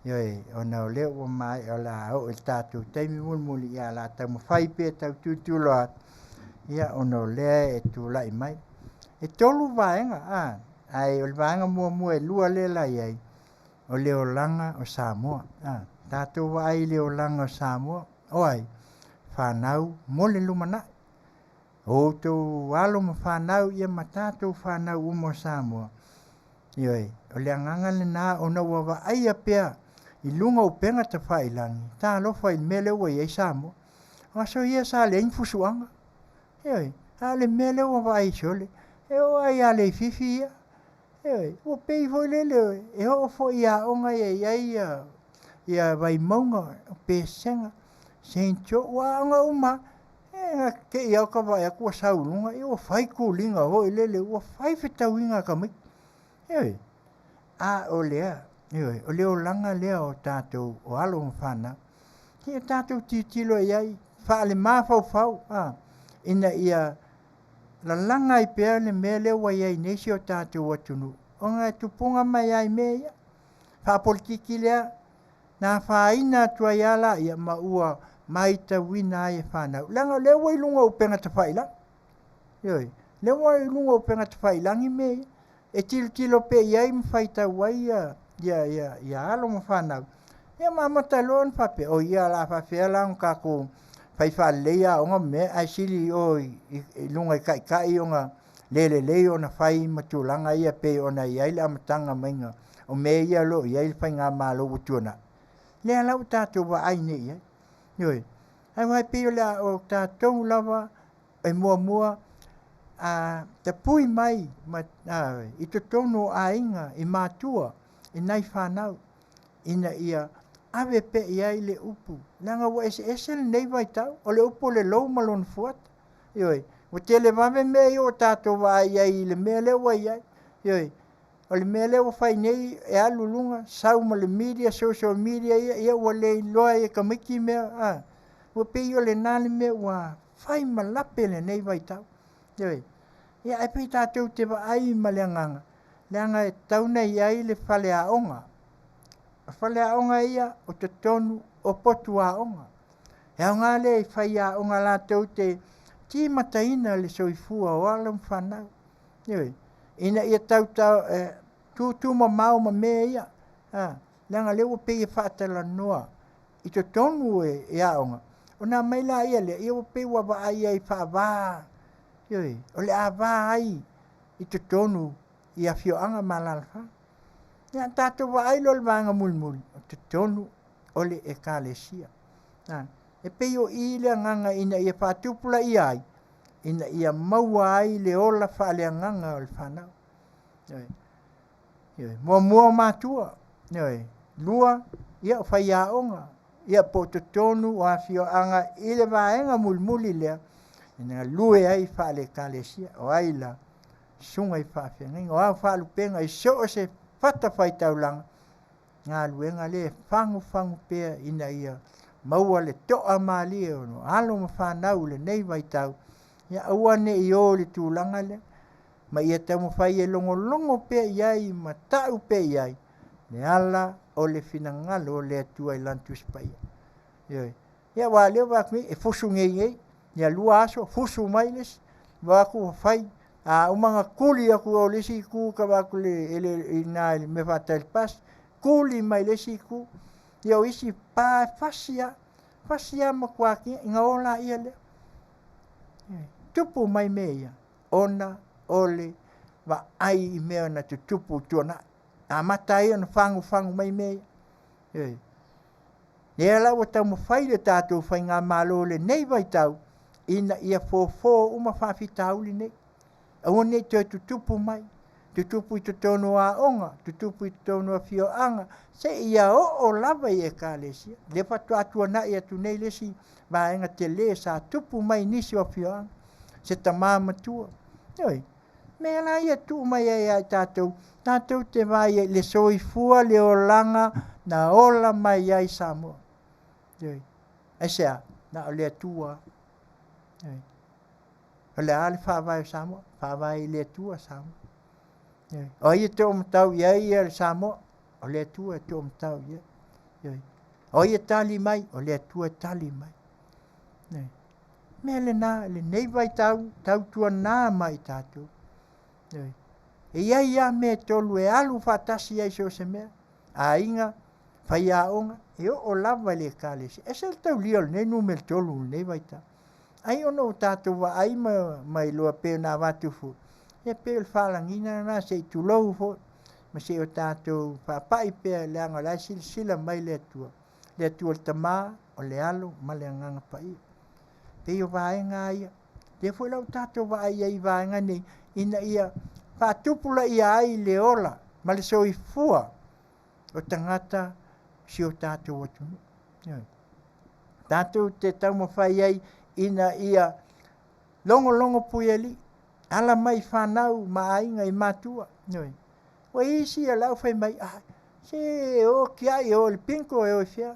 Ioe, ona o lea ua maea o le a oo i le tatou taimi mulimuli, ia o le a taumafai pea e tau tutulo atu, ia ona o lea e tulai mai. E tolu vaega, a, ae o le vaega muamua e lua lea la i ai, o le olaga o Samoa. A, tatou vaai i le olaga o Samoa, o ai? Fanau mo le lumanai. O outou alo ma fanau ia ma tatou fanau uma o Samoa, ioe, o le agaga lena ona ua vaaia pea i luga o upega tafailagi, talofa i le mea lea ua i ai Samoa. O aso ia sa leai ni fusuaga, ioe, a o le mea lea ua vaai, sole, e oo lava ia Leififi ia, ioe, ua pei foi lele e oo foi i aoga ia e i ai ia Vaimauga, o Pesega, St George, ua aoga uma lava. E te i lava ota vaai atu ua sau i luga, ia ua fai tuliga foi lele, ua fai fetauiga a tamaiti. Ioe. A o le a? Ioe, o le olaga lea o tatou o alo ma fanau. Ia tatou tilotilo i ai faalemafaufau a, ina ia lalaga ai pea le mea lea ua i ai nei si o tatou atunuu ona e tupuga mai lava i mea ia. Faapolikiki lea, na afaina atu ai lava laia ma ua matauina ai e fanau, leaga o lea ua i luga o upega tafailagi. Ioe, lea ua i luga o upega tafailagi mea ia, e tilotilo pea i ai ma faitau ai ia alo ma fanau, ia ma amata loa ona faapea, oi ia o le a faapefea la ona tatou fai faalelei aoga ma mea ae sili i o i luga i taitai ona le lelei ona fai ma tulaga ia pei ona i ai le amataga maiga o mea ia o lo o i ai le faigamalo ua tuanai. Lea la ua tatou vaai nei i ai. Ioe. Aua e pei o le a o tatou lava e muamua a tapui mai ma, a, i totonu o aiga, i matua, i nai fanau, ina ia ave pea i ai le upu, leaga ua eseese lenei vaitau, o le upu o le lou ma lona fuata. Ioe, ua televave mea ia ua tatou vaai i ai i le mea lea ua i ai. Ioe, o le mea lea ua fai nei e alu i luga, sau ma le media, social media ia, ia ua le iloa ai e tamaiti mea, a, ua pei o lena le mea ua fai ma lape lenei vaitau. Ioe. Ia ae pei tatou te vaai ma le agaga, leaga e tatau ona i ai le faleaoga. O faleaoga ia o totonu o potu aoga. E aoga lea i faiaoga latou te timataina le soifua o alo ma fanau. Ioe. Ina ia tau tutumamao ma mea ia, a, leaga o lea ua pei e faatalanoa i totonu e aoga, ona aumai laia lea, ia ua pei ua vaai ai faava, ioe, o le a va ai i totonu i afioaga ma alaalafaga. Ia ona tatou vaai lea o le vaega mulimuli, o totonu o le Ekalesia. A, e pei o i le agaga ina ia faatupulaia ai, ina ia maua ai le ola faaleagaga o le fanau. Ioe. Ioe. Muamua o matua, ioe. Lua, ia o faiaoga, ia po o totonu o afioaga i le vaega mulimuli lea e galue ai faale-Ekalesia. O ai la? Susuga i faafeagaiga, o a faalupega i so o se fatafaitaulaga, galuega lea e fagufagu pea ina ia maua le toamalie o alo ma fanau i lenei vaitau, ia aua ne i o i le tulaga lea, ma ia taumafai e logologo pea i ai ma tau pea i ai le ala o le finagalo o le Atua i Lana Tusi Paia. Ioe. Ia aua o lea ua vaai atu nei, e fusu nei nei, ia lua aso fusu mai le isi, vaai atu ua fai, a uma ona tuli atu i o i le isi itu ta vaai atu i le i ina i le mea faatali pasi, tuli mai le isi itu. Ia o isi pa e fasi lava, fasi lava matua ina o laia lea. Tupu mai mea ia ona o le vaai i mea na tutupu i tuanai. Amata ai ona fagufagu mai mea ia. Ioe. Lea la ua taumafai le tatou faigamalo i lenei vaitau ina ia fofo uma faafitauli nei. Aua ne i toe tutupu mai, tutupu i totonu o aoga, tutupu i totonu o afioaga, seia oo lava i ekalesia. Lea faatoa tuanai atu nei le isi vaega tele sa tupu mai i nisi o afioaga, se tama matua. Ioe, mea la ia tuu mai ai ia i tatou, tatou te vaai ai i le soifua, le olaga na ola mai ai Samoa. Ioe, aisea? Na o le Atua. Ioe. O le a le faavae o Samoa? Faavae i le Atua Samoa. Ioe. O ai e toomatau i ai le Samoa? O le Atua e toomatau i ai. Ioe. O ai e tali mai? O le Atua e tali mai. Ioe. Mea lena, lenei vaitau, tautuana ma i tatou. Ioe. E i ai lava mea e tolu e alu faatasi ai so o se mea, aiga, faiaoga, e oo lava i le Ekalesia. E ese le taulia o lenei numera tolu i lenei vaitau. Ai ona ua tatou vaai ma, ma iloa pei ona avatu foi, ia pei o le faalagiga lena se i tulou foi, ma se i o tatou faapai pea leaga o la e silasila mai le Atua, le Atua le Tama, o le Alo ma le Agaga Paia. Pei o vaega ia, lea foi la ua tatou vaai ai i vaega nei, ina ia faatupulaia ai le ola ma le soifua o tagata o si o tatou atunuu. Ioe. Tatou te taumafai ai ina ia logologo puialii, ala mai i fanau ma aiga i matua. Ioe. Ua i ai isi o la ua fai mai, ah, se o tiai e o i le bingo e o i fea.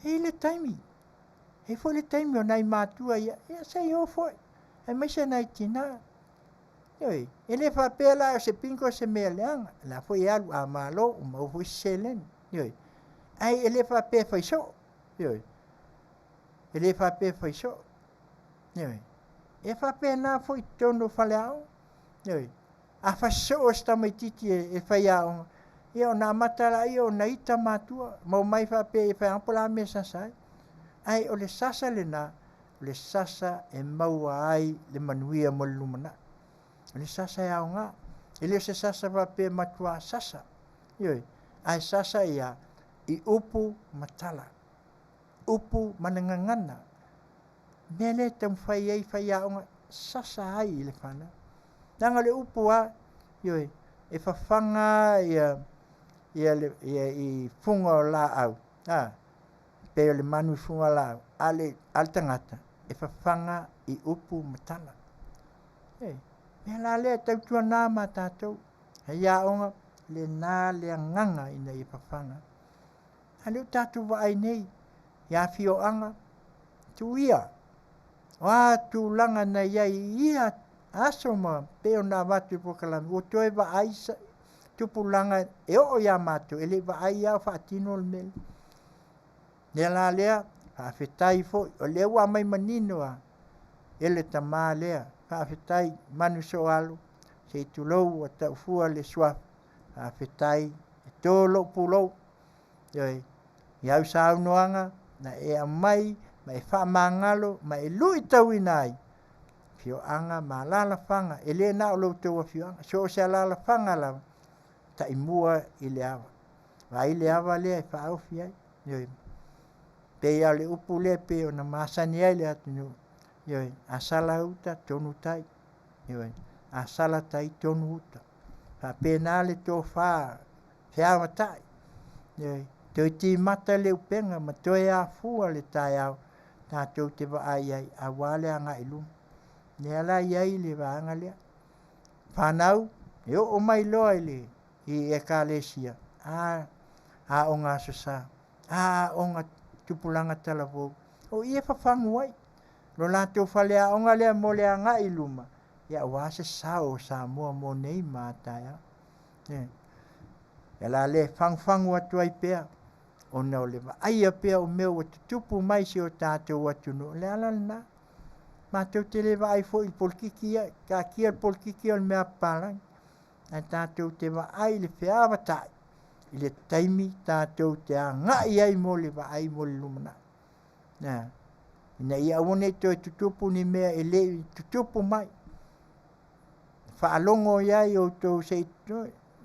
E i ai le taimi, e i ai foi le taimi o nai matua ia, ia se i o foi, aemaise nai tina. Ioe, e le faapea la o se bingo se mea leaga, o la foi e alu a malo ua maua foi se seleni. Ioe, ae e le faapea e fai soo. Ioe, e le faapea e fai soo. Ioe, e faapena foi i totonu o faleaoga. Ioe, a fasoo e se tamaititi e, e faiaoga, ia ona amata laia ona ita matua, ma omai faapea e faiaoga po o le a mea e sasa ai. Ae o le sasa lena, o le sasa e maua ai le manuia mo le lumanai. O le sasa e aoga, e le o se sasa faapea e matuā sasa, ioe, ae sasa ia i upu ma tala, upu ma le gagana. Mea lea e taumafai ai faiaoga, sasa ai i le fanau. Leaga o le upu lava, ioe, e fafaga ia, ia, le, ia i fuga o laau, a, pei o le manu i fuga o laau, a le, a le tagata, e fafaga i upu ma tala. E, mea la lea e tautuana ma tatou, hei aoga, lena le agaga ina ia fafaga. A lea ua tatou vaai nei i afioaga, tuu ia, o a tulaga na i ai i ia aso ma pei ona avatu i polokalame, ua toe vaai tupulaga e oo iā matou, e le i vaai lava o faatino le mea lea. Lea la lea, faafetai foi, o lea ua aumai manino lava e le tama lea, faafetai Manusooalo, se i tulou ua taufua le suafa, faafetai e to lou pulou, ioe, i au saunoaga na e aumai ma e faamagalo ma e luitauina ai afioaga ma alaalafaga, e le na o lo outou afioaga, so o se alaalafaga lava, taimua i le ava. Vaai le ava lea e faaofi ai, ioe. Pei lava o le upu lea e pei ona masani ai le atunuu, ioe, a sala uta, tonu tai, ioe, a sala tai, tonu uta. Faapena le tofa feavatai, ioe, toe timata le upega ma toe afua le taeao tatou te vaai ai aua le agai i luma. Lea la e i ai le vaega lea. Fanau, e oo mai loa i le i Ekalesia, a aoga Aso Sa, a aoga tupulaga talavou, o i e fafagu ai lo latou faleaoga lea mo le agai i luma, ia aua se sao o Samoa mo nei ma a taeao. Ia la lea e fagufagu atu ai pea, ona o le vaaia pea o mea ua tutupu mai si o tatou atunuu, o le ala lena. Matou te le vaai foi i le polokiki ia, taatia le polokiki o le mea papalagi, ae tatou te vaai i le feavatai i le taimi tatou te agai ai mo le vaai mo le lumanai. Na, ina ia aua ne i toe tutupu ni mea e le i tutupu mai. Faalogo i ai outou se i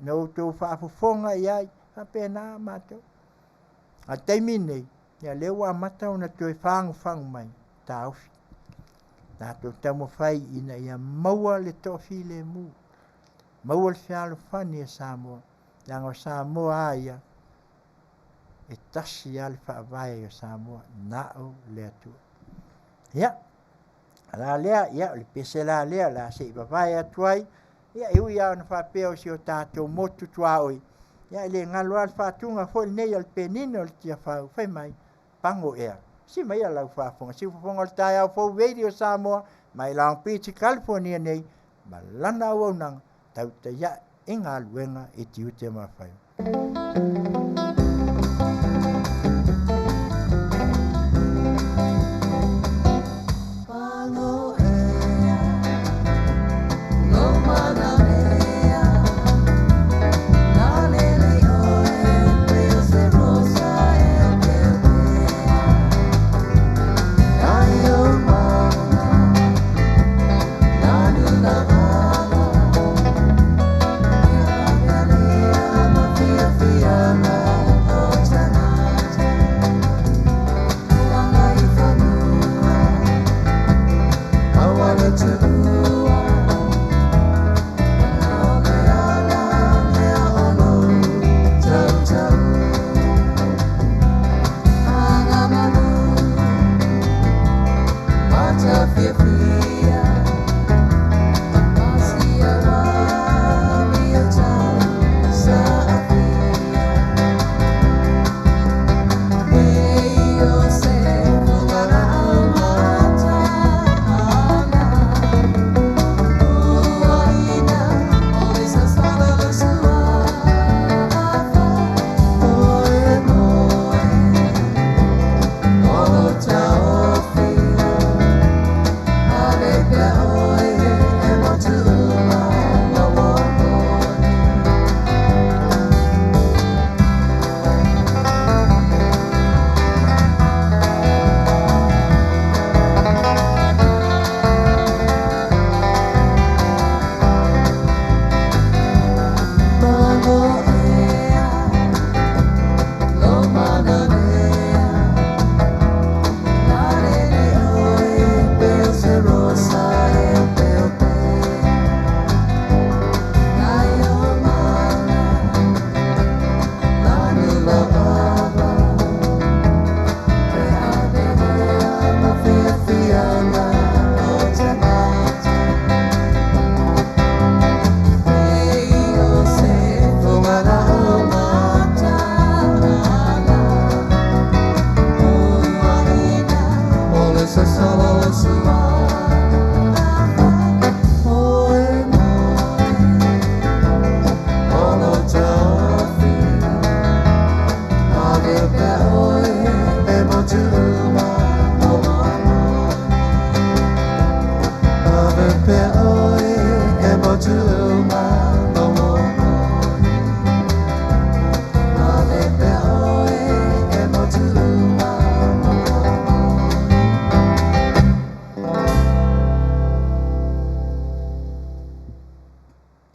na outou faafofoga i ai, faapena matou. A taimi nei, ia lea ua amata ona toe fagufagu mai, taofi. Tatou taumafai ina ia maua le toafilemu, maua le fealofani a Samoa, leaga o Samoa a ia, e tasi lava le faavae o Samoa, na o le Atua. Ia, la lea, ia, o le pese la lea, o le a se i vavae atu ai, ia, e ui lava ona faapea o si o tatou motu tuaoi, ia, e le galo lava le faatuga foi lenei a le Penina o le Tiafau, fai mai, pago ea, si mai a lau faafofoga, siufofoga o le taeao fou Radio Samoa, mai Long Beach, California nei, ma lana auaunaga, tautai ae i galuega i tiute ma faiva.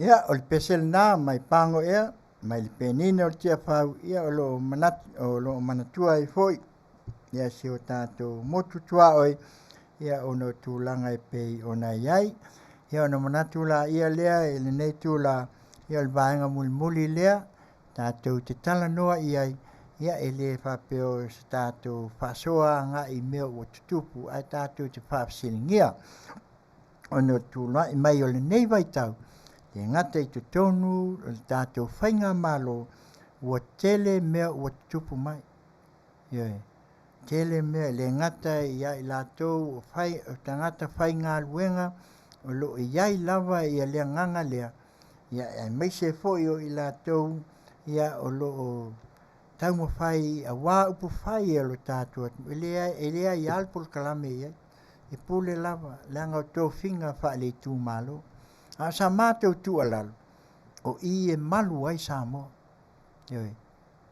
Ia, o le pese lena mai Pago ea, mai le penina o le Tiafau, ia o lo o manatu, o lo o manatua ai foi ia si o tatou motu tuaoi, ia ona o tulaga e pei ona i ai. Ia ona manatu laia lea i lenei itula, ia o le vaega mulimuli lea tatou te talanoa i ai, ia e le faapea o se tatou faasoa agai i mea ua tutupu, ae tatou te faafesiligia ona o le tulai mai o lenei vaitau, e le gata i totonu o le tatou faigamalo, ua tele mea ua tutupu mai. Ioe, tele mea e le gata ia i latou o fai, o tagata faigaluega o lo o i ai lava ia le agaga lea, ia aemaise foi o i latou ia o lo o taumafai aua upufai a lo tatou atunuu. E leai, e leai lava le polokalame i ai. E pule lava leaga o tofiga faale-itumalo. A o sa matou tuualalo, o i e malu ai Samoa. Ioe,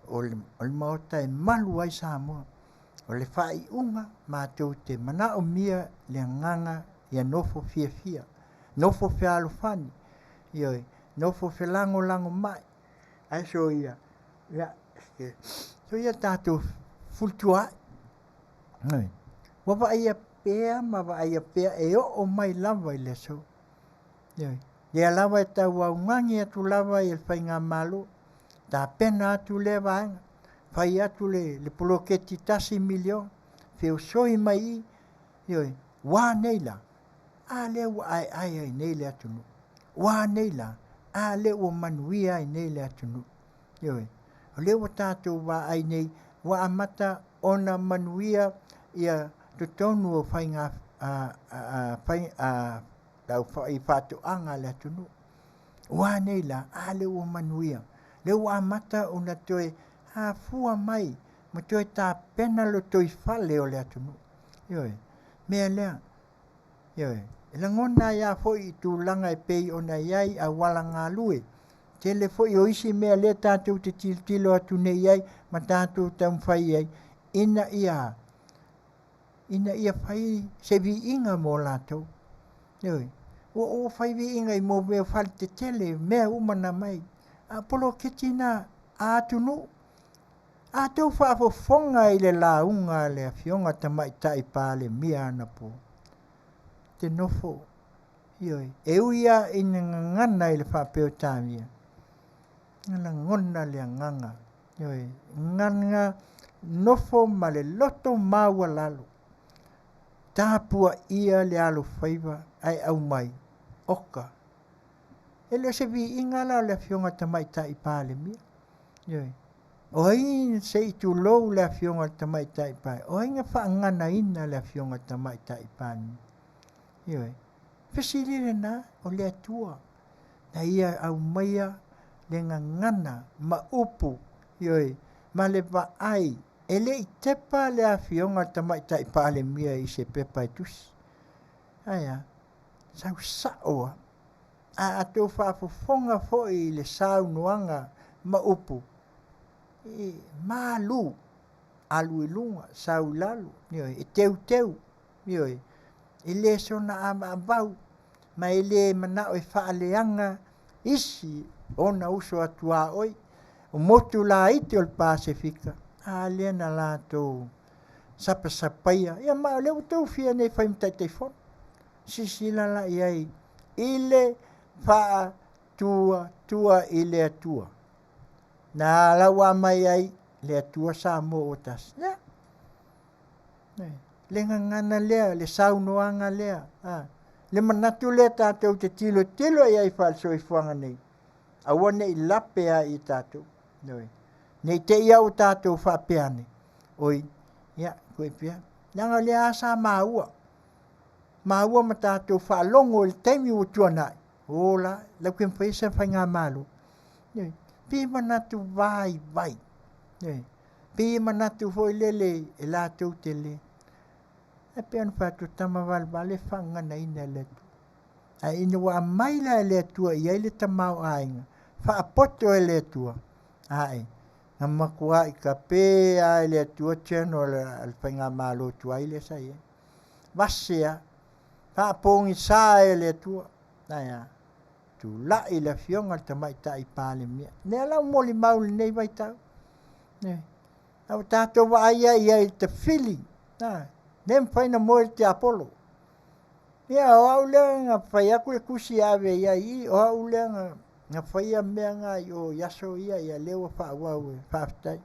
o le, o le Maota e malu ai Samoa. O le faaiuga matou te manaomia le agaga ia nofo fiafia, nofo fealofani, ioe, nofo felagolagomai, ae soia, ia, soia tatou fulutuaai. Ioe, ua vaaia pea ma vaaia pea e oo mai lava i le aso. Ioe, lea lava e tauaugagi atu lava i le faigamalo, tapena atu lea vaega, fai atu le, le poloketi $1 miliona, feosoi mai i i, ioe, ua a nei la? A lea ua aeae ai nei le atunuu. Ua a nei la? A lea ua manuia ai nei le atunuu. Ioe, o lea ua tatou vaai nei, ua amata ona manuia ia totonu o faiga a, a, fai, a, le aufaifaatoaga a le atunuu. Ua a nei la? A lea ua manuia. Lea ua amata ona toe afua mai ma toe tapena lotoifale o le atunuu. Ioe, mea lea. Ioe, e lagona ai lava foi i tulaga e pei ona i ai auala galue. Tele foi o isi mea lea tatou te tilotilo atu nei i ai ma tatou taumafai i ai ina ia ina ia fai se viiga mo latou. Ioe, ua ua fai viiga i mo mea o fale tetele, mea uma na aumai. A o poloketi na a atunuu. A tou faafofoga i le lauga a le Afioga Tamaitai Palemia anapo, te nofo, ioe, e ui lava ina gagana i le faa-Peretania, na lagona le agaga, ioe, gagana nofo ma le loto maualalo, tapuaia le alofaiva ae aumai, oka. E le o se viiga la o le Afioga Tamaitai Palemia, ioe. O ai se i tulou le Afioga i le Tamaitai Palemia? O ai na faaganaina le Afioga i le Tamaitai Palemia? Ioe. Fesili lena, o le Atua na ia aumaia le gagana ma upu, ioe, ma le vaai. E le i tepa le Afioga i le Tamaitai Palemia i se pepa e tusi. Ae a? Sau sao lava. A outou faafofoga foi i le saunoaga ma upu, e malu, alu i luga, sau i lalo, ioe, e teuteu, ioe, e le soona avaavau, ma e le manao e faaleaga isi ona uso a tuaoi, o motu laiti o le Pasefika, a lea na latou sapasapaia, ia ma o lea ua outou fia nei fai ma Taitaifono. Silasila la i ai i le faatuatua i le Atua. Na laua mai ai le Atua Samoa ua tasi. Ia. Le gagana lea, le saunoaga lea, a. Le manatu lea tatou te tilotilo i ai faale-soifuaga nei, aua ne i lape ai i tatou. Ioe. Ne i te i lava ua tatou faapea ane, oi, ia, koe pea. Leaga o lea lava sa maua, maua ma tatou faalogo i le taimi ua tuanai, o la, lau ke mawhai sa faigamalo. Ioe. Pe manatu vaivai. Ioe. Pe manatu foi lele e latou te le. Ae pei ona fai atu, tama valevale e faagaganaina e le Atua. Ae ina ua aumai la e le Atua i ai le tamaoaiga, faapoto e le Atua, ae, na matuai tape lava e le Atua general a le faigamalo tuai lea sa i ai. Vase lava, faapogisa e le Atua. Ae a? Tulai le Afioga i le Tamaitai Palemia. Lea la ua molimau i lenei vaitau. A ua tatou vaai ai i ai i le tafili, a, le mafai ona moe le tiapolo. Ia, o au lea na fai atu le tusi e ave i ai i i, o au lea na faia mea na i o i aso ia, ia lea ua faaauau e faafetai.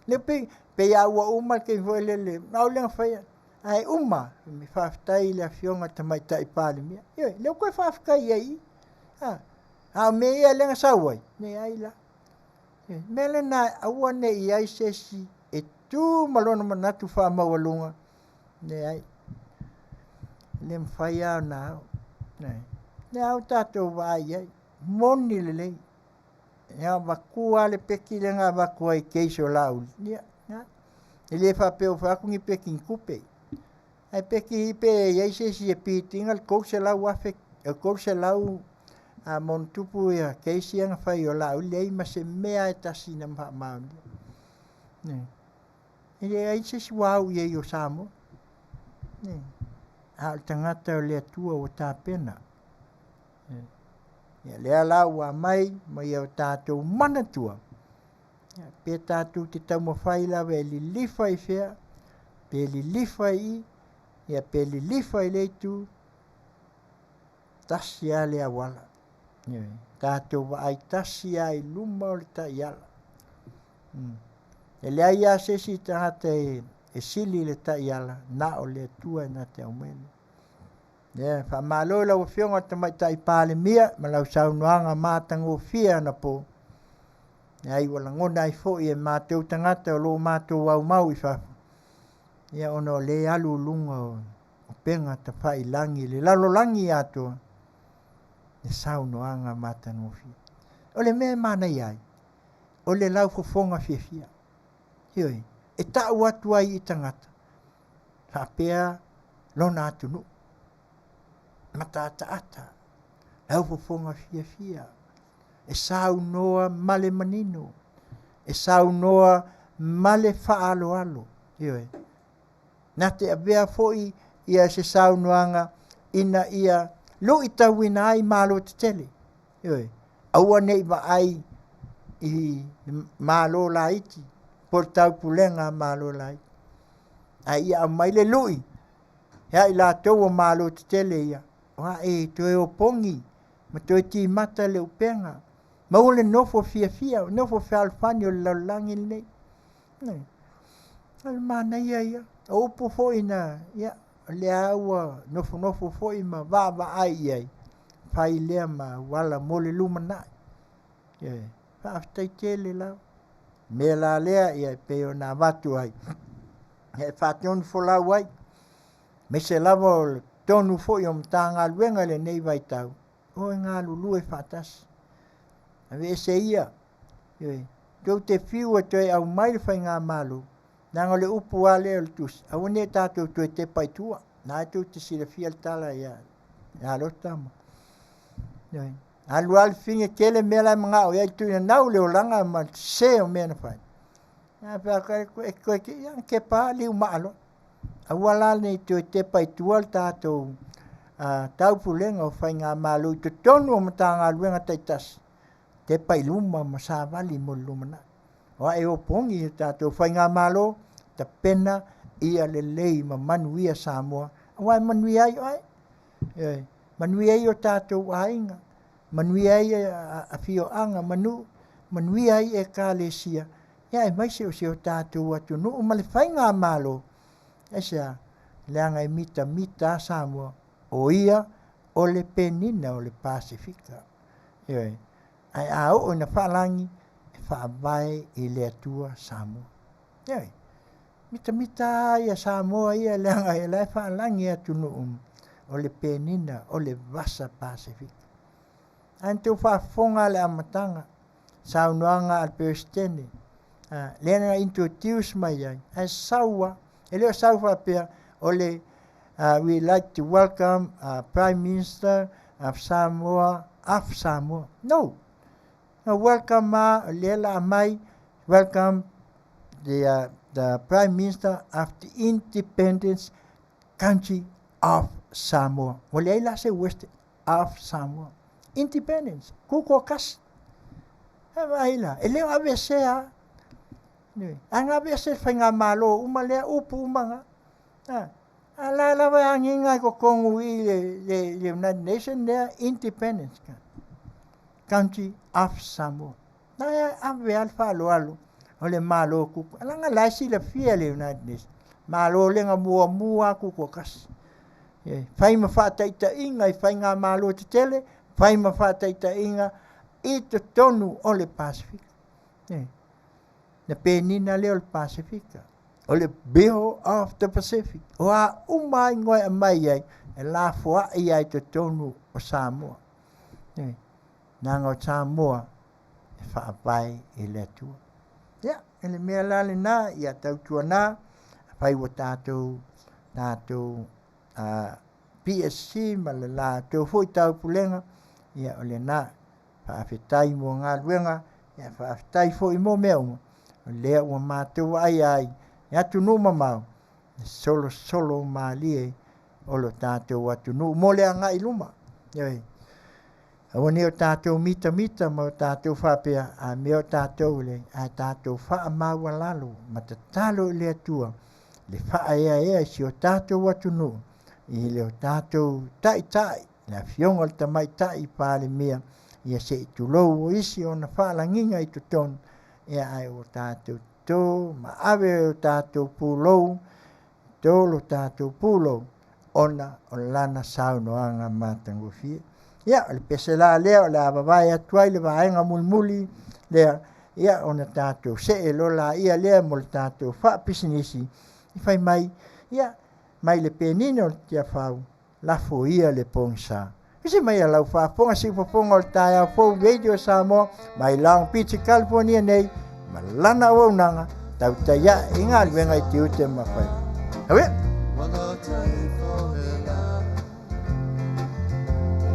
Lea pei, pei lava ua uma le taimi foi lele, o au lea na faia, ae uma, faafetai i le Afioga i le Tamaitai Palemia. Ioe, lea ua toe faafetai i ai i i. A, a o mea ia lea na sau ai, leai la. O le mea lena, aua ne i i ai se isi e tu ma lona manatu faamaualuga, leai, e le mafai lava ona ao. O lea lava ua tatou vaai i ai, e moni lelei, e avatua lava le peki lea na avatu ai i case o Laauli, ia, lena. E le faapea ua fai atu ni peki ni tupe, ae peki pe i ai se isi e bid ina le $300,000, 300 ma ona tupu case ia na fai o Laauli, leai ma se mea lava e tasi na faamaonia. E leai se isi ua au i ai o Samoa. A o le tagata o le Atua ua tapena. Ia lea la ua aumai ma ia tatou manatua, pe tatou te taumafai lava e lilifa i fea, pe lilifa i i, ia pe lilifa i lea itu, tasi lava le auala. Ioe. Tatou vaai tasi lava i luma o le taiala. E leai lava se isi tagata e, e sili i le taiala, na o le Atua e na te aumaia. Ia, faamalo i lau Afioga i le Tamaitai Palemia ma lau saunoaga matagofie anapo. Leai, ua lagona ai foi e matou tagata o lo o matou aumau i fafo, ia ona o lea e alu i luga o upega tafailagi i le lalolagi atoa le saunoaga matagofie. O le mea e manaia ai, o le laufofoga fiafia. Ioe, e tau atu ai i tagata faapea lona atunuu, mataataata, laufofoga fiafia, e saunoa ma le manino, e saunoa ma le faaaloalo. Ioe. Na te avea foi ia se saunoaga ina ia luitauina ai malo tetele. Ioe. Aua ne i vaai i malo laiti po o le taupulega a malo laiti. Ae ia aumai le lui ia i latou o malo tetele ia, aua e toe opogi ma toe timata le upega, maua le nofo fiafia, nofo fealofani o le lalolagi lenei. O le manaia ia. O upu foi na, ia, o lea ua nofonofo foi ma vaavaai i ai, fai lea ma auala mo le lumanai. Ioe. Faafetai tele lava. O le mea la lea ia e pei ona avatu ai, ia e faatonufolau ai, aemaise lava o le tonu foi o Matagaluega i lenei vaitau, o e galulue faatasi. Aveese ia, ioe, tou te fiu e toe aumai le faigamalo, leaga o le upu lava lea o le tusi, aua ne i tatou toe tepa i tua. Na e tou te silafia le tala ia ia Lota ma ioe. Alu lava le fine tele mea la e manao i ai tuinanau le olaga ma le sese o mea na fai. Ae fai atu e toe ia tepa lava liu maa loa. Aua la ne i toe tepa i tua le tatou taupulega o faigamalo i totonu o Matagaluega taitasi, tepa i luma ma savali mo le lumanai. O ae opogi e tatou faigamalo, tapena ia lelei ma manuia Samoa, aua e manuia ai oe. Ioe, manuia ai o tatou aiga, manuia ai afioaga ma nuu, manuia ai ekalesia, ia aemaise o si o tatou atunuu ma le faigamalo. Aisea? Leaga e mitamita lava Samoa, o ia o le penina o le Pasefika. Ioe. Ae a oo ina faalagi, e faavae i le Atua Samoa. Ioe. Mitamita lava ia Samoa ia leaga o la e faalagi atunuu o le penina o le vasa Pasefika. Ae na tou faafofoga lava i le amataga, saunoaga a le Peresetene, lea na introduce mai ai, ae sau lava, e le o sau faapea o le we like to welcome Prime Minister of Samoa, of Samoa. No! Na welcome lava, o lea la aumai, welcome the, the Prime Minister of the Independence Country of Samoa. Ua leai la se West of Samoa. Independence, tutoatasi. A vaai la, e le o aveesea lava. Ioe. A na aveese le faigamalo uma lea, upu uma na. A, a la lava e agiga i totonu i le, le, le United Nation lea, Independence Country of Samoa. Na e ave lava le faaaloalo o le Malo tutoatasi. Leaga la e silafia e le United Nation, Malo lea na muamua lava tutoatasi. E fai ma faataitaiga i faigamalo tetele, fai ma faataitaiga i totonu o le Pasefika. E, na penina lea o le Pasefika, o le Bill of the Pacific. O a uma lava igoa e aumai ai, e lafoai lava i totonu o Samoa. E, leaga o Samoa e faavae i le Atua. Ia, o le mea la lena, ia tautuana, afai ua tatou, tatou uh, PSC ma le latou foi taupulega, ia o lena, faafetai mo galuega, ia faafetai foi mo mea uma, o lea ua matou vaaia ai i atunuu mamao, le solosolo malie o lo tatou atunuu mo le agai i luma. Ioe. Aua ne i o tatou mitamita ma o tatou faapea, a mea o tatou le, ae tatou faamaualalo ma tatalo i le Atua le faaeaea i si o tatou atunuu i le o tatou taitai, le Afioga i le Tamaitai Palemia, ia se i tulou o isi ona faalagiga i totonu, ia ae ua tatou to ma ave o tatou pulou, to lo tatou pulou ona o lana saunoaga matagofie. Ia, o le pese la lea o le a vavae atu ai le vaega mulimuli lea, ia ona tatou see loa laia lea mo le tatou faapisinisi, i fai mai, ia, mai le penina o le Tiafau, lafo ia le pogisa. Visi mai a lau faafofoga siufofoga o le taeao fou Radio Samoa mai Long Beach, California nei ma lana auaunaga tautai ae i galuega i tiute ma faiva. Hauia!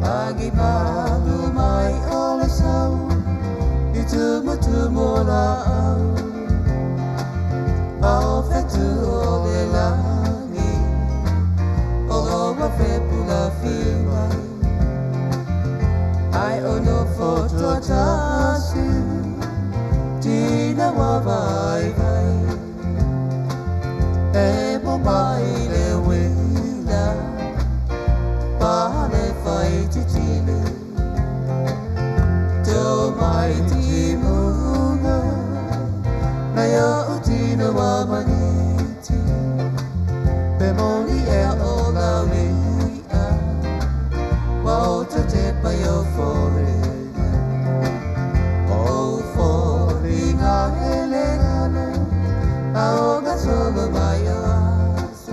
Agi palu mai o le sau i tumutumu o laau A o fetu o le lagi o oa fepula fiu mai Ai o nofo tuatasi tina wa vai vai E mo mai le uila pa le fai titile Tō mai timunga Nei o tino wa maniti Pe moni e o laulia Wa o te te pai o foringa O foringa hele ano A o ga solo mai o aso.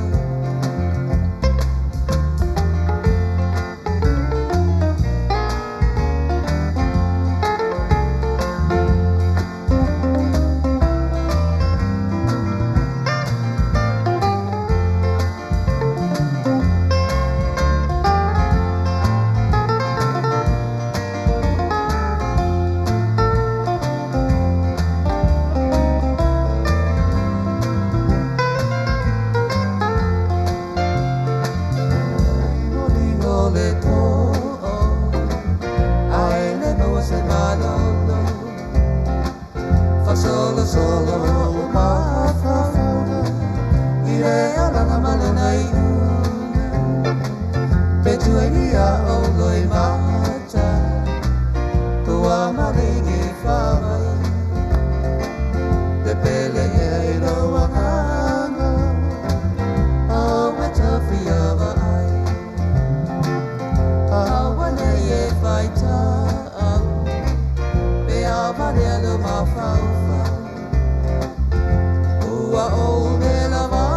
Ringoringo le to'o, ae le maua se malolo. Faasolosolo o mafaufauga i le alaga ma lona iuga. Pe tuailia o loimata, ua maligi faamai. Pepele ea i lou agaga, aua tafia vaai. Aua nei e faitau, pe a valea lou mafaufau. Ua ou le lava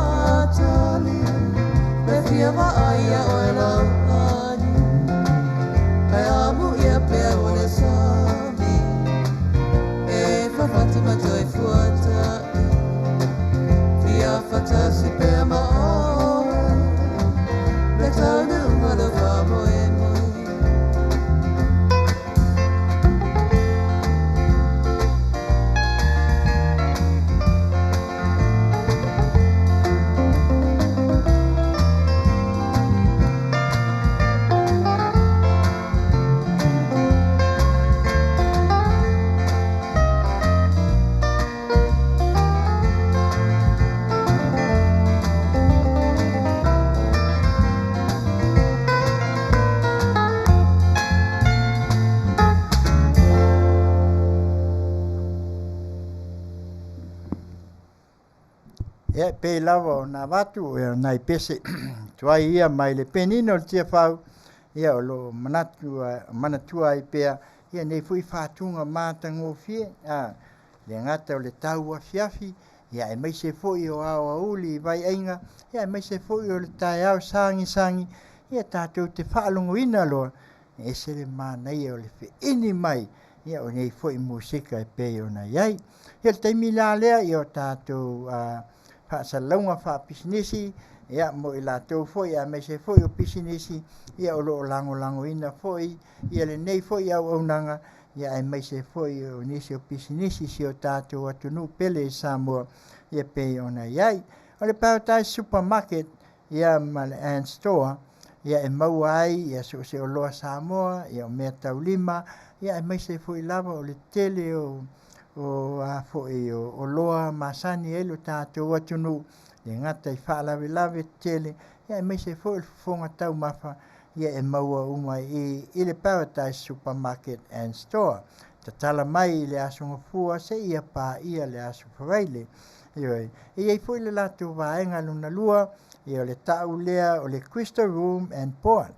tali, pei lava ona avatu ia nai pese tuai ia mai le penina o le Tiafau, ia o lo o manatu manatua ai pea ia nei foi faatuga matagofie, a le gata o le tau afiafi, ia aemaise foi o aoauli i vaiaiga, ia aemaise foi o le taeao sagisagi, ia tatou te faalogoina loa, e ese le manaia o le feini mai ia o nei foi musika e pei ona i ai. Ia le taimi la lea ia o tatou faasalalauga faapisinisi ia mo i latou foi aemaise foi o pisinisi ia o lo o lagolagoina foi ia lenei foi auaunaga ia aemaise foi o nisi o pisinisi i si o tatou atunuu pele i Samoa ia pei ona i ai. O le Paradise Supermarket ia ma le Ann Store ia e maua ai ia so o se oloa Samoa, ia o meataulima, ia aemaise foi lava o le tele o o a foi o oloa masani ai lo tatou atunuu, e le gata i faalavelave tetele, ia aemaise foi o le fofoga taumafa, ia e maua uma i i le Paradise Supermarket and Store. Tatala mai i le Aso Gafua seia paia le Aso Faraile. Ioe, e i ai foi le latou vaega lona lua, ia o le tau lea o le Crystal Room and Board.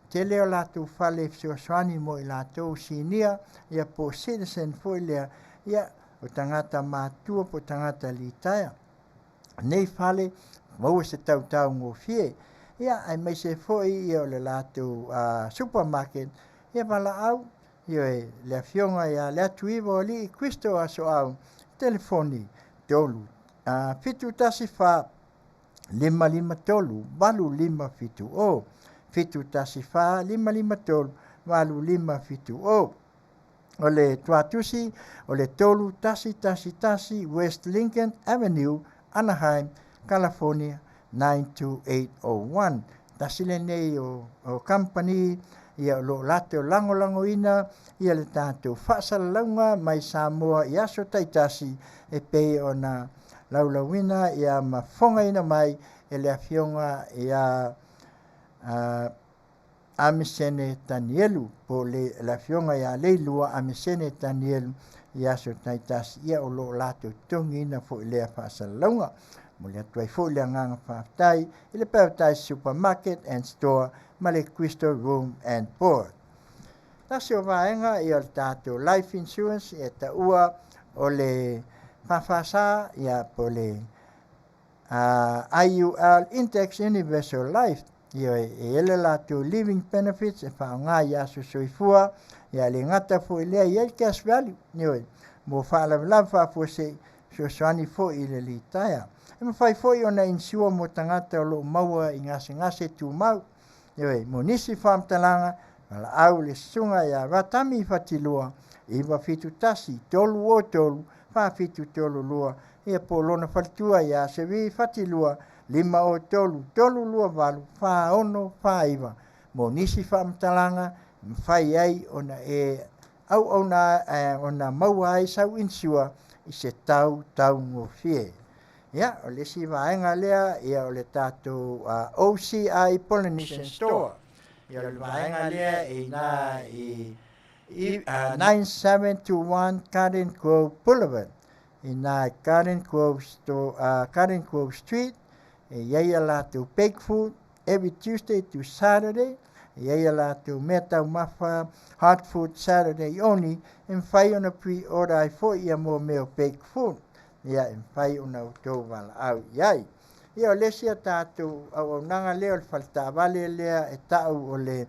Tele o latou fale e fesoasoani mo i latou sinia, ia po o citizen foi lea, ia o tagata matutua po o tagata litaea. Nei fale, maua se tautaugofie, ia aemaise foi ia o le latou supermarket, ia valaau, ioe, le afioga ia Leatuiva o Alii Kristo Asoau, telefoni 3 714 553 8570 714 553 8570. O le tuatusi o le 3111 West Lincoln Avenue, Anaheim, California 92801. Tasi lenei o kamupani ia o lo o latou lagolagoina ia le tatou faasalalauga mai Samoa i aso taitasi e pei ona laulauina ia ma fofogaina mai e le afioga ia Amisene Tanielu po o le afioga ia Leilua Amisene Tanielu i aso taitasi ia o lo o latou totogiina foi lea faasalalauga. Momoli atu ai foi le agaga faafetai i le Paradise Supermarket and Store ma le Crystal Room and Board. Tasi o vaega ia o le tatou life insurance e taua o le FFS ia po o le IUL Index Universal Life. Ia e i ai le latou living benefits e faaaoga i aso soifua, ia le gata foi lea i ai cash value, ioe, mo faalavelave faafuasei, fesoasoani foi i le litaea. E mafai foi ona insure mo tagata o lo o maua i gasegase tumau. Ioe, mo nisi faamatalaga, valaau le susuga ia Ratami Fatilua, 971 303 4732, ia po o lona faletua ia Seri Fatilua, 503 328 4649. Mo nisi faamatalaga, e mafai ai ona e auauna ona maua ai sau insure i se tau taugofie. Ia, o le isi vaega lea, ia o le tatou OCI Polynesian Store. Ia o le vaega lea e i ina i 9721 Garden Grove Boulevard. I ina i Garden Grove, Store, Garden Grove Street, e i ai a latou baked food every Tuesday to Saturday. E i ai a latou mea taumafa hot food Saturday only, e mafai ona pre-order ai foi ia mo mea o baked food. Ia e mafai ona outou valaau i ai. Ia o le isi a tatou auaunaga lea o le faletaavale lea e tau o le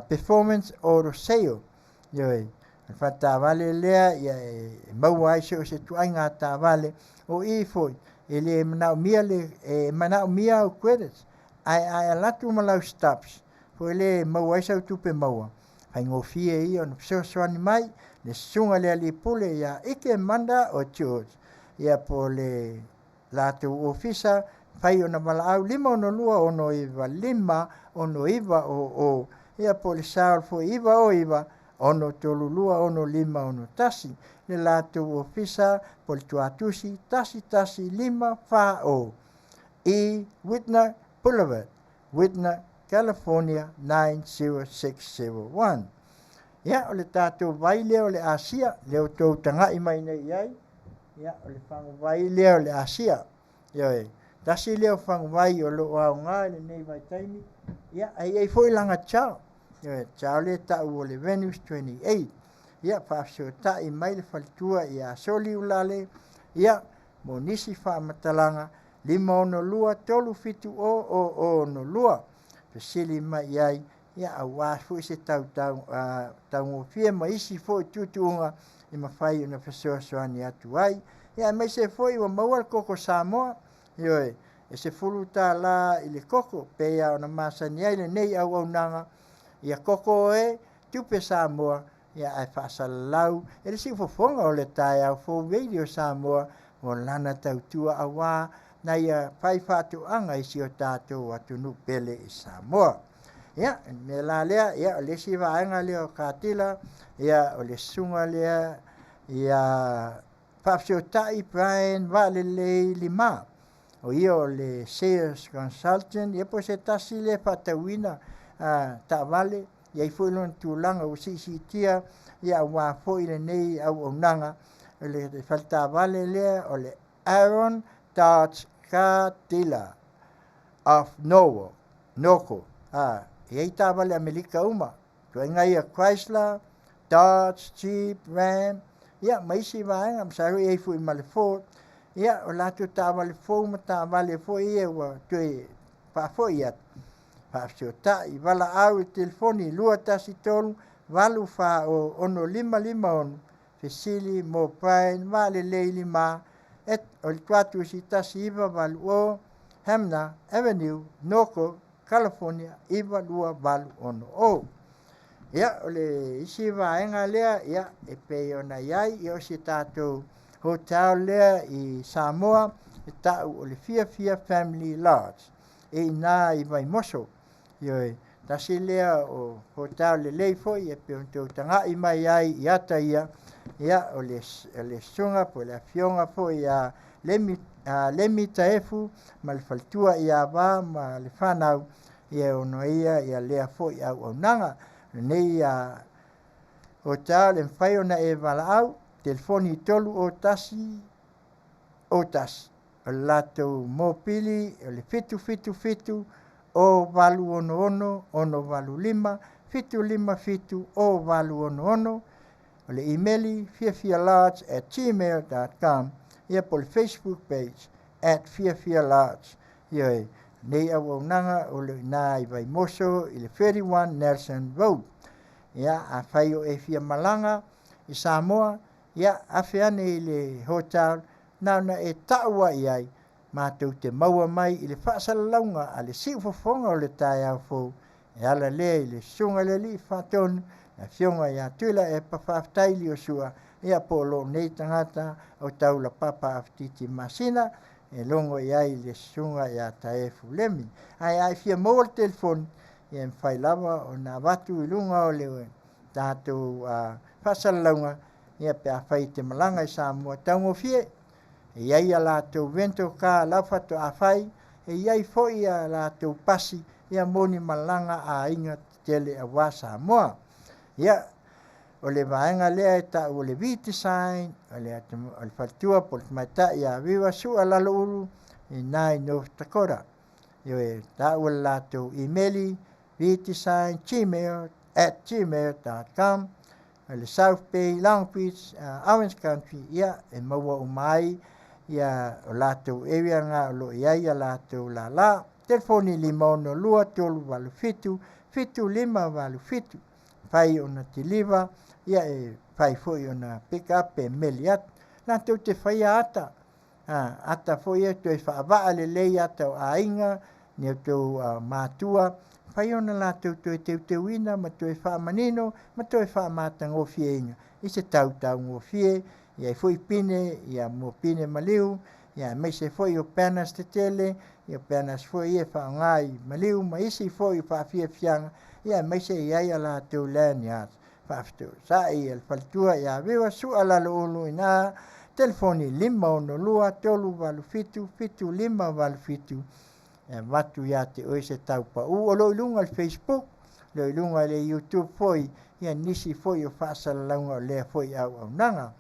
Performance Auto Sale. Ioe, o le faletaavale lea ia e maua ai so o se ituaiga taavale. O i foi, e le manaomia le, e manaomia au credits, ae a e alu atu ma lau stubs, foi lea e maua ai sau tupe maua, faigofie ia ona fesoasoani mai le susuga i le alii pule ia Ike Manda o George, ia po o le latou ofisa, fai ona valaau 562 695 6900, ia po o le cell foi 909 632 6561, le latou ofisa po o le tuatusi 11540 E Whitner Boulevard, Whitner, California 90601. Ia, o le tatou vai lea o le Asia, lea ua outou tagai mai nei i ai, ia, o le faguvai lea o le Asia. Ioe, tasi lea o faguvai o lo o aoga i lenei vaitaimi, ia, ae i ai foi lana chao. Ioe, chao lea e tau o le Venus 28. Ia, faafesootai mai le faletua ia Soliulale, ia, mo nisi faamatalaga, 562 370 0062. Fesili mai i ai, ia, aua foi se taugofie ma isi foi tuutuuga e mafai ona fesoasoani atu ai. Ia, aemaise foi ua maua le koko Samoa, ioe, e $10 i le koko, pei lava ona masani ai lenei auaunaga, ia koko e, tupe Samoa, ia ae faasalalau e le siufofoga o le Taeao Fou Radio Samoa mo lana tautua aua nai a faifaatoaga i si o tatou atunuu pele i Samoa. Ia, o le mea la lea, ia, o le isi vaega lea o Katila, ia, o le susuga lea ia Faafesootai Brian Vaalelei Lima. O ia o le sales consultant, ia po o se tasi lea e faatauina taavale, i ai foi lona tulaga ua siisiitia, ia aua foi lenei auaunaga, o le faletaavale lea o le Aaron Dodge Car Dealer of Norwalk, Norco. E i ai taavale Amerika uma, ituaiga ia Chrysler, Dodge, Jeep, Ram, ia ma isi vaega, masalo e i ai foi ma le Ford. Ia, o latou taavale fou ma taavale foi ia ua toe faafoi atu, faafesootai, valaau i le telefoni 213 840 6556, fesili mo Brian Vaalelei Lima, et o le tuatusi 1980 Hamner Avenue, Norco, California 92860. Ia, o le isi vaega lea, ia, e pei ona i ai, ia, o si tatou hotel lea i Samoa, e tau o le Fiafia Family Lodge, e i ina i Vaimoso. Ioe, tasi lea o hotel lelei foi e pei ona tou tagai mai ai i ata ia, ia, o le, o le susuga po o le afioga foi ia Lemi, Lemi Taefu ma le faletua ia Va ma le fanau, ia e ono ia ia lea foi auaunaga. Lenei hotel e mafai ona e valaau, telefoni 301 01. O le latou mopili o le 777 0866 685 757 0866. O le imeli fiafialodge@gmail.com, ia po o le Facebook page @fiafialodge. Ioe, nei auaunaga o lo o i ina i Vaimoso i le 31 Nelson Road. Ia, afai o e fia malaga i Samoa, ia afe ane i le hotel, na ona e tau ai i ai, matou te maua mai i le faasalalauga a le siufofoga o le taeao fou, e ala lea i le Susuga i le Alii Faatonu, le Afioga ia Tuilaepa Faafetai Liosua, ia po o lou nei tagata o Taulapapa Afetiti Masina, e logo i ai le Susuga ia Taefu Lemi. Ae a e fia maua le telefoni, ia e mafai lava ona avatu i luga o le tatou faasalalauga, ia pe afai e te malaga i Samoa, taugofie. E i ai a latou rental car la faatoa fai, e i ai foi a latou pasi ia mo ni malaga a aiga tetele aua Samoa. Ia, o le vaega lea e tau o le V-Design, o le, o le faletua po o le tamaitai ia Viva Sua Laloulu i ina i North Dakota. Ioe, tau e le latou imeli vdesigngmail at gmail.com o le South Bay, Long Beach, Orange Country, ia, e maua uma ai ia o latou area na o lo o i ai a latou lala. Telefoni 562 387 7587. Fai ona deliver, ia e fai foi ona pick up pe meli atu. Latou te faia ata, ata foi ia toe faavaa lelei ata o aiga, ni outou matua, fai ona latou toe teuteuina ma toe faamanino ma toe faamatagofieina i se tautaugofie, i ai foi pine, ia mo pine maliu, ia aemaise foi o banners tetele, ia banners foi ia e faaaoga i maliu ma isi foi faafiafiaga, ia aemaise i ai a latou lanyards. Faafetosa'i e le faletua ia Viva Sua Laloulu ina telefoni 562 387 7587 e avatu ia te oe se tau pa'u. O lo o i luga i le Facebook, o lo o i luga i le YouTube foi, ia nisi foi o faasalalauga o lea foi auaunaga.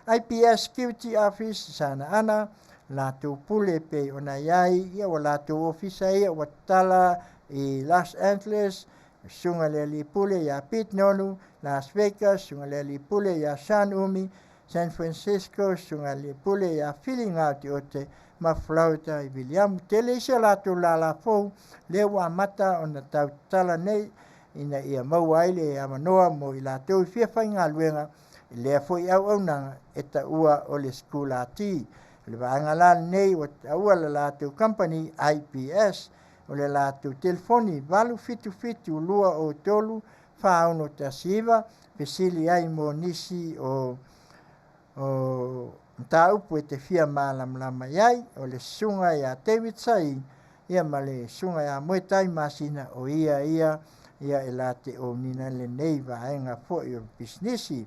IPS Security Office, Sana Ana, latou pule e pei ona i ai ia ua latou ofisa ia ua tatala i Los Angeles, susuga i le alii pule ia Pete Nonu, Las Vegas, susuga i le alii pule ia Sean Umi, San Francisco, susuga i le alii pule ia Fili Gaoteote ma Florida i Viliamu. Tele isi a latou lala fou lea ua amata ona tau tatala nei ina ia maua ai le avanoa mo i latou e fia faigaluega i lea foi auaunaga e taua o le sikulati. O le vaega la lenei ua taua le latou kamupani IPS. O le latou telefoni 877 203 4619, fesili ai mo nisi o o mataupu e te fia malamalama i ai. O le susuga ia David Sai ia ma le susuga ia Moetai Masina o ia ia ia e la te ounina lenei vaega foi o pisinisi.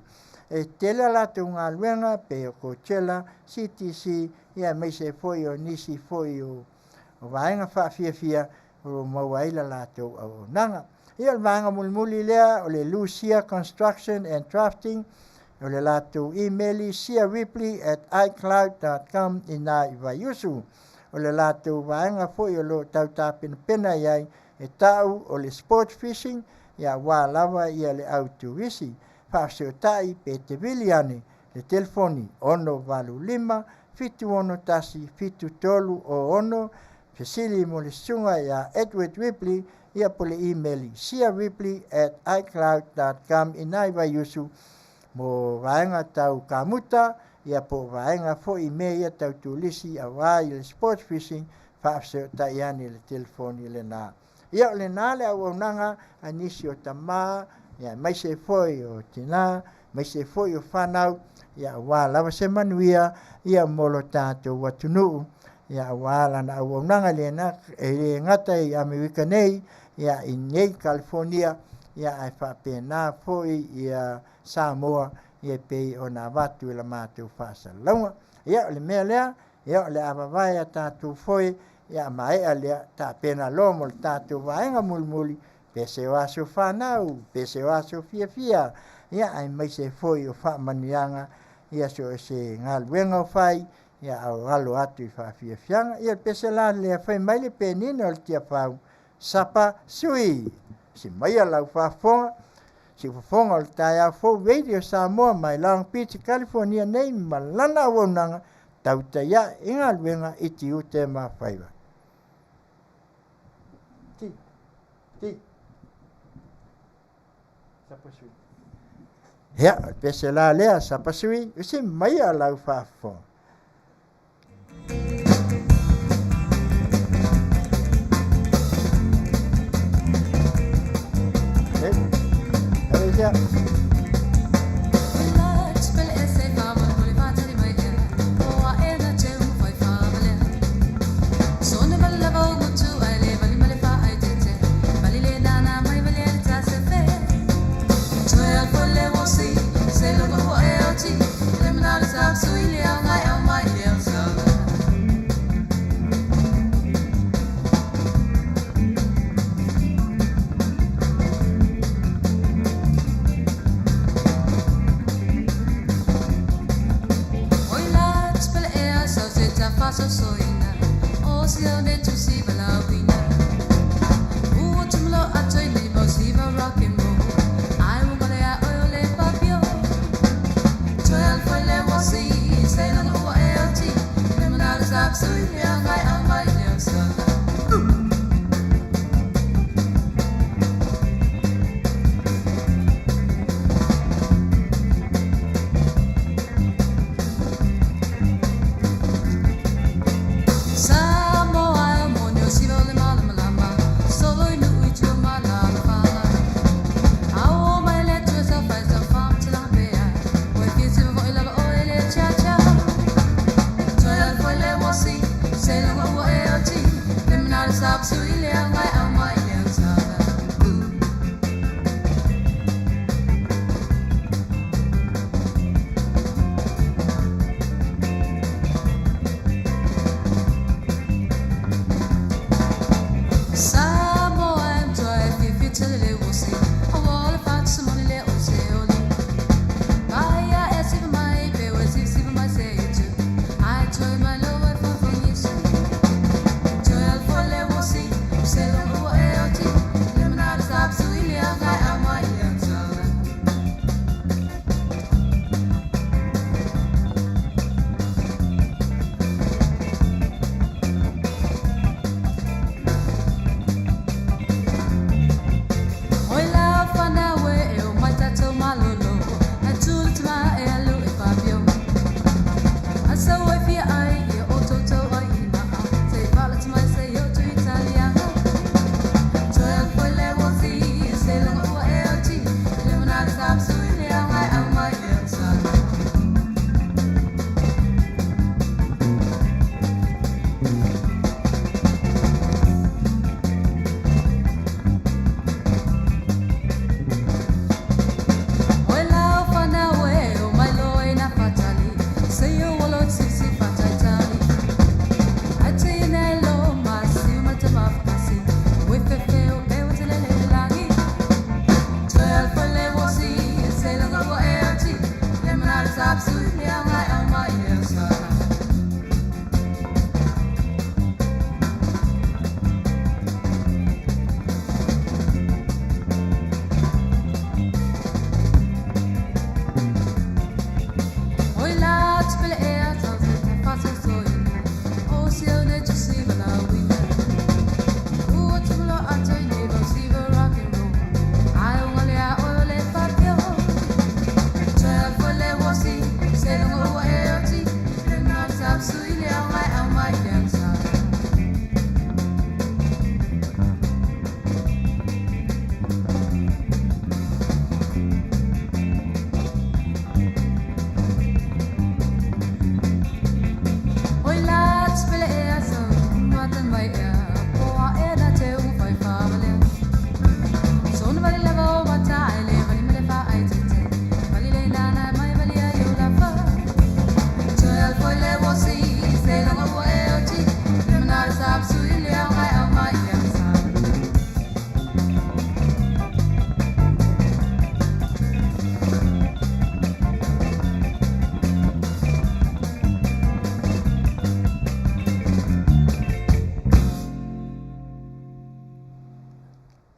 E tele a latou galuega pei o Coachella, CTC ia aemaise ai foi o nisi foi o o vaega faafiafia o lo o maua ai la latou auaunaga. Ia o le vaega mulimuli lea o le Lucia Construction and Drafting, o le latou imeli siaripley@icloud.com inā i Vaiusu. O le latou vaega foi o lo o tau tapenapena i ai e ta'u o le sport fishing, ia aua lava ia le au turisi. Faafesootai pe te vili ane le telefoni 685 761 7306, fesili mo le susuga ia Edward Ripley ia po le imeli siaripley@icloud.com inā i Vaiusu mo vaega tau kamuta ia po o vaega foi i mea ia tau turisi aua i le sport fishing faafesootai ane i le telefoni lena. Ia o lena le auaunaga a nisi o tama ia aemaise foi o tina aemaise foi o fanau ia aua lava se manuia ia mo lo tatou atunuu ia aua lana auaunaga lena e le gata i Amerika nei ia i nei California ia ae faapena foi ia Samoa ia e pei ona avatu i la matou faasalalauga. Ia o le mea lea ia o le a vavae a tatou foe ia a maea lea tapena loa mo le tatou vaega mulimuli pese o aso fanau, pese o aso fiafia, ia aemaise foi o faamanuiaga ia so o se galuega o fai ia a o alo atu i faafiafiaga. Ia le pese la lea fai mai le penina o le Tiafau, sapa sui, si maia lau faafofoga, siufofoga o le taeao fou Radio Samoa mai Long Beach, California nei ma lana auaunaga tautai ae i galuega i tiute ma faiva. Ti, ti. Sapa sui. Ia, o le pese la lea, sapa sui, usi maia lau faafofoga.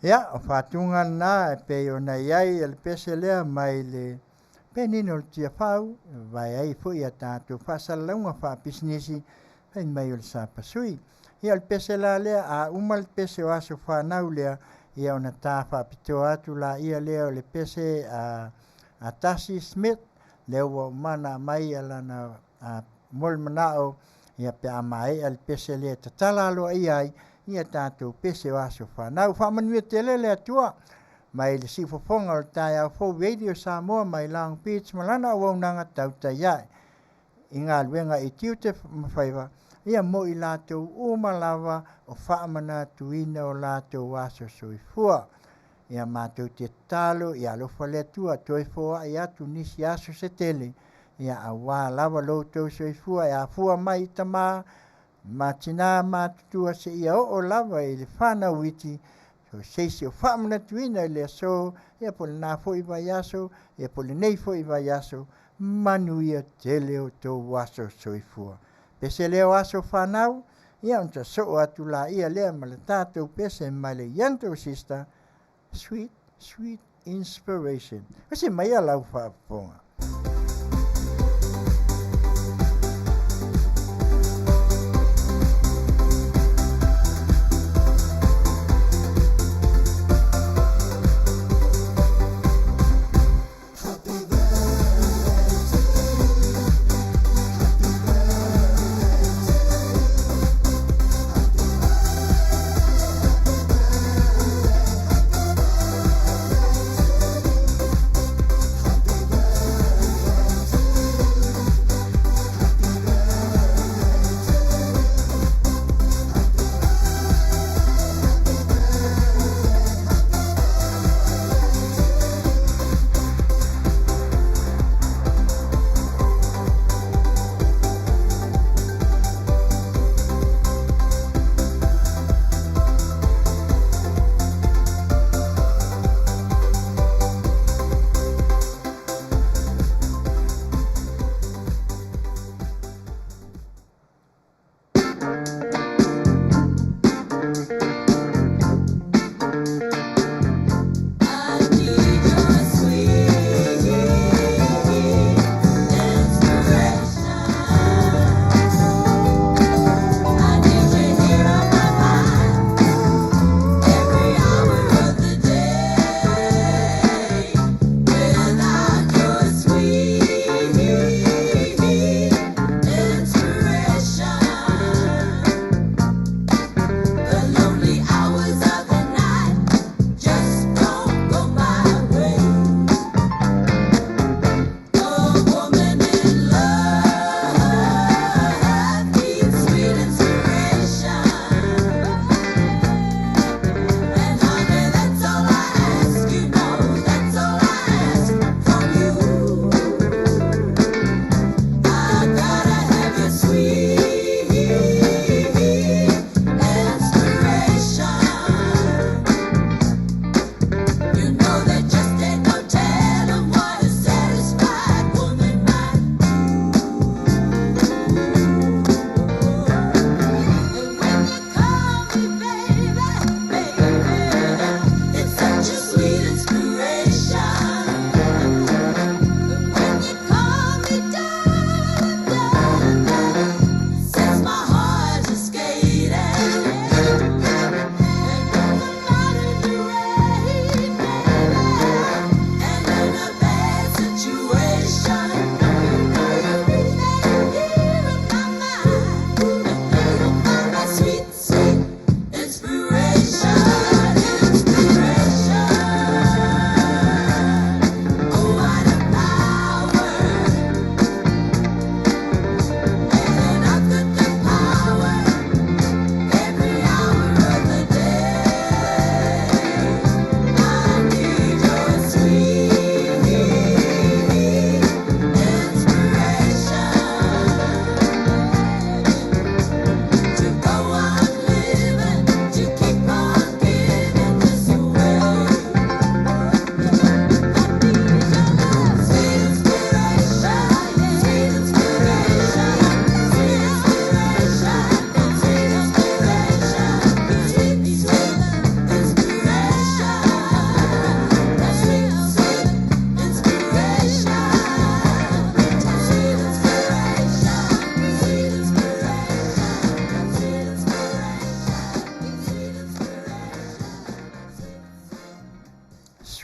Ia, o faatuga lena e pei ona i ai le pese lea mai le penina o le Tiafau, e vavae ai foi a tatou faasalalauga faapisinisi fai mai o le sapasui. Ia, o le pese la lea, a uma le pese o aso fanau lea, ia ona ta faapitoa atu laia lea o le pese a a Tasi Smith, lea ua uma ona aumai lana mo le manao, ia pe a maea le pese lea e tatala aloaia ai ia tatou pese o aso fanau. Faamanuia tele le Atua mai le siufofoga o le taeao fou Radio Samoa mai Long Beach ma lana auaunaga tautai ae i galuega i tiute ma faiva, ia mo i latou uma lava o faamanatuina o latou aso soifua. Ia matou te tatalo ia alofa le Atua toe foai atu nisi aso se tele, ia auā lava lo outou soifua e afua mai i tama ma tinā matutua seia oo lava i le fanau iti, so se isi o faamanatuina i le aso, ia po o lena foi vaiaso, ia po o lenei foi vaiaso, manuia tele outou aso soifua. Pese lea o aso fanau, ia ona sosoo atu laia lea ma le tatou pese mai le Gentle Sister, Sweet, Sweet Inspiration. Usi mai a lau faafofoga.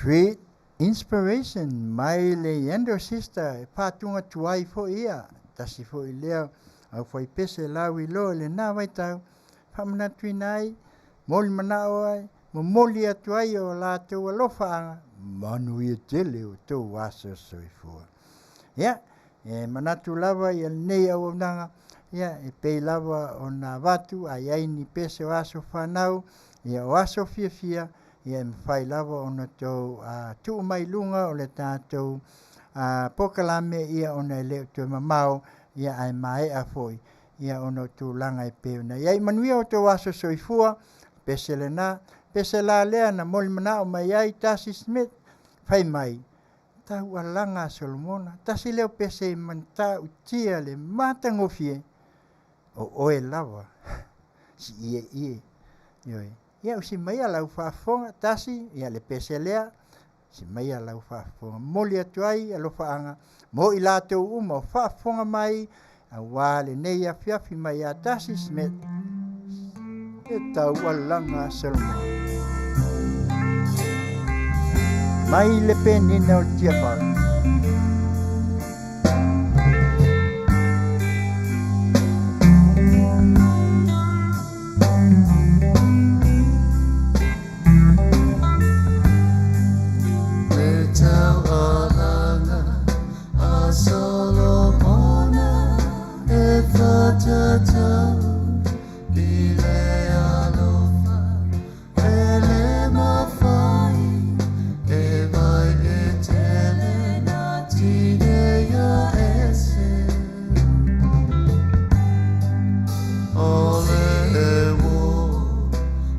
Sweet Inspiration mai le Yendo Sister e pātuga tuai foi ia, tasi foi lea au faipese lauiloa i lena vaitau, faamanatuina ai, molimanao ai, momoli atu ai o latou alofaaga, manuia tele o tou aso soifua. Ia, e manatu lava ia lenei auaunaga, ia e pei lava ona avatu a i ai ni pese o aso fanau, ia o aso fiafia, ia e mafai lava ona tou tuu mai i luga o le tatou polokalame ia ona e le o toe mamao ia ae maea foi ia ona o tulaga e pei ona i ai. Manuia o outou aso soifua, pese lena, pese la lea na molimanao mai ai Tasi Smith, fai mai, taualaga a Solomona, tasi lea o pese e matautia le matagofie, o oe lava si ieie. Ioe. Ia usi maia lau faafofoga, tasi, ia le pese lea, usi maia lau faafofoga. Momoli atu ai alofaaga mo i latou uma o faafofoga mai aua lenei afiafi mai ia Tasi Smith, e taualaga a Solomona. Mai le penina o le tiafau. Le taualaga a Solomona e whatatau i le alofa e le mawhai e vai e tele nā tineia ese. O le wo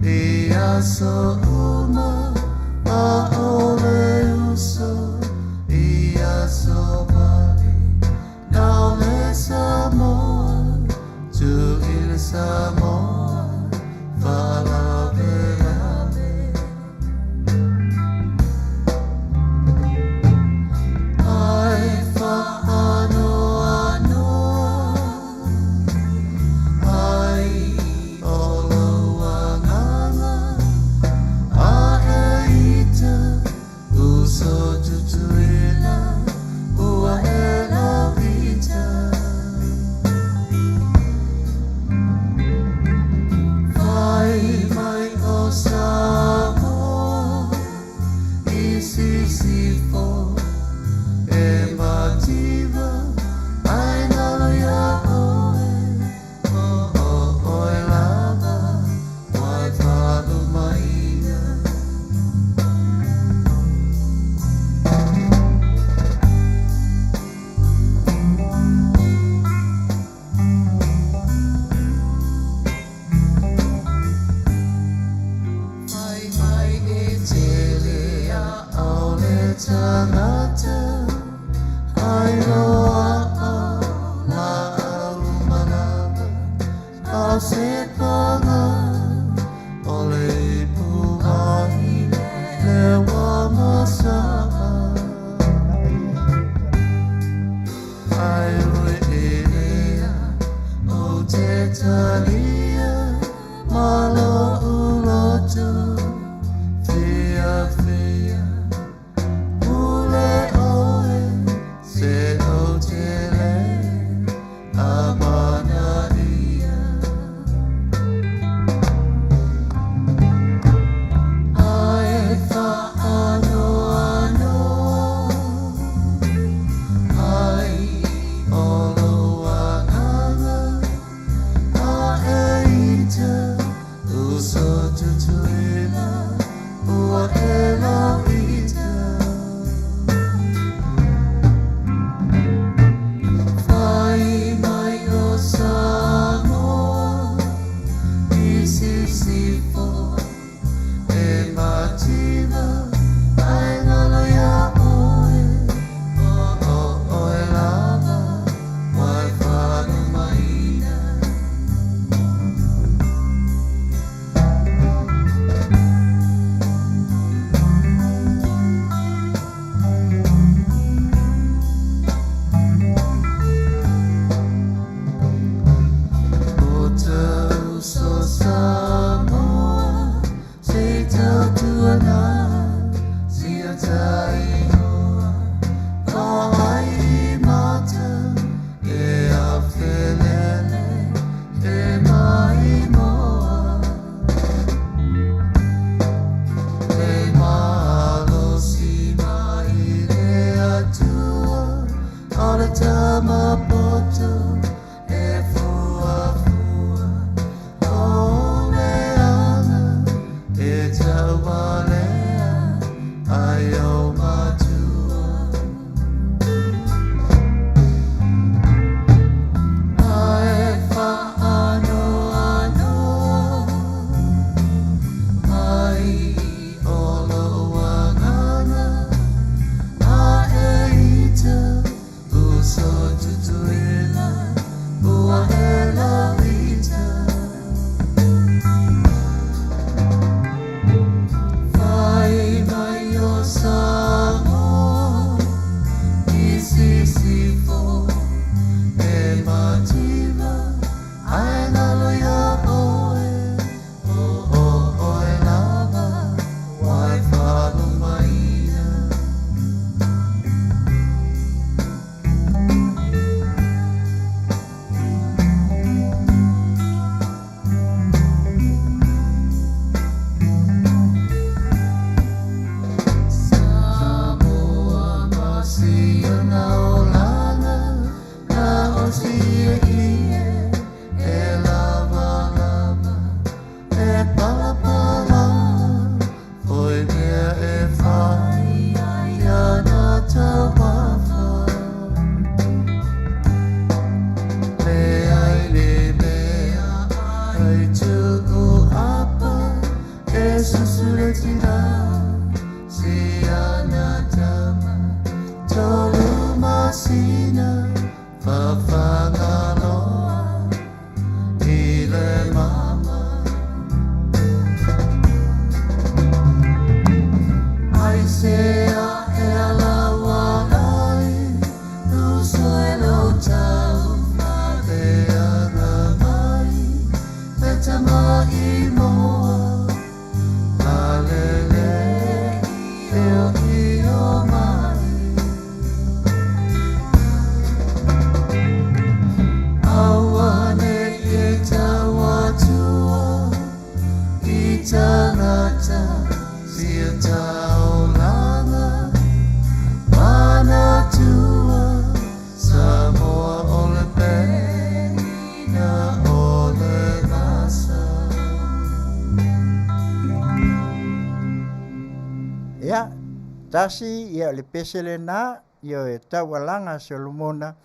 i aso uma a o le uso i aso vale nau le Samoa tu i le Samoa faalavelave. Ai whaanoanoa ai o lou agaga a e ita uso tutuila ua e lauita. Fai mai o Samoa i sisifo e mativa ai nalo ia oe o o oe lava mai faalumaina. Fai mai e tele a au le tagata ai loa a la aumalama a se paga o le ipu ahi le wa masaa ai ui e lea o te talia ma lo uloto fia fia ule oe se o te le amana ia. Ai whaanoanoa ai o lou agaga a e ita uso tutuila ua e lauita. Fai mai o Samoa i sisifo e mativa ai lalo ia oe o o oe lava mai faalumaina. O tau so Samoa se tautuana si taualea ai o matua. Ae faanoanoa mai o lou agaga ae ita uso Tutuila ua e lavita. Fai mai o Samoa i sisifo e mativa ae galo iā ʻoe o ʻoe lava ua e faalumaina. Samoa ma si ona olaga na o si ie e lavalava e palapala foi mea e fai ai ana taumafa leai le mea ai tuu apa e susu le tina si ana tama 3 masina fafagaloa i le mama. Aisea e alaua ai uso e lo tau faleaga mai le tama i moa alele io io mai. Aua ne i tau atua i tagata sia taulaga manatua Samoa o le peina o le vasa. Ia, tasi, ia o le pese lenā, ia e taualaga a Solomona,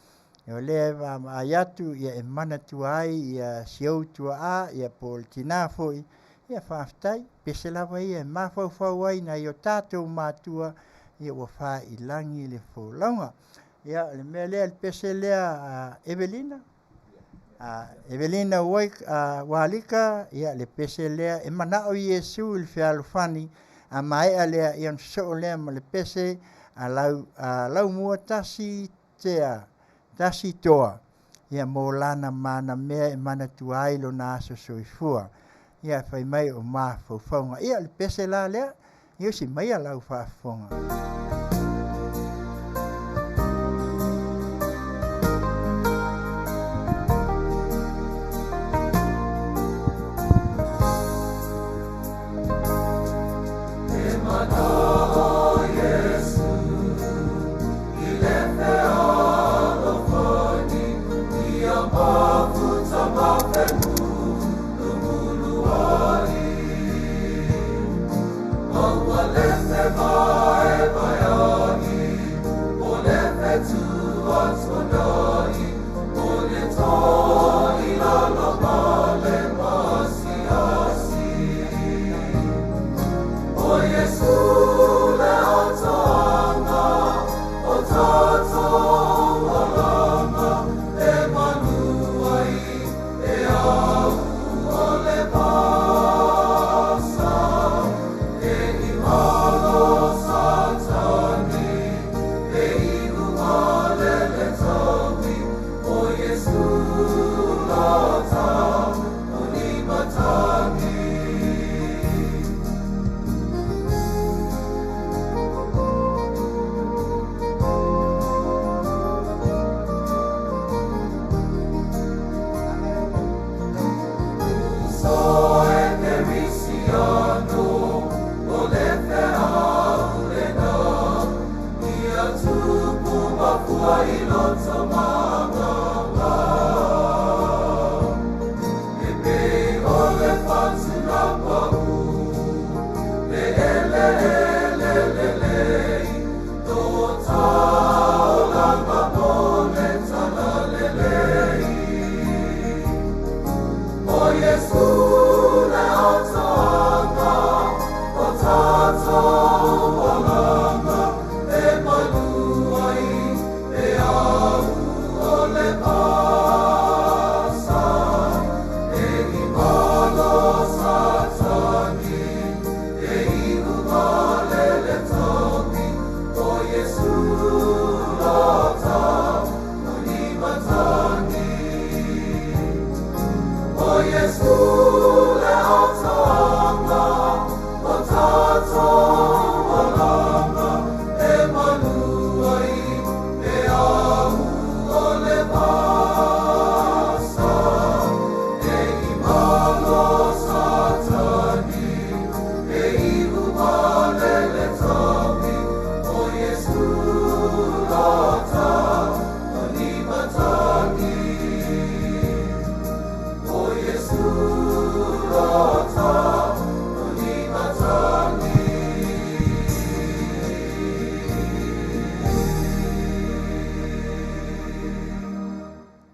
ia o lea e vaavaai atu, ia e manatua ai ia si ou tuaa, ia po o le tinā foi, ia faafetai, pese lava ia e mafaufau ai nai o tatou matua, ia ua faailagi le folauga. Ia o le mea lea le pese lea a Evelina, a Evelina Walika, ia le pese lea e manao Iesu i le fealofani, a maea lea ia ona sosoo lea ma le pese a lau a laumua tasi tea tasi toa ia mo lana ma ana mea e manatua ai lona aso soifua. Ia fai mai o mafaufauga. Ia o le pese la lea, ia usi maia lau faafofoga.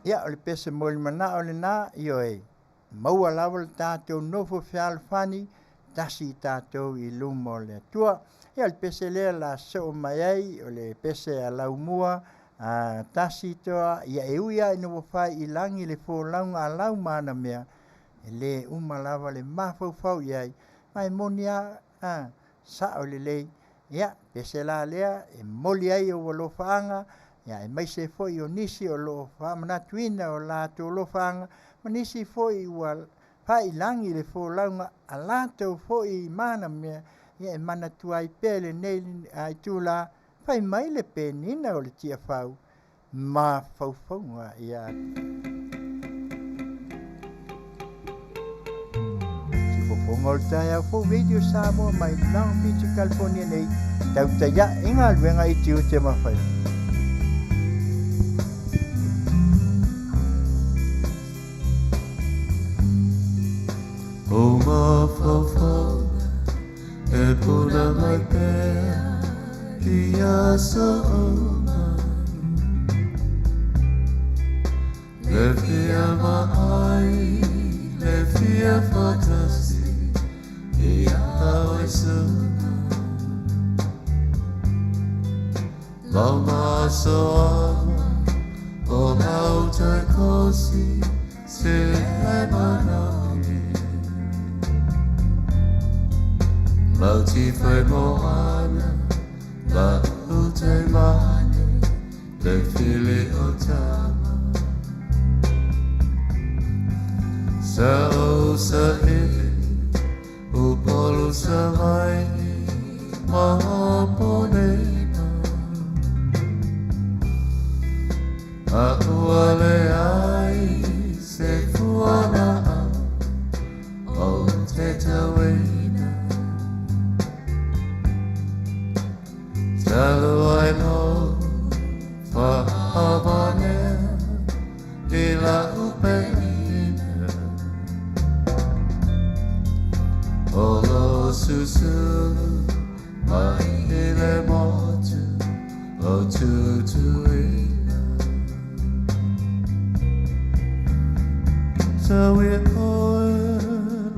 Ia, o le pese molimanao lenā, ioe, maua lava le tatou nofo fealofani, tasi i tatou i luma o le Atua. Ia, o le pese lea o le a sosoo mai ai, o le pese a Laumua, a tasi toa, ia e ui lava ina ua fai i lagi le folauga a lau ma ana mea, e le uma lava le mafaufau i ai, ma e moni lava, a, sao lelei. Ia, pese la lea e momoli ai ou alofaaga, ia aemaise foi o nisi o lo o faamanatuina o latou alofaaga, ma nisi foi ua faailagi le folauga a latou foi manamea, ia e manatua ai pea i lenei itula, fai mai le penina o le Tiafau, mafaufauga ia Sifofoga o le taeao fou Radio Samoa mai Long Beach, California nei, tautai ae i galuega i tiute ma faiva. O mafaufauga e puna mai pea i aso uma. Le fia vaai, le fia faatasi ia oe suka. Lau masoaga o lau toe kosi se le manaomi. Lau tifai moana, la ute mane, le fili o tama. Sa o sa ili, Upolu Savaii ma Ponena. A ua leai se fualaau o te tauina. Talu ai lou faavanea i lau peina. O lo susulu mai i le motu o Tutuila. Tau ia oe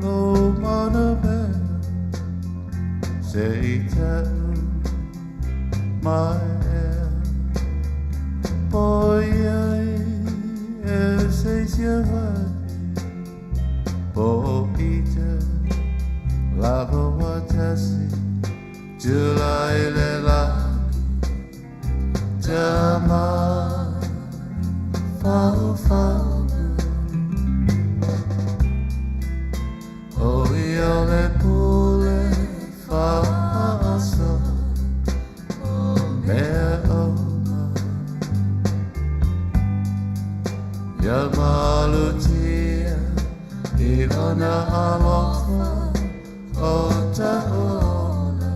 lou manamea se i tau mai ea. Po i ai e se isi vahi po o ita lava ua tasi tulai le lagi tama faufauga. O ia o le pule faasoa o mea uma. Ia malutia i lona alofa o ta'u ola.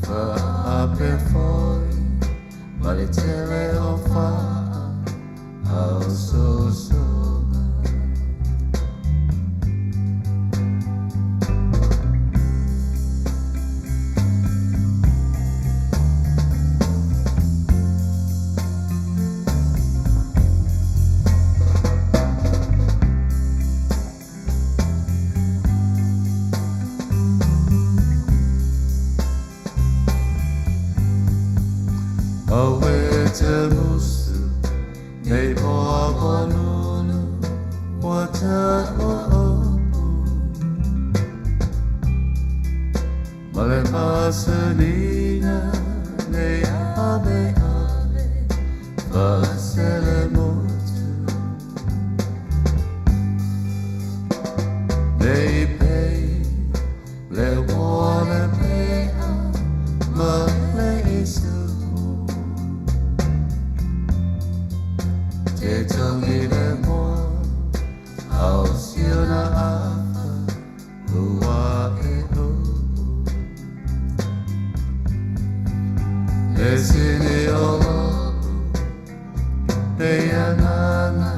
Faape foi ma le tele o faa ausosoga. Auē te musu nei po Honolulu ua ta'u upu. Ma le masaniga nei ave ave faaselemotu. Nei pei le uo le pea ma le isu'u. Te togi le moa a o si ona afa ua e u'u. Le sini o lo'u nei agaga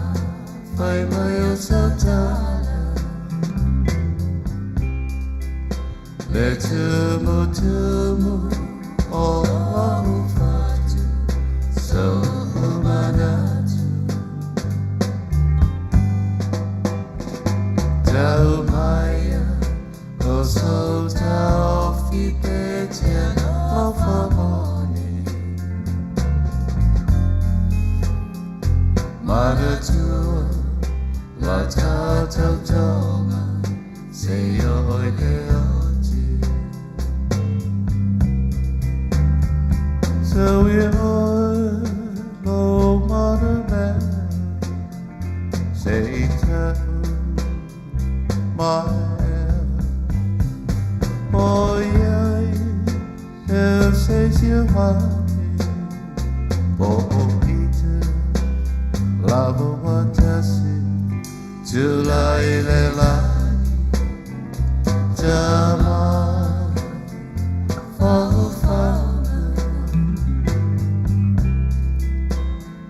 fai mai o sau tala. Le tumutumu o a'u fatu. So maea ʻOiai e se isi po o ite lava watasi tulai le lagi tama faofaga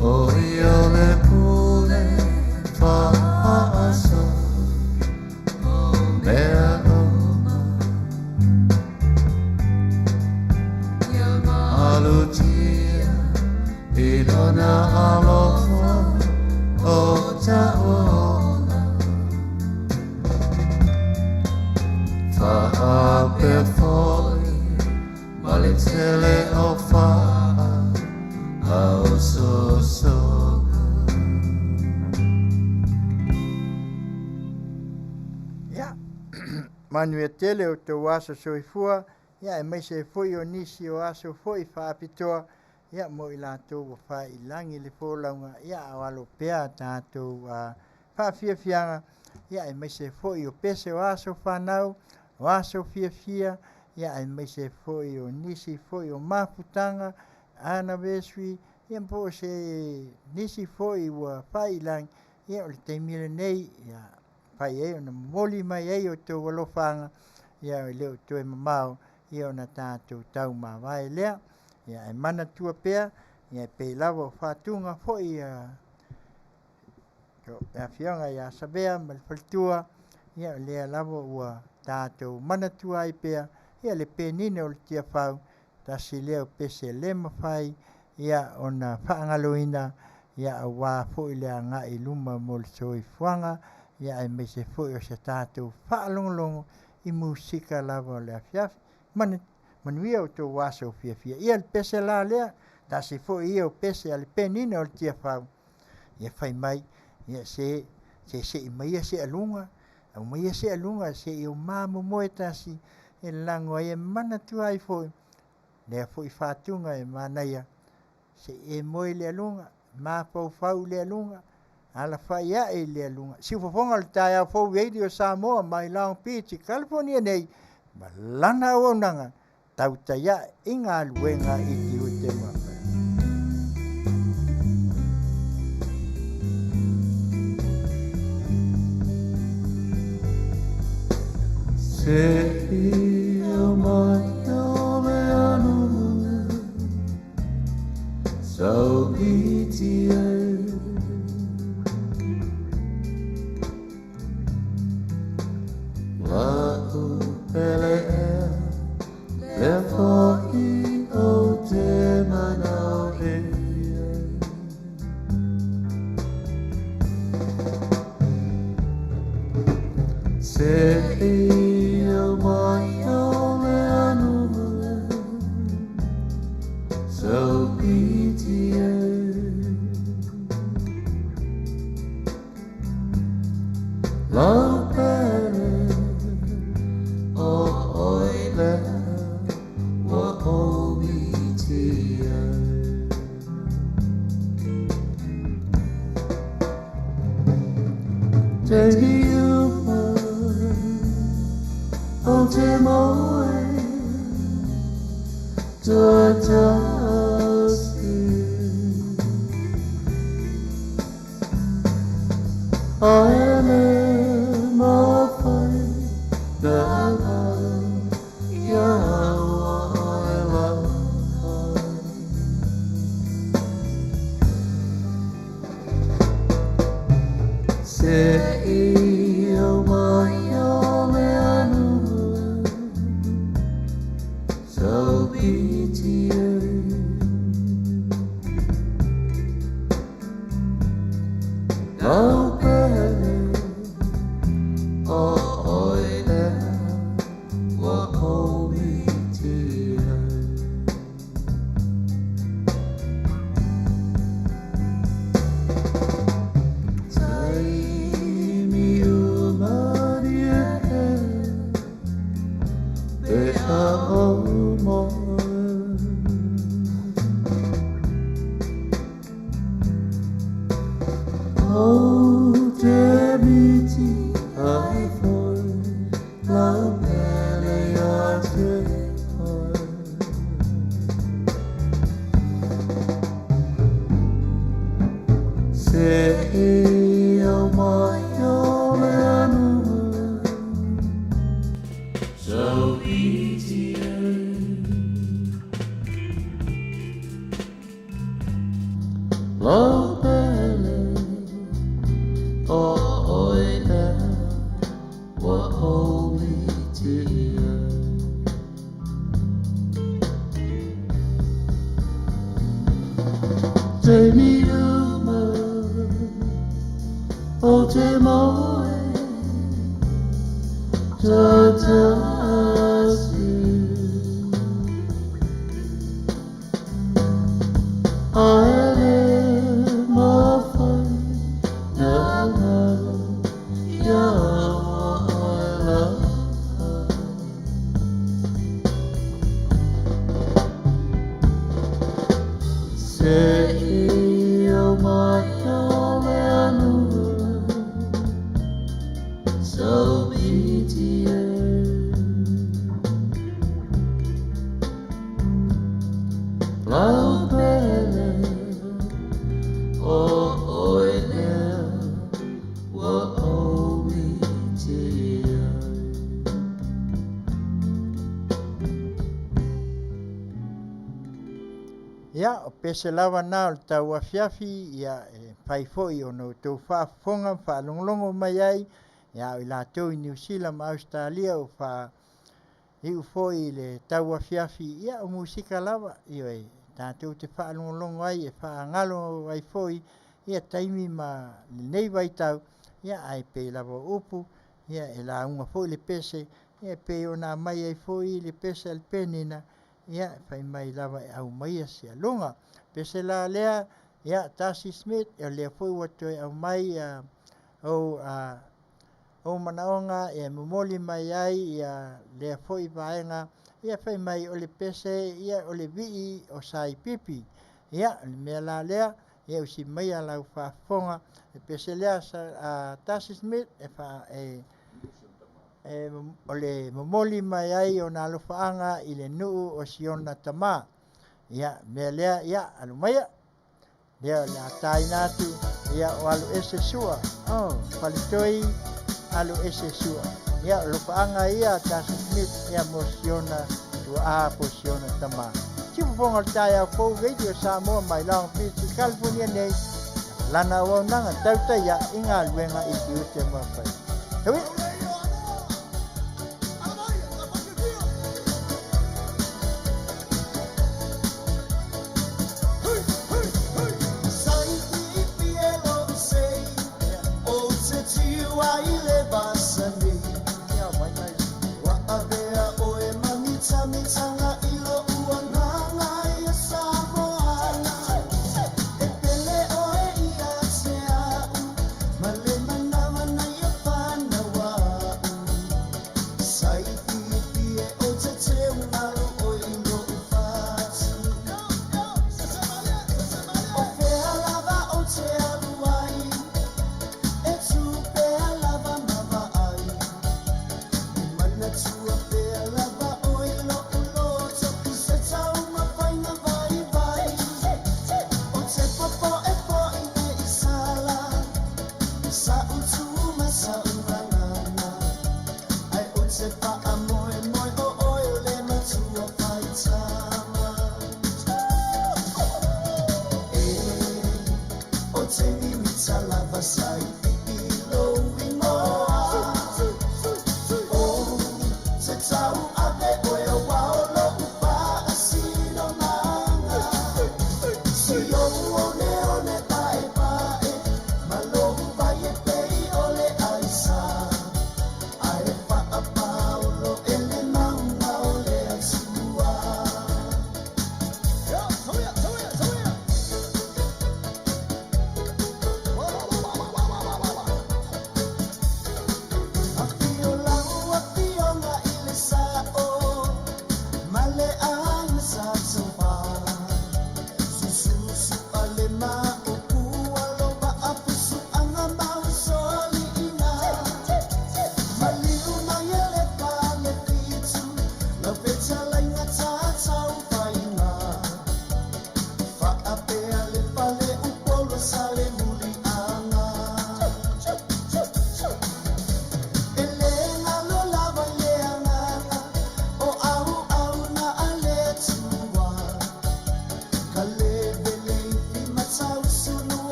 o ia o le pule faaso o mea uma Alutia i lona alofa o ta'ola Fa'apea fo'i ma le tele o fa'a ausosoga. Ia, manuia tele o outou aso soifua, ia aemaise ai foi o nisi o aso foi faapitoa, ia mo i latou ua faailagi le folauga, ia a o alo pea a tatou faafiafiaga, ia aemaise ai foi o pese o aso fanau, o aso fiafia, ia aemaise ai foi o nisi foi o mafutaga, anniversary, ia po o se nisi foi ua faailagi, ia o le taimi lenei, ia mafai ai ona momoli mai ai outou alofaaga, ia e le o toe mamao, ia ona tatou taumavae lea. Ia ae manatua pea, ia e pei lava o faatuga foi a le afioga ia Savea ma le faletua, ia o lea lava ua tatou manatua ai pea, ia le penina o le Tiafau, tasi lea o pese le mafai ia ona faagaloina, ia aua foi le agai i luma mo le soifuaga, ia aemaise foi o se tatou faalogologo i musika lava o le afiafi. Manuia outou aso fiafia. Ia le pese la lea, tasi foi ia o pese a le penina o le Tiafau, ia fai mai, ia se se se'i maia se aluga, aumaia se aluga se i ou mamomoe tasi e lago ai e manatua ai foi lea foi faatuga e manaia se i e moe i le aluga, mafaufau i le aluga, alafai ae i le aluga. Siufofoga o le taeao fou Radio Samoa mai Long Beach i California nei ma lana auaunaga tautai ae i galuega i tiute ma faiva. Seia mai o le anuga saupiti ai La'u pele ea lea fo'i ou te manaomia Seia mai o le anuga saupiti ai Lau pele o oe lea ua ou miti ai Taimi uma ou te moe tuatasi Ae le mafai na galo ia oe lava. Seia mai o le anuga saupiti ai. Taimi uma o te moe tatasi. Ae le mawhai na ngaro ia oe lava. Se i o mai o le anua, so be it. Lau pele o oe lea ua ou mitia ai. Ia, o pese lava na o le tauafiafi, ia, e mafai foi ona outou faafofoga ma faalogologo mai ai, ia, o i latou i Niu Sila ma Ausetalia ua faaiu foi i le tauafiafi, ia, o musika lava, ioe, tatou te faalogologo ai e faagalo ai foi ia taimi ma lenei vaitau, ia ae pei lava o upu, ia e lauga foi le pese, ia e pei ona aumai ai foi le pese a le Penina, ia fai mai lava e aumaia se aluga. Pese la lea, ia Darcy Smith, o lea foi ua toe aumai ia ou a ou manaoga e momoli mai ai ia lea foi vaega, ia fai mai o le pese, ia o le vii o Saipipi. Ia, o le mea la lea, ia usi maia lau faafofoga, le pese lea a Darcy Smith e faa e e o le momoli mai ai ona alofaaga i le nuu o Siona tama. Ia, mea lea, ia, alu maia. Lea o le a taina atu, ia, o alu ese sua. Oh, faletoi, alu ese sua. Ia, o alofaaga ia a Darcy Smith, ia mo Siona tuaa po Siona tama. Siufofoga o le taeao fou Radio Samoa mai Long Beach, California nei, lana auaunaga tautaia i galuega i tiute ma faiva. Hewi!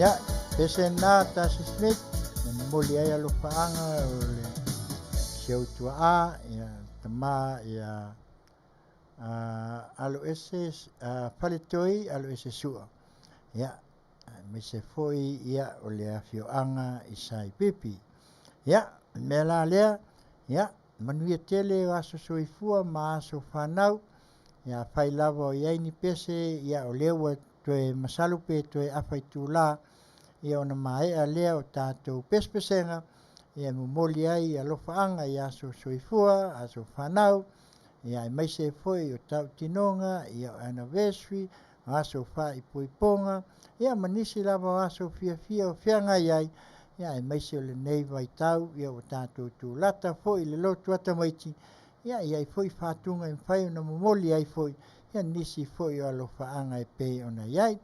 Ia, pese lena Tasi Smith, e momoli ai alofaaga o le si ou tuaa, ia tama ia alo ese Faletoi alo ese Sua. Ia, aemaise foi ia o le afioaga i Saipipi. Ia, o le mea la lea, ia, manuia tele o aso soifua ma aso fanau. Ia, afai lava o i ai ni pese, ia o lea ua toe masalo pe toe afa itula, ia ona maea lea o tatou pesepesega, ia e momoli ai alofaaga i aso soifua, aso fanau, ia aemaise ai foi o tautinoga, ia o anniversary, o aso faaipoipoga, ia ma nisi lava o aso fiafia o feagai ai, ia aemaise o lenei vaitau, ia ua tatou tulata foi i le lotu atamaiti, ia e i ai foi fatuga e mafai ona momoli ai foi ia nisi foi o alofaaga e pei ona i ai.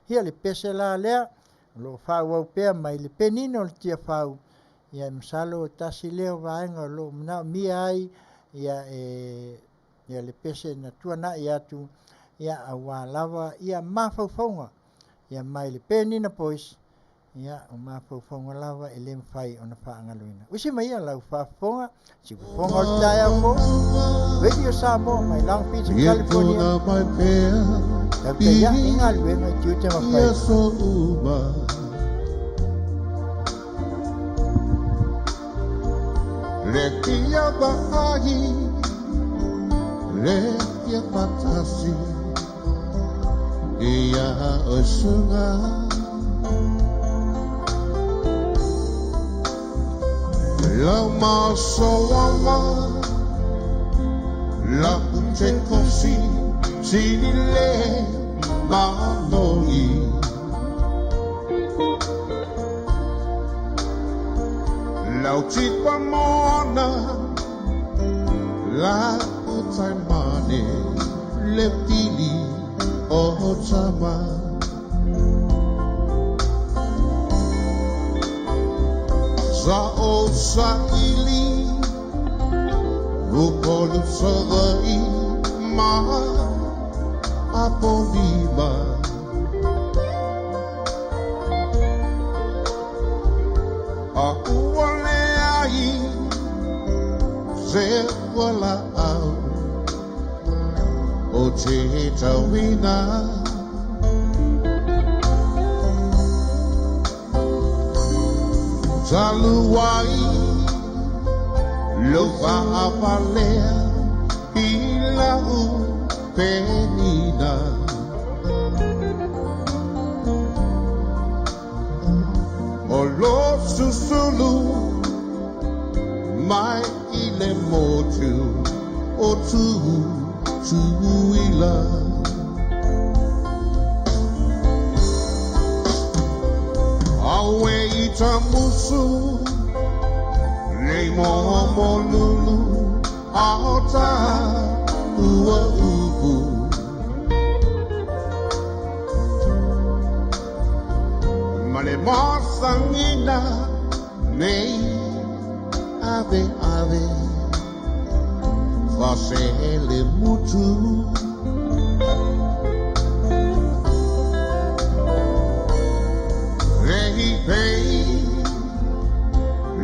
Ia le pese la lea o lo o faaauau pea mai le penina o le Tiafau, ia e masalo e tasi lea o vaega o lo o manaomia ai ia e ia le pese na tuanai atu ia aua lava ia mafaufauga ia mai le penina boys Ia, o mafaufauga lava e le mafai ona faagaloina. Usi mai ia lau faafofoga, siufofoga o le taeao fou, Radio Samoa mai Long Beach, California. Tautai ae i galuega i tiute ma faiva. Le kia vaai, le kia patasi, ia osunga. La masoama, la te kosi, sinile manoi. Lau tipa moana, la utai mane, le pili o tama. Sa o sa ili, upolu sagai ma apolima. A ua le ai, se ua la au, o te tauina. Talu ai lo faafalea i lau penina. O lo susulu mai i le motu o tu tuila. Awe i ta musu le moho lulu aota ua upu. Ma le masangina nei ave ave fasele mutu. Rei pei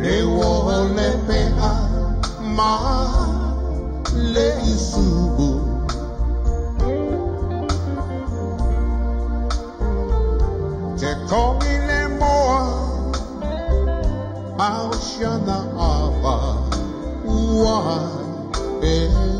le o le pea ma le isubu. Te komi le moa au shana ava ua e u.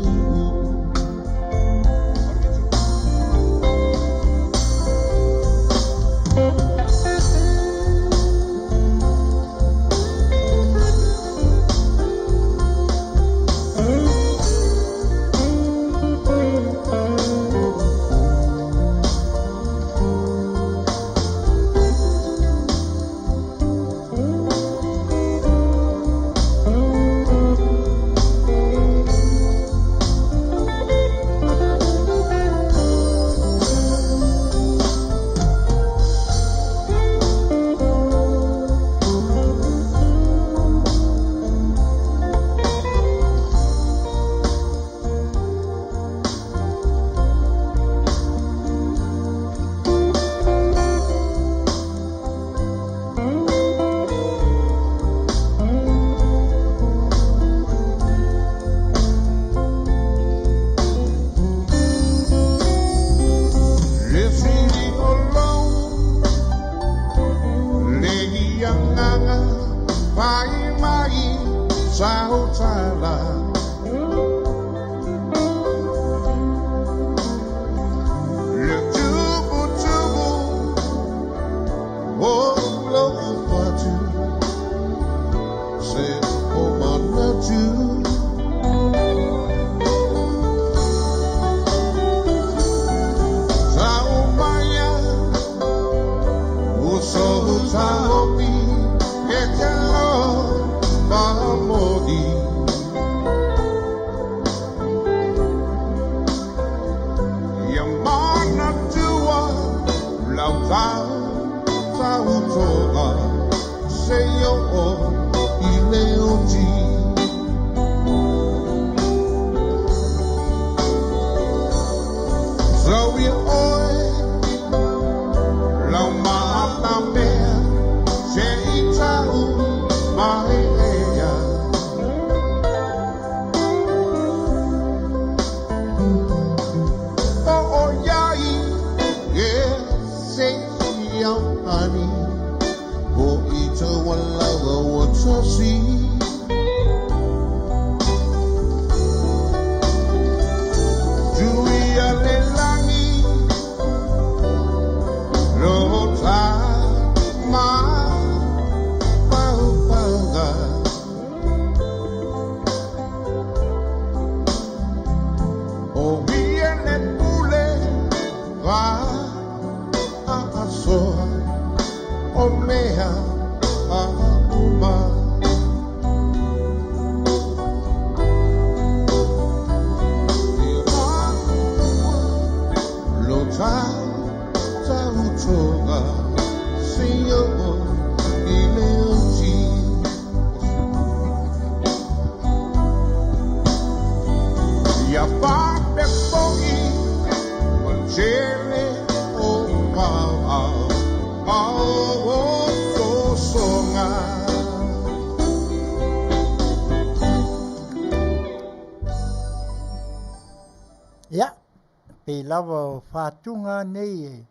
Pe pei lava o fatuga nei e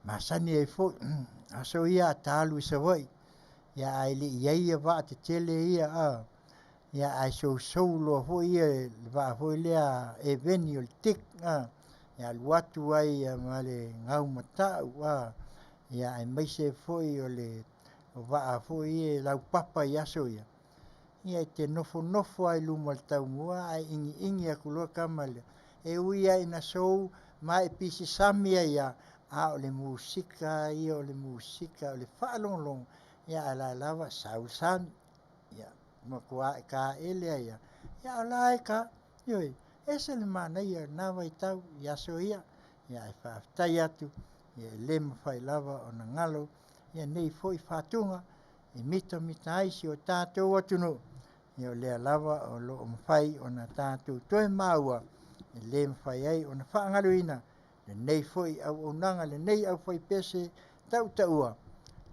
masani ai foi aso ia a ta alu i Savaii, ia ae le i i ai ia vaa tetele ia a, ia ae sousou loa foi ia le vaa foi lea Eveni o le Dick a, e alu atu ai ma le gaumatau a, ia aemaise foi o le vaa foi ia laupapa i aso ia, ia e te nofonofo lava i luma o le taumua ae igiigi atu loa tama ia. E ui lava ina sou ma e pisisami ai lava, a o le musika lava ia o le musika o le faalogologo, ia a o la e lava sau le sami. Ia matua e taele ai lava, ia a o la e ta. Ioe, e ese le manaia o lena vaitau i aso ia. Ia ae faafetai atu, ia e le mafai lava ona galo nei foi fatuga e mitamita ai si o tatou atunuu, ia o lea lava o lo o mafai ona tatou toe maua, e le mafai ai ona faagaloina lenei foi auaunaga lenei aufaipese tautaua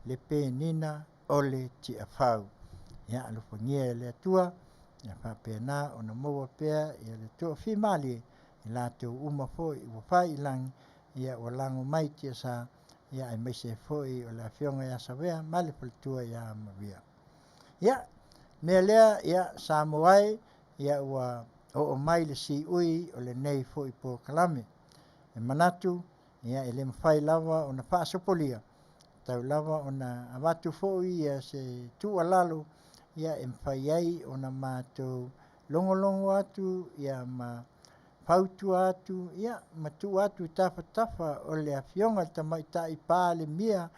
le penina o le Tiafau. Ia alofagia e le Atua ia faapena ona maua pea le toafimalie i latou uma foi ua fai i lagi, ia ua lago mai i tiasa, ia aemaise ai foi o le afioga ia Savea ma le faletua ia Maria. Ia, o le mea lea, ia Samoa e, ia ua oo mai le siui o lenei foi polokalame. E manatu, ia e le mafai lava ona faasopolia, tau lava ona avatu foi ia se tuualalo ia e mafai ai ona matou logologo atu ia ma fautua atu ia ma tuu atu i tafatafa o le Afioga i le Tamaitai Palemia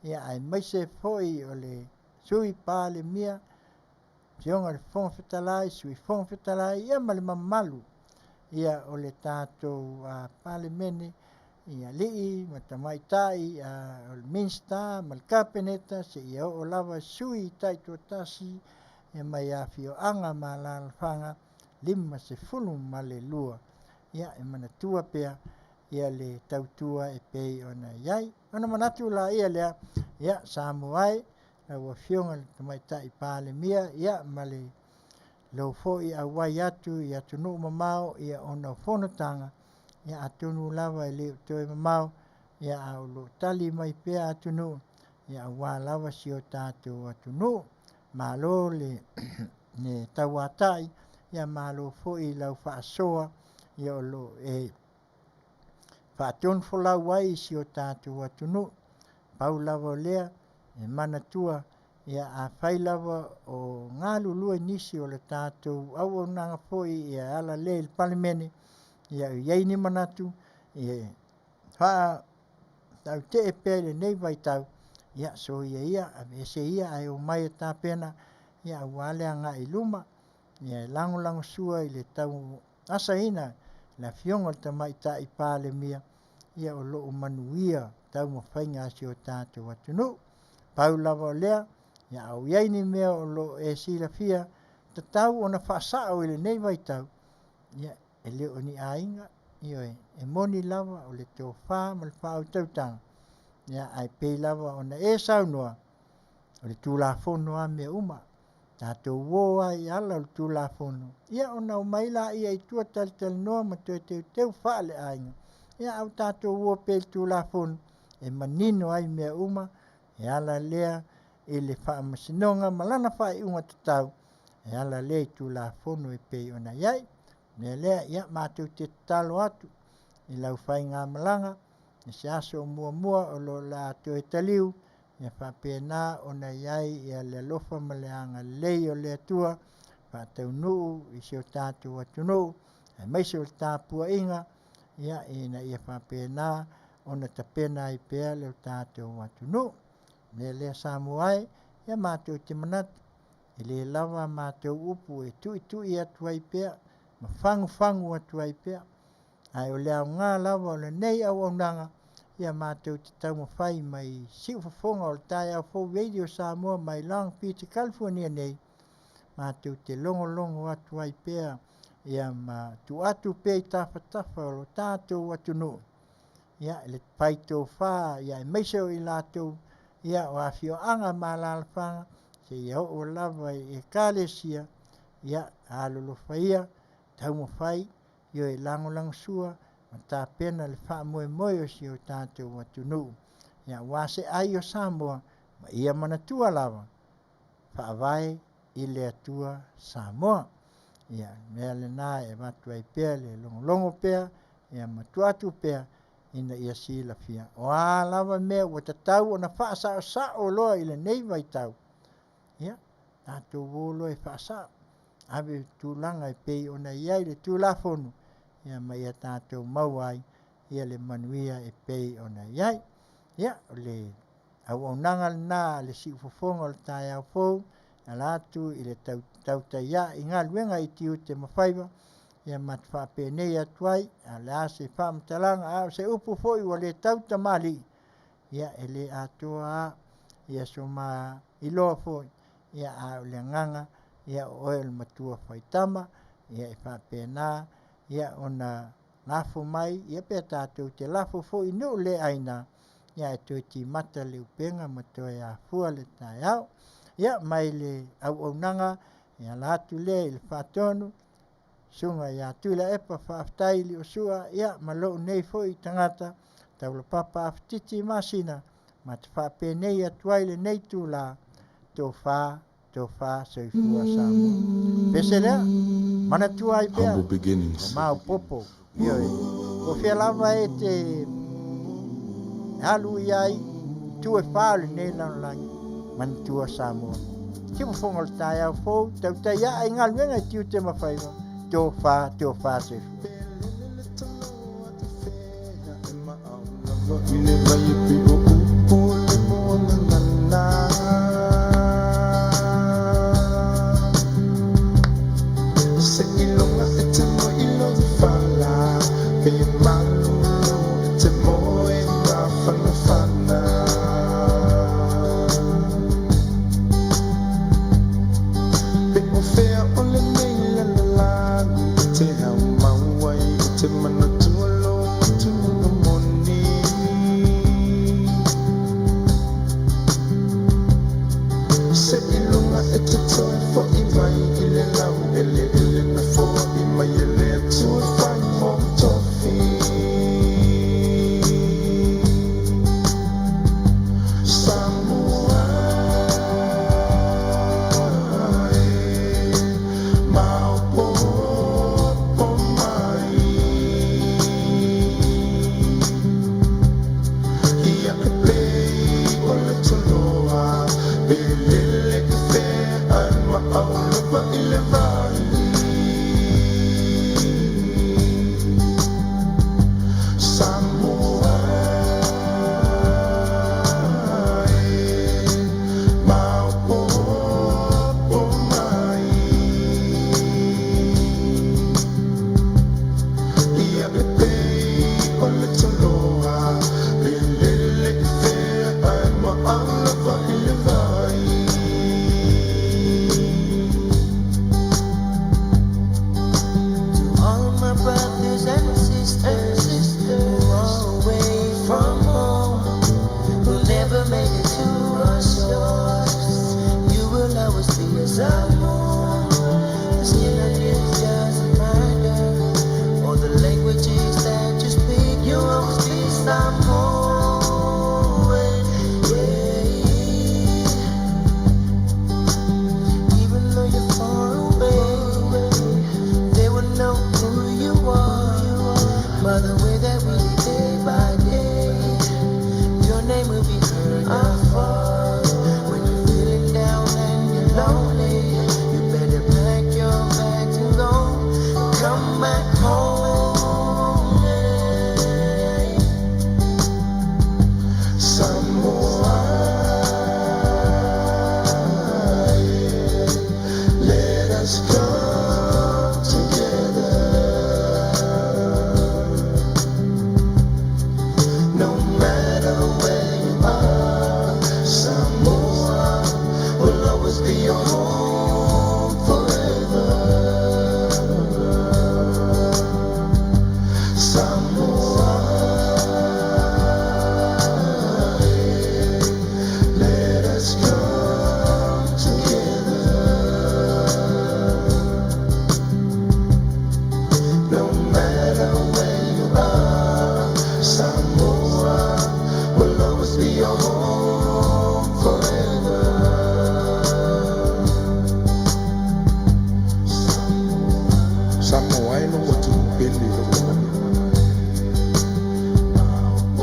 ia aemaise foi o le Sui Palemia, Afioga i le Fofoga Fetalai, Sui Fofoga Fetalai ia ma le mamalu ia o le tatou Palemene i alii ma tamaitai o le Minisita ma le Kapeneta seia oo lava i sui taitoatasi ia mai afioaga ma alaalafaga 52. Ia e manatua pea ia le tautua e pei ona i ai. Ona manatu laia lea, ia Samoa e, lau Afioga i le Tamaitai Palemia, ia ma le lou foi auai atu i atunuu mamao ia ona o fonotaga, ia atonu lava e le o toe mamao, ia a o lo o tali mai pea atunuu, ia aua lava si o tatou atunuu. Malo le le tauatai, ia malo foi i lau faasoa, ia o lo o e faatonufolau ai i si o tatou atunuu. Pau lava o lea, e manatua, ia afai lava o galulue nisi o le tatou auaunaga foi e ala lea i le Palemene, ia i ai ni manatu e faatautee pea i lenei vaitau, ia soia ia, aveese ia ae omai e tapena, ia aua le agai i luma. Ia e lagolagosua i le tauasaina e le Afioga i le Tamaitai Palemia, ia o lo o manuia taumafaiga a si o tatou atunuu. Pau lava o lea, ia a o i ai ni mea o lo o e silafia, tatau ona faasao i lenei vaitau, ia e le o ni aiga, ioe, e moni lava o le tofa ma le faautautaga, ia ae pei lava ona e saunoa, o le Tulafono lava mea uma. Tatou o lava i ala o le Tulafono, ia ona omai lea i tua talatalanoa ma toe teuteu faaleaiga, ia a ua tatou o pea i le Tulafono e manino ai mea uma, e ala lea i le Faamasinoga ma lana faaiuga tatau, e ala lea i Tulafono e pei ona i ai. O le mea lea, ia matou te tatalo atu i lau faigamalaga i se aso o muamua o lo o le a toe taliu, ia faapena ona i ai ia le alofa ma le agalelei o le Atua faataunuu i si o tatou atunuu, aemaise o le tapuaiga, ia ina ia faapena ona tapena ai pea le tatou atunuu. O le mea lea Samoa e, ia matou te manatu, e le lava a matou upu e tuitui atu ai pea ma fagufagu atu ai pea, ae o le aoga lava o lenei auaunaga, ia matou te taumafai mai siufofoga o le Taeao Fou Radio Samoa mai Long Beach, California nei, matou te logologo atu ai pea ia ma tuu atu pea i tafatafa o lo tatou atunuu ia le faitofa ia aemaise o i latou ia o afioaga ma alaalafaga seia oo lava i ekalesia ia alolofa ia taumafai ioe lagolagosua. ma tapena le faamoemoe o si o tatou atunuu, ia aua se ai o Samoa ma ia manatua lava, faavae i le Atua Samoa. Ia, mea lena e avatu ai pea le logologo pea, ia ma tuu atu pea ina ia silafia, o a lava mea ua tatau ona faasaosao loa i lenei vaitau, ia, tatou o loa e faasao, ave i tulaga e pei ona i ai le Tulafono, ia ma ia tatou maua ai ia le manuia e pei ona i ai. Ia, o le auaunaga lena a le siufofoga o le taeao fou e ala atu i le tautai ae i galuega i tiute ma faiva, ia ma te faapenei atu ai, a o le a se faamatalaga, a o se upu foi ua le tautamalii, ia e le atoa lava ia so ma iloa foi, ia a o le agaga, ia o oe o le matua faitama, ia e faapena ia ona lafo mai, ia pe tatou te lafo foi i nuu le aina, ia ae toe timata le upega ma toe afua le taeao. Ia mai le auaunaga e ala atu lea i le faatonu, Susuga ia Tuilaepa faafetai Liosua, ia ma lou nei foi tagata taulapapa Afatiti Masina, ma te faapenei atu ai lenei itula, tofa, tofa, soifua Samoa. Pese lea, manatua ai pea, Humble beginnings. ua maopoopo, ioe, po o fea lava e te alu i ai, itu e fā o lenei lalolagi, manatua Samoa. Siufofoga o le taeao fou, tautai aa i galuega i tiute ma faiva, tofa, tofa, soifua.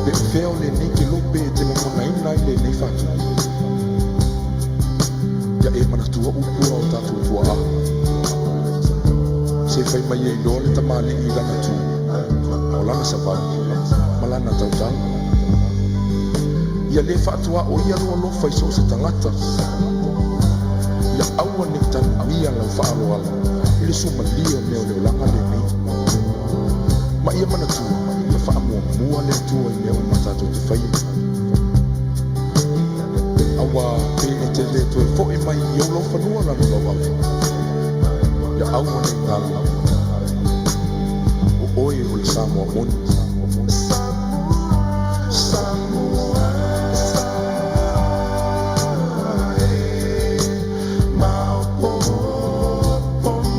Pe o fea o lenei kelope e te lagonaina ai lenei faatupu? Ia e manatua upu a o tatou tuaa. Se fai mai e iloa le tamalii i lana tu, o lana savali, ma lana tautala. Ia le faatuaoia lou alofa i so o se tagata. Ia aua ne i tanumia lau faaaloalo i le suamalie o mea o le olaga lenei. Ma ia manatua, ia faamuamua le Atua i mea uma tatou te faia. Auā pe e te le toe foi mai i ou laufanua lalo lau ava, ia aua ne i galo, o oe o le Samoa moni. Samoa, e maopoopo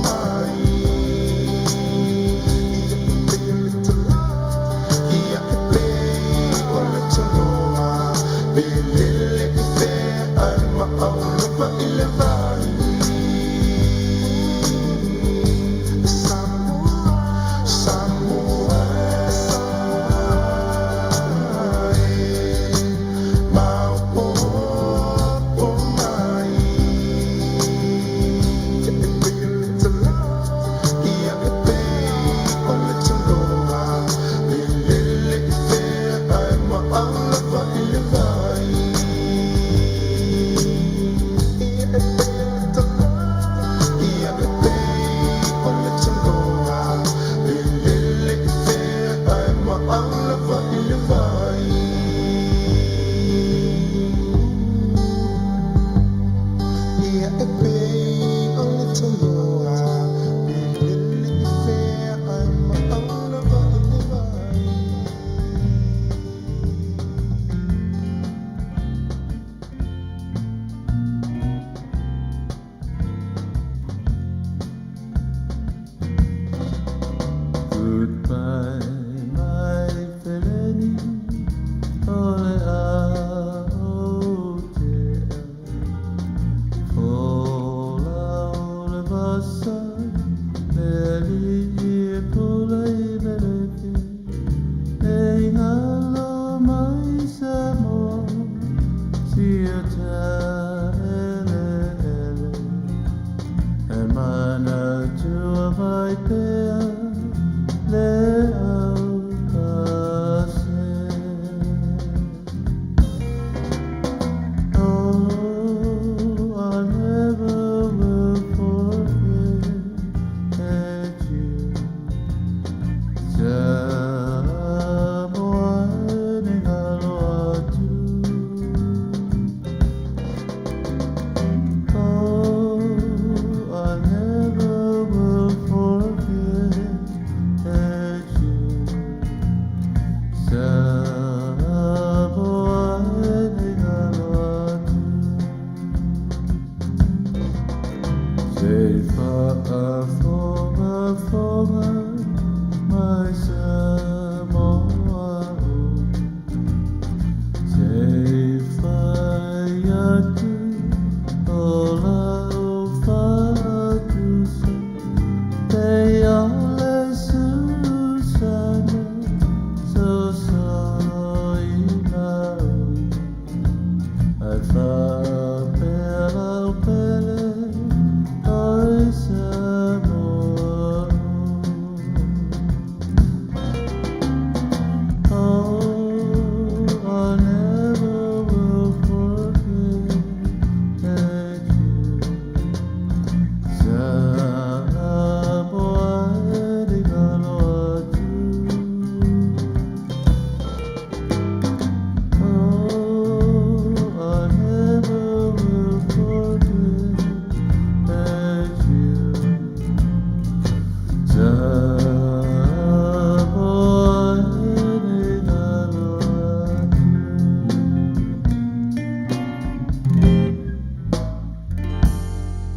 mai. Ia e pei o le toloa, pe lele i fea ae maau lava i le vai. Samoa, Samoa, e maopoopo mai. Ia e pei o le toloa, ia e pei o le toloa, pe lele i fea ae maau lava i le vai. Ia e pei o le toloa, ia e pei o le toloa, pe lele i fea ae maau lava i le vai.